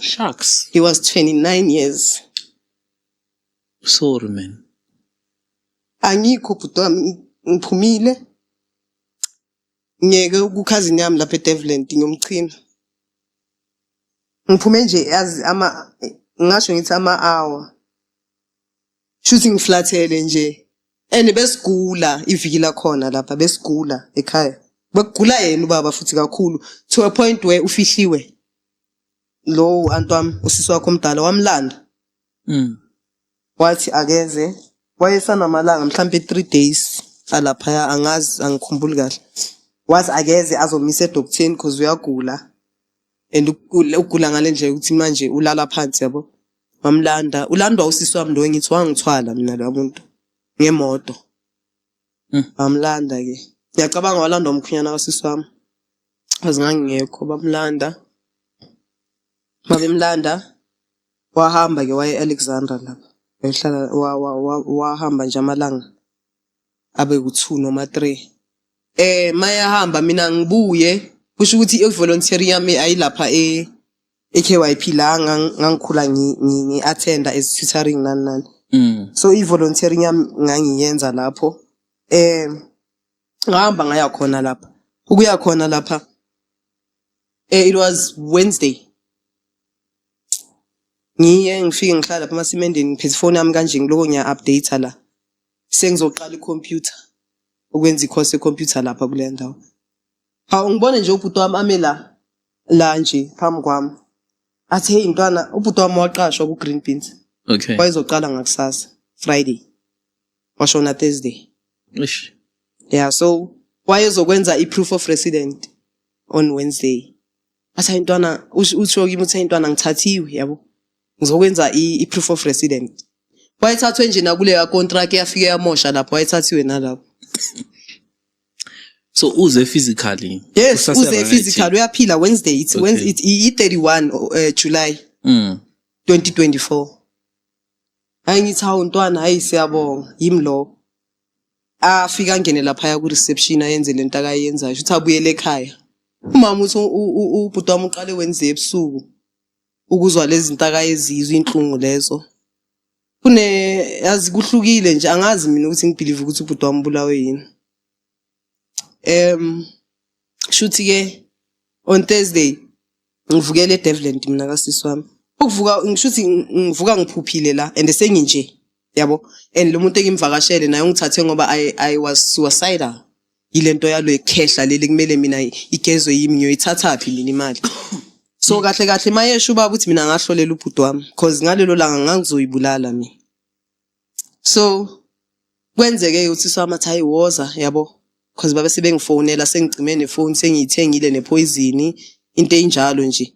Shucks. He was 29 years. Sorry man. Angikho bhuti wami ngiphumile. Ngiyeke kukhazini yami lapha eDevland ngiyomchina. Ngiphume nje yazi ama ngisho ngithi ama hour. Shuthi ngiflathele nje. And besigula iviki lakhona lapha besigula ekhaya. Bekugula yena ubaba futhi kakhulu to a point where ufihliwe. Lo anti wami usisi wakho omdala wamlanda. Wathi akeze wayesanamalanga mhlambe 3 days alaphaya angazi angikhumbuli kahle. Wathi akeze azomisa edoctoreni because uyagula. And ugula ngale ndlela ukuthi manje ulala phansi yabo. Wamlanda ulandwa usisi wami lo ngithi wangithwala mina lo muntu ngemoto. Bamlanda ke. Ngiyacabanga walandwa umkhwenyana kasisi wami. Cause ngangingekho bamlanda. Mabemlanda wahamba ke waye Alexandra lapha. Wayehlala wahamba nje amalanga abe ku2 noma 3. Mayahamba mina ngibuye kusho ukuthi i-volunteer yami ayilapha e-KYP la ngangikhula ngi-attenda as tutoring nani nani. So i-volunteering yami ngangiyenza lapho. Ngahamba ngaya khona lapha. Ukuya khona lapha it was Wednesday. Ngiye ngifike ngihlala lapha emasimendeni ngiphethe ifoni yami kanje ngiloko ngiya-update la. Sengizoqala i-computer ukwenza i-course ye-computer lapha kule ndawo. Hawu ngibone nje ubhuti wami ame la nje phambi kwami. Athi hey ntwana ubhuti wami waqashwa ku Green Beans. Okay. Wayezoqala ngakusasa Friday. Washona Thursday. Eish. Yeah, so wayezokwenza i-proof of resident on Wednesday. Athi hayi ntwana usho kimi uthi ntwana ngithathiwe yabo. Ngizokwenza i-proof of resident. Wayethathwe nje nakuleya contract yafike yamosha lapho wayethathiwe nalapho. So uze physically. Yes, uze physically uyaphila Wednesday. It's okay. Wednesday it's i-31 July 2024. Hayi ngithi hawu ntwana hayi siyabonga yimi lo. Afika angene lapha ku reception ayenze lento akayenzayo ukuthi abuyele ekhaya. Umama uthi ubhuti wami uqale Wednesday ebusuku ukuzwa lezi zinto akayezizwa inhlungu lezo. Kune yazi kuhlukile nje angazi mina ukuthi ngibelieve ukuthi ubhuti wami ubulawe yini. Shuthi ke on Thursday ngivukele eDevland mina kasisi wami. Ukuvuka ngishuthi ngivuka ngiphuphile la and senginje yabo and lo muntu engimvakashele naye ungithathe ngoba I was suicidal. Yilento yalo ekhehla leli kumele mina igezwe yimi ngiyoyithatha phi mina imali. So kahle kahle mayesho ubaba uthi mina ngahlolela ubhuti wami because ngalelo langa ngangizoyibulala mina. So kwenzeke ukuthi swamathi hayi woza yabo because babe sebengifonela sengicime nefoni sengiyithengile nepoison into enjalo nje.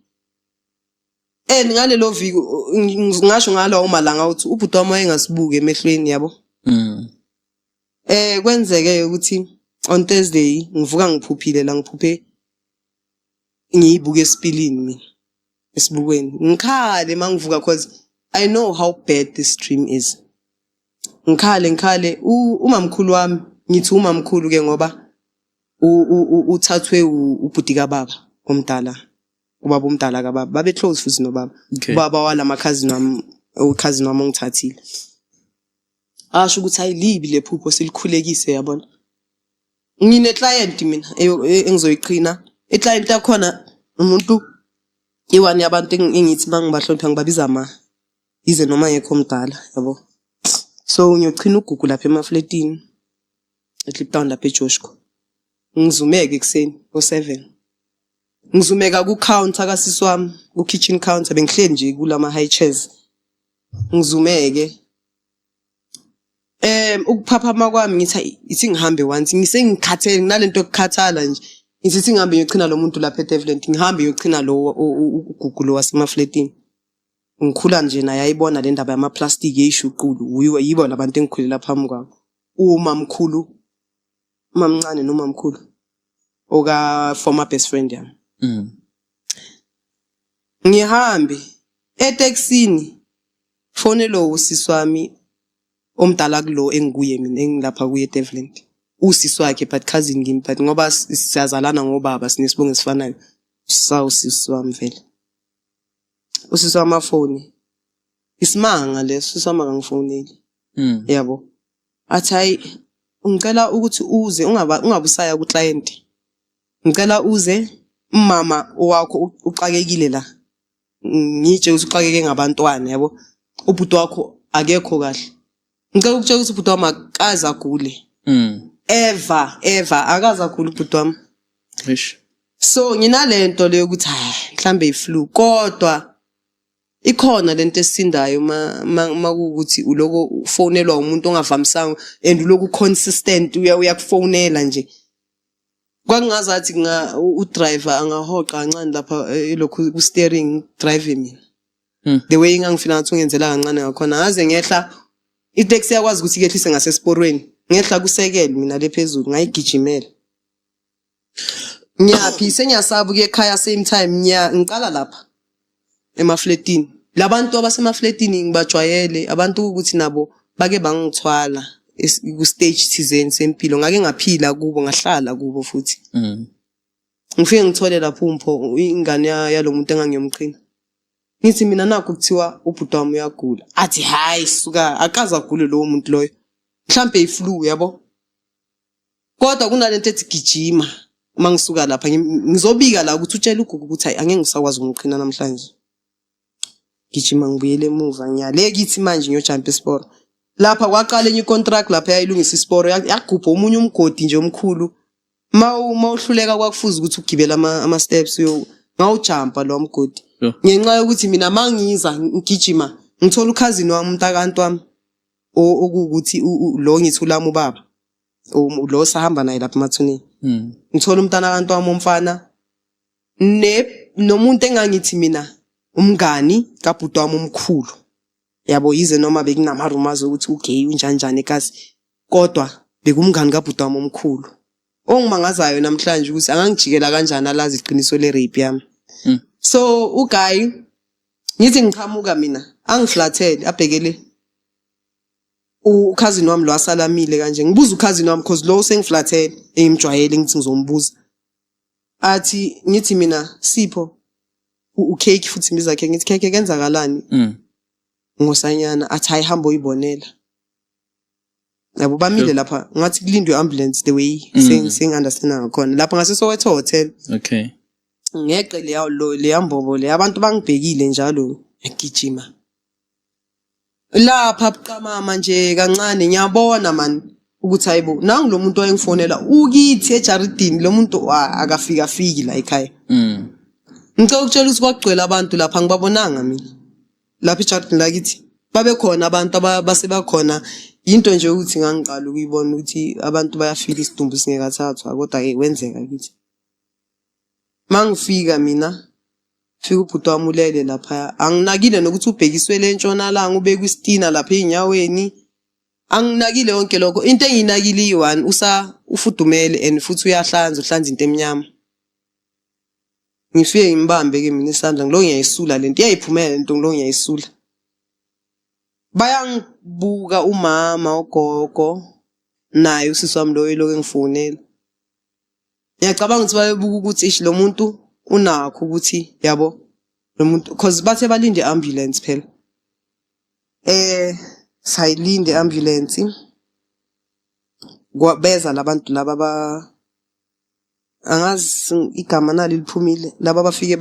And ngalelo viki ngisho ngalawo malanga uthi ubhuti wami wayengasibuki emehlweni, yabo. Kwenzeke ukuthi on Thursday ngivuka ngiphuphile la, ngiphuphe ngiyibuka esipilini mina, esibukweni, ngikhale mangivuka cause I know how bad this dream is. Ngikhale, ngikhale. Umamkhulu wami, ngithi umamkhulu ke ngoba uthathwe ubhuti kababa omdala, ubaba omdala kababa, babe close futhi nobaba. Ubaba walama cousin wami, ucousin wami ongithathile, asho ukuthi ayilibi lephupho, silikhulekise, yabona. Ngine client mina engizoyiqhina. I-client yakhona umuntu iwani yabantu engithi mangibahlonipha ngibabiza ma, yize noma ngekho omdala, yabo. So ngiyochina uGugu lapha emafletini eKliptown, lapha eJoshua. Ngizumeke ekuseni o7, ngizumeka ku-counter kasisi wami, ku-kitchen counter. Bengihleli nje kulama high chairs, ngizumeke. Ukuphaphama kwami ngithi, "Hayi, ithi ngihambe once, ngisengikhathele nginalento yokukhathala nje." Ngithi ithi ngihambe ngiyochina lo muntu lapha eDevland, ngihambe ngiyochina lo uGugu lo wasemafletini. Ngikhula nje naye, ayibona le ndaba yama-plastic eyishuqulu, yibo yibo labantu engikhulela phambi kwabo. Umamkhulu, umamncane nomamkhulu oka former best friend yami. Ngihambe etekisini, fonelo usisi wami omdala kulo engikuye mina, engilapha kuye eDevland. Usisi wakhe but cousin kimi, but ngoba siyazalana ngobaba, sinesibongo esifanayo, sawusisi wami vele. Usisi wami afoni, isimanga leso, usisi wami akangifoneli. Yabo, athi, "Hayi, ngicela ukuthi uze, ungaba ungabusaya ku client, ngicela uze, umama wakho uxakekile la." Ngitshe ukuthi uxakeke ngabantwana, yabo, ubhuti wakho akekho kahle. Ngicela ukutshela ukuthi ubhuti wami akaze agule. Ever, ever akaze agule ubhuti wami. Eish. So nginalento leyo ukuthi hayi, mhlambe iflu, kodwa ikhona lento esindayo ma kuwukuthi uloko ufonelwa umuntu ongavamisanga and uloku consistent uyakufonela nje. Kwakungazathi nga udriver angahoqa kancane lapha elokhu ku steering, drive mina. The way engangifila ngathi ungenzela kancane ngakhona, ngaze ngehla, itaxi yakwazi ukuthi ikehlise ngasesiporweni, ngehla kusekele mina le phezulu, ngayigijimela. Ngiyaphi? Sengiyasaba ukuya ekhaya. Same time ngiqala lapha emafletini, labantu abasemafletini ngibajwayele, abantu ukuthi nabo bake bangithwala ku-stage thizeni sempilo, ngake ngaphila kubo, ngahlala kubo futhi. Ngifike ngithole lapho uMpho, ingane yalo muntu engangiyomqhina. Ngithi mina, nakho kuthiwa ubhuti wami uyagula. Athi, "Hayi suka, akaze agule lowo muntu loyo, mhlambe iflu," yabo. Kodwa kunalento ethi gijima. Uma ngisuka lapha ngizobika la ukuthi utshela uGugu ukuthi hayi, angeke ngisakwazi ukumqhina namhlanje. Gijima ngibuyele emuva, ngiyale kithi manje, ngiyojumpa isiporo. Lapha kwaqala enye icontract lapha yayilungisa isiporo, yagubha omunye umgodi nje omkhulu. Ma uhluleka kwakufuza ukuthi ugibele ama steps uyo, ngawujumpa lo mgodi. Ngenxa yokuthi mina mangiza ngigijima ngithola ucousin wami, umntakanti wami, okuwukuthi lo ngithi ulami ubaba, lo sahamba naye lapha emathuneni. Ngithola umntana kanti wami umfana ne nomuntu engangithi mina umngani kabhuti wami omkhulu, yabo, yize noma bekunama rumors ukuthi ugay, unjanjani ekasi, kodwa bekumngani kabhuti wami omkhulu. Ongimangazayo namhlanje ukuthi angangijikela kanjani alazi iqiniso le rape yami. So uguy, ngithi ngiqhamuka mina, angiflathele, abhekele ucousin wami lo asalamile kanje. Ngibuza ucousin wami cause lo usengiflathele, engimjwayele, ngithi ngizombuza. Athi ngithi mina, "Sipho," ucake futhi imbiza yakhe, ngithi, "Cake, kenzakalani?" Ngosanyana athi, "Hayi, hamba uyibonela." Yabo, bamile lapha ngathi kulindwe ambulance, the way sengi understand ngakhona lapha ngase Soweto Hotel. Ngeqe leya lo leya mbobo le, abantu bangibhekile njalo. Ngiyagijima lapha buqamama nje kancane, ngiyabona man ukuthi hayibo, nangu lo muntu wayengifonela ukithi ejaridini. Lo muntu akafika fiki la ekhaya. Ngicela ukutshela ukuthi kwakugcwele abantu lapha, ngibabonanga mina lapha ejaridini lakithi, babekhona abantu basebakhona. Into nje ukuthi ngangiqala ukuyibona ukuthi abantu bayafika isidumbu singekathathwa, kodwa-ke kwenzeka kithi. Mangifika mina, Fika ubhuti wami ulele lapha. Anginakile nokuthi ubhekiswe le ntshonalanga, ubekwe isitina lapha ey'nyaweni. Anginakile yonke lokho. Into engiyinakile iyi-one, usa ufudumele and futhi uyahlanza, uhlanza into emnyama. Ngifike ngimbambe-ke mina isandla, ngilokhu ngiyayisula lento. Iyayiphumela lento, ngilokhu ngiyayisula. Bayangibuka umama, ugogo, naye usisi wami lo elokhu engifonela. Ngiyacabanga ukuthi bayobuka ukuthi ish lo muntu unakho ukuthi yabo lo muntu, cause bathe balinde i-ambulance phela. Sayilinde i-ambulance. Beza labantu laba ba angazi igama nali liphumile, laba abafike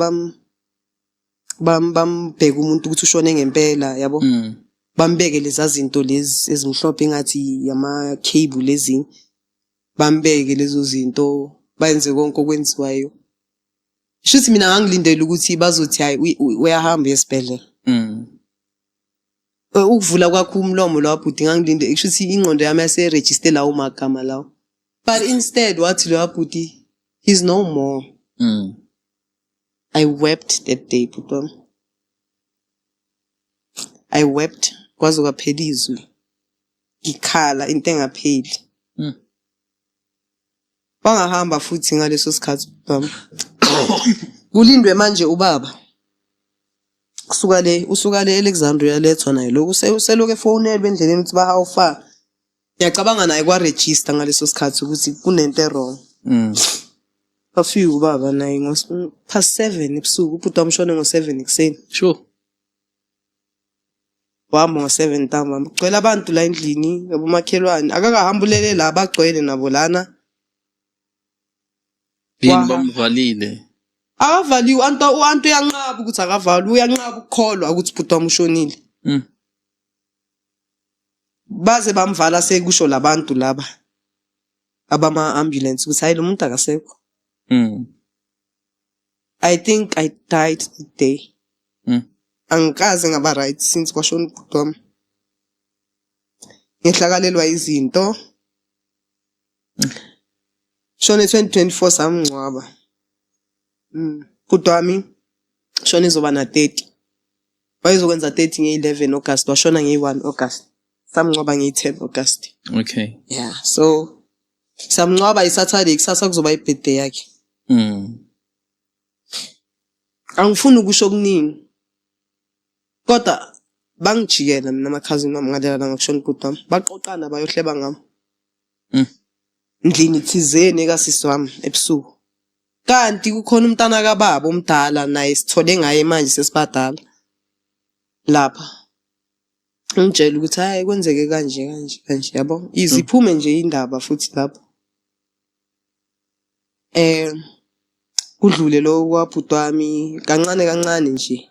bambheka umuntu ukuthi ushone ngempela yabo. Bambeke leza zinto lezi ezimhlophe engathi ama cable lezi, bambeke lezo zinto, bayenze konke okwenziwayo. Shuthi mina ngangilindele ukuthi bazothi hayi uyahamba esibhedlela. Ukuvula kwakho umlomo lo bhuti ngangilinde, kushuthi ingqondo yami yase-register lawo magama lawo. But instead wathi lo bhuti he's no more. I wept that day, bhuti wami. I wept kwaze kwaphela izwi. Ngikhala into engapheli. Wangahamba futhi ngaleso sikhathi bhuti wami. Kulindwe manje ubaba. Kusuka le, usuka le Alexandria uyalethwa naye lokhu uselokhu efonelwe endleleni ukuthi ba how far. Ngiyacabanga naye kwa register ngaleso sikhathi ukuthi kunento e-wrong. Wafika ubaba naye ngo past 7 ebusuku, ubhuti wami ushone ngo-7 ekuseni. Sure. Wahamba ngo-7 ntambama. Kugcwele abantu la endlini, abomakhelwane. Akakahambi ulele la, bagcwele nabo lana. Yini bamvalile? Akavaliwe, u-anti uyanqaba ukuthi akavali, uyanqaba ukukholwa ukuthi ubhuti wami ushonile. Baze bamvala sekusho labantu laba abama ambulance ukuthi hayi lo muntu akasekho. I think I died that day. Angikaze ngaba right since kwashona ubhuti wami. Ngehlakalelwa izinto. Shone 2024 samngcwaba. Bhuti wami shona izoba na 30. Wayezokwenza 30 nge-11 August, washona nge-1 August. Samngcwaba nge-10 August. Okay. Yeah, so samngcwaba iSaturday, kusasa kuzoba i-birthday yakhe. Angifuni ukusho okuningi. Kodwa bangijikela mina ama-cousin wami ngalela langa kushona ubhuti wami. Baqoqana bayohleba ngami. Ndlini thizeni ekasisi wami ebusuku. Kanti kukhona umntana kababa omdala naye sithole ngaye manje sesibadala lapha. Ngitshela ukuthi hayi kwenzeke kanje kanje kanje yabo. Iziphume nje indaba futhi lapho. Kudlule lo kwabhuti wami kancane kancane nje.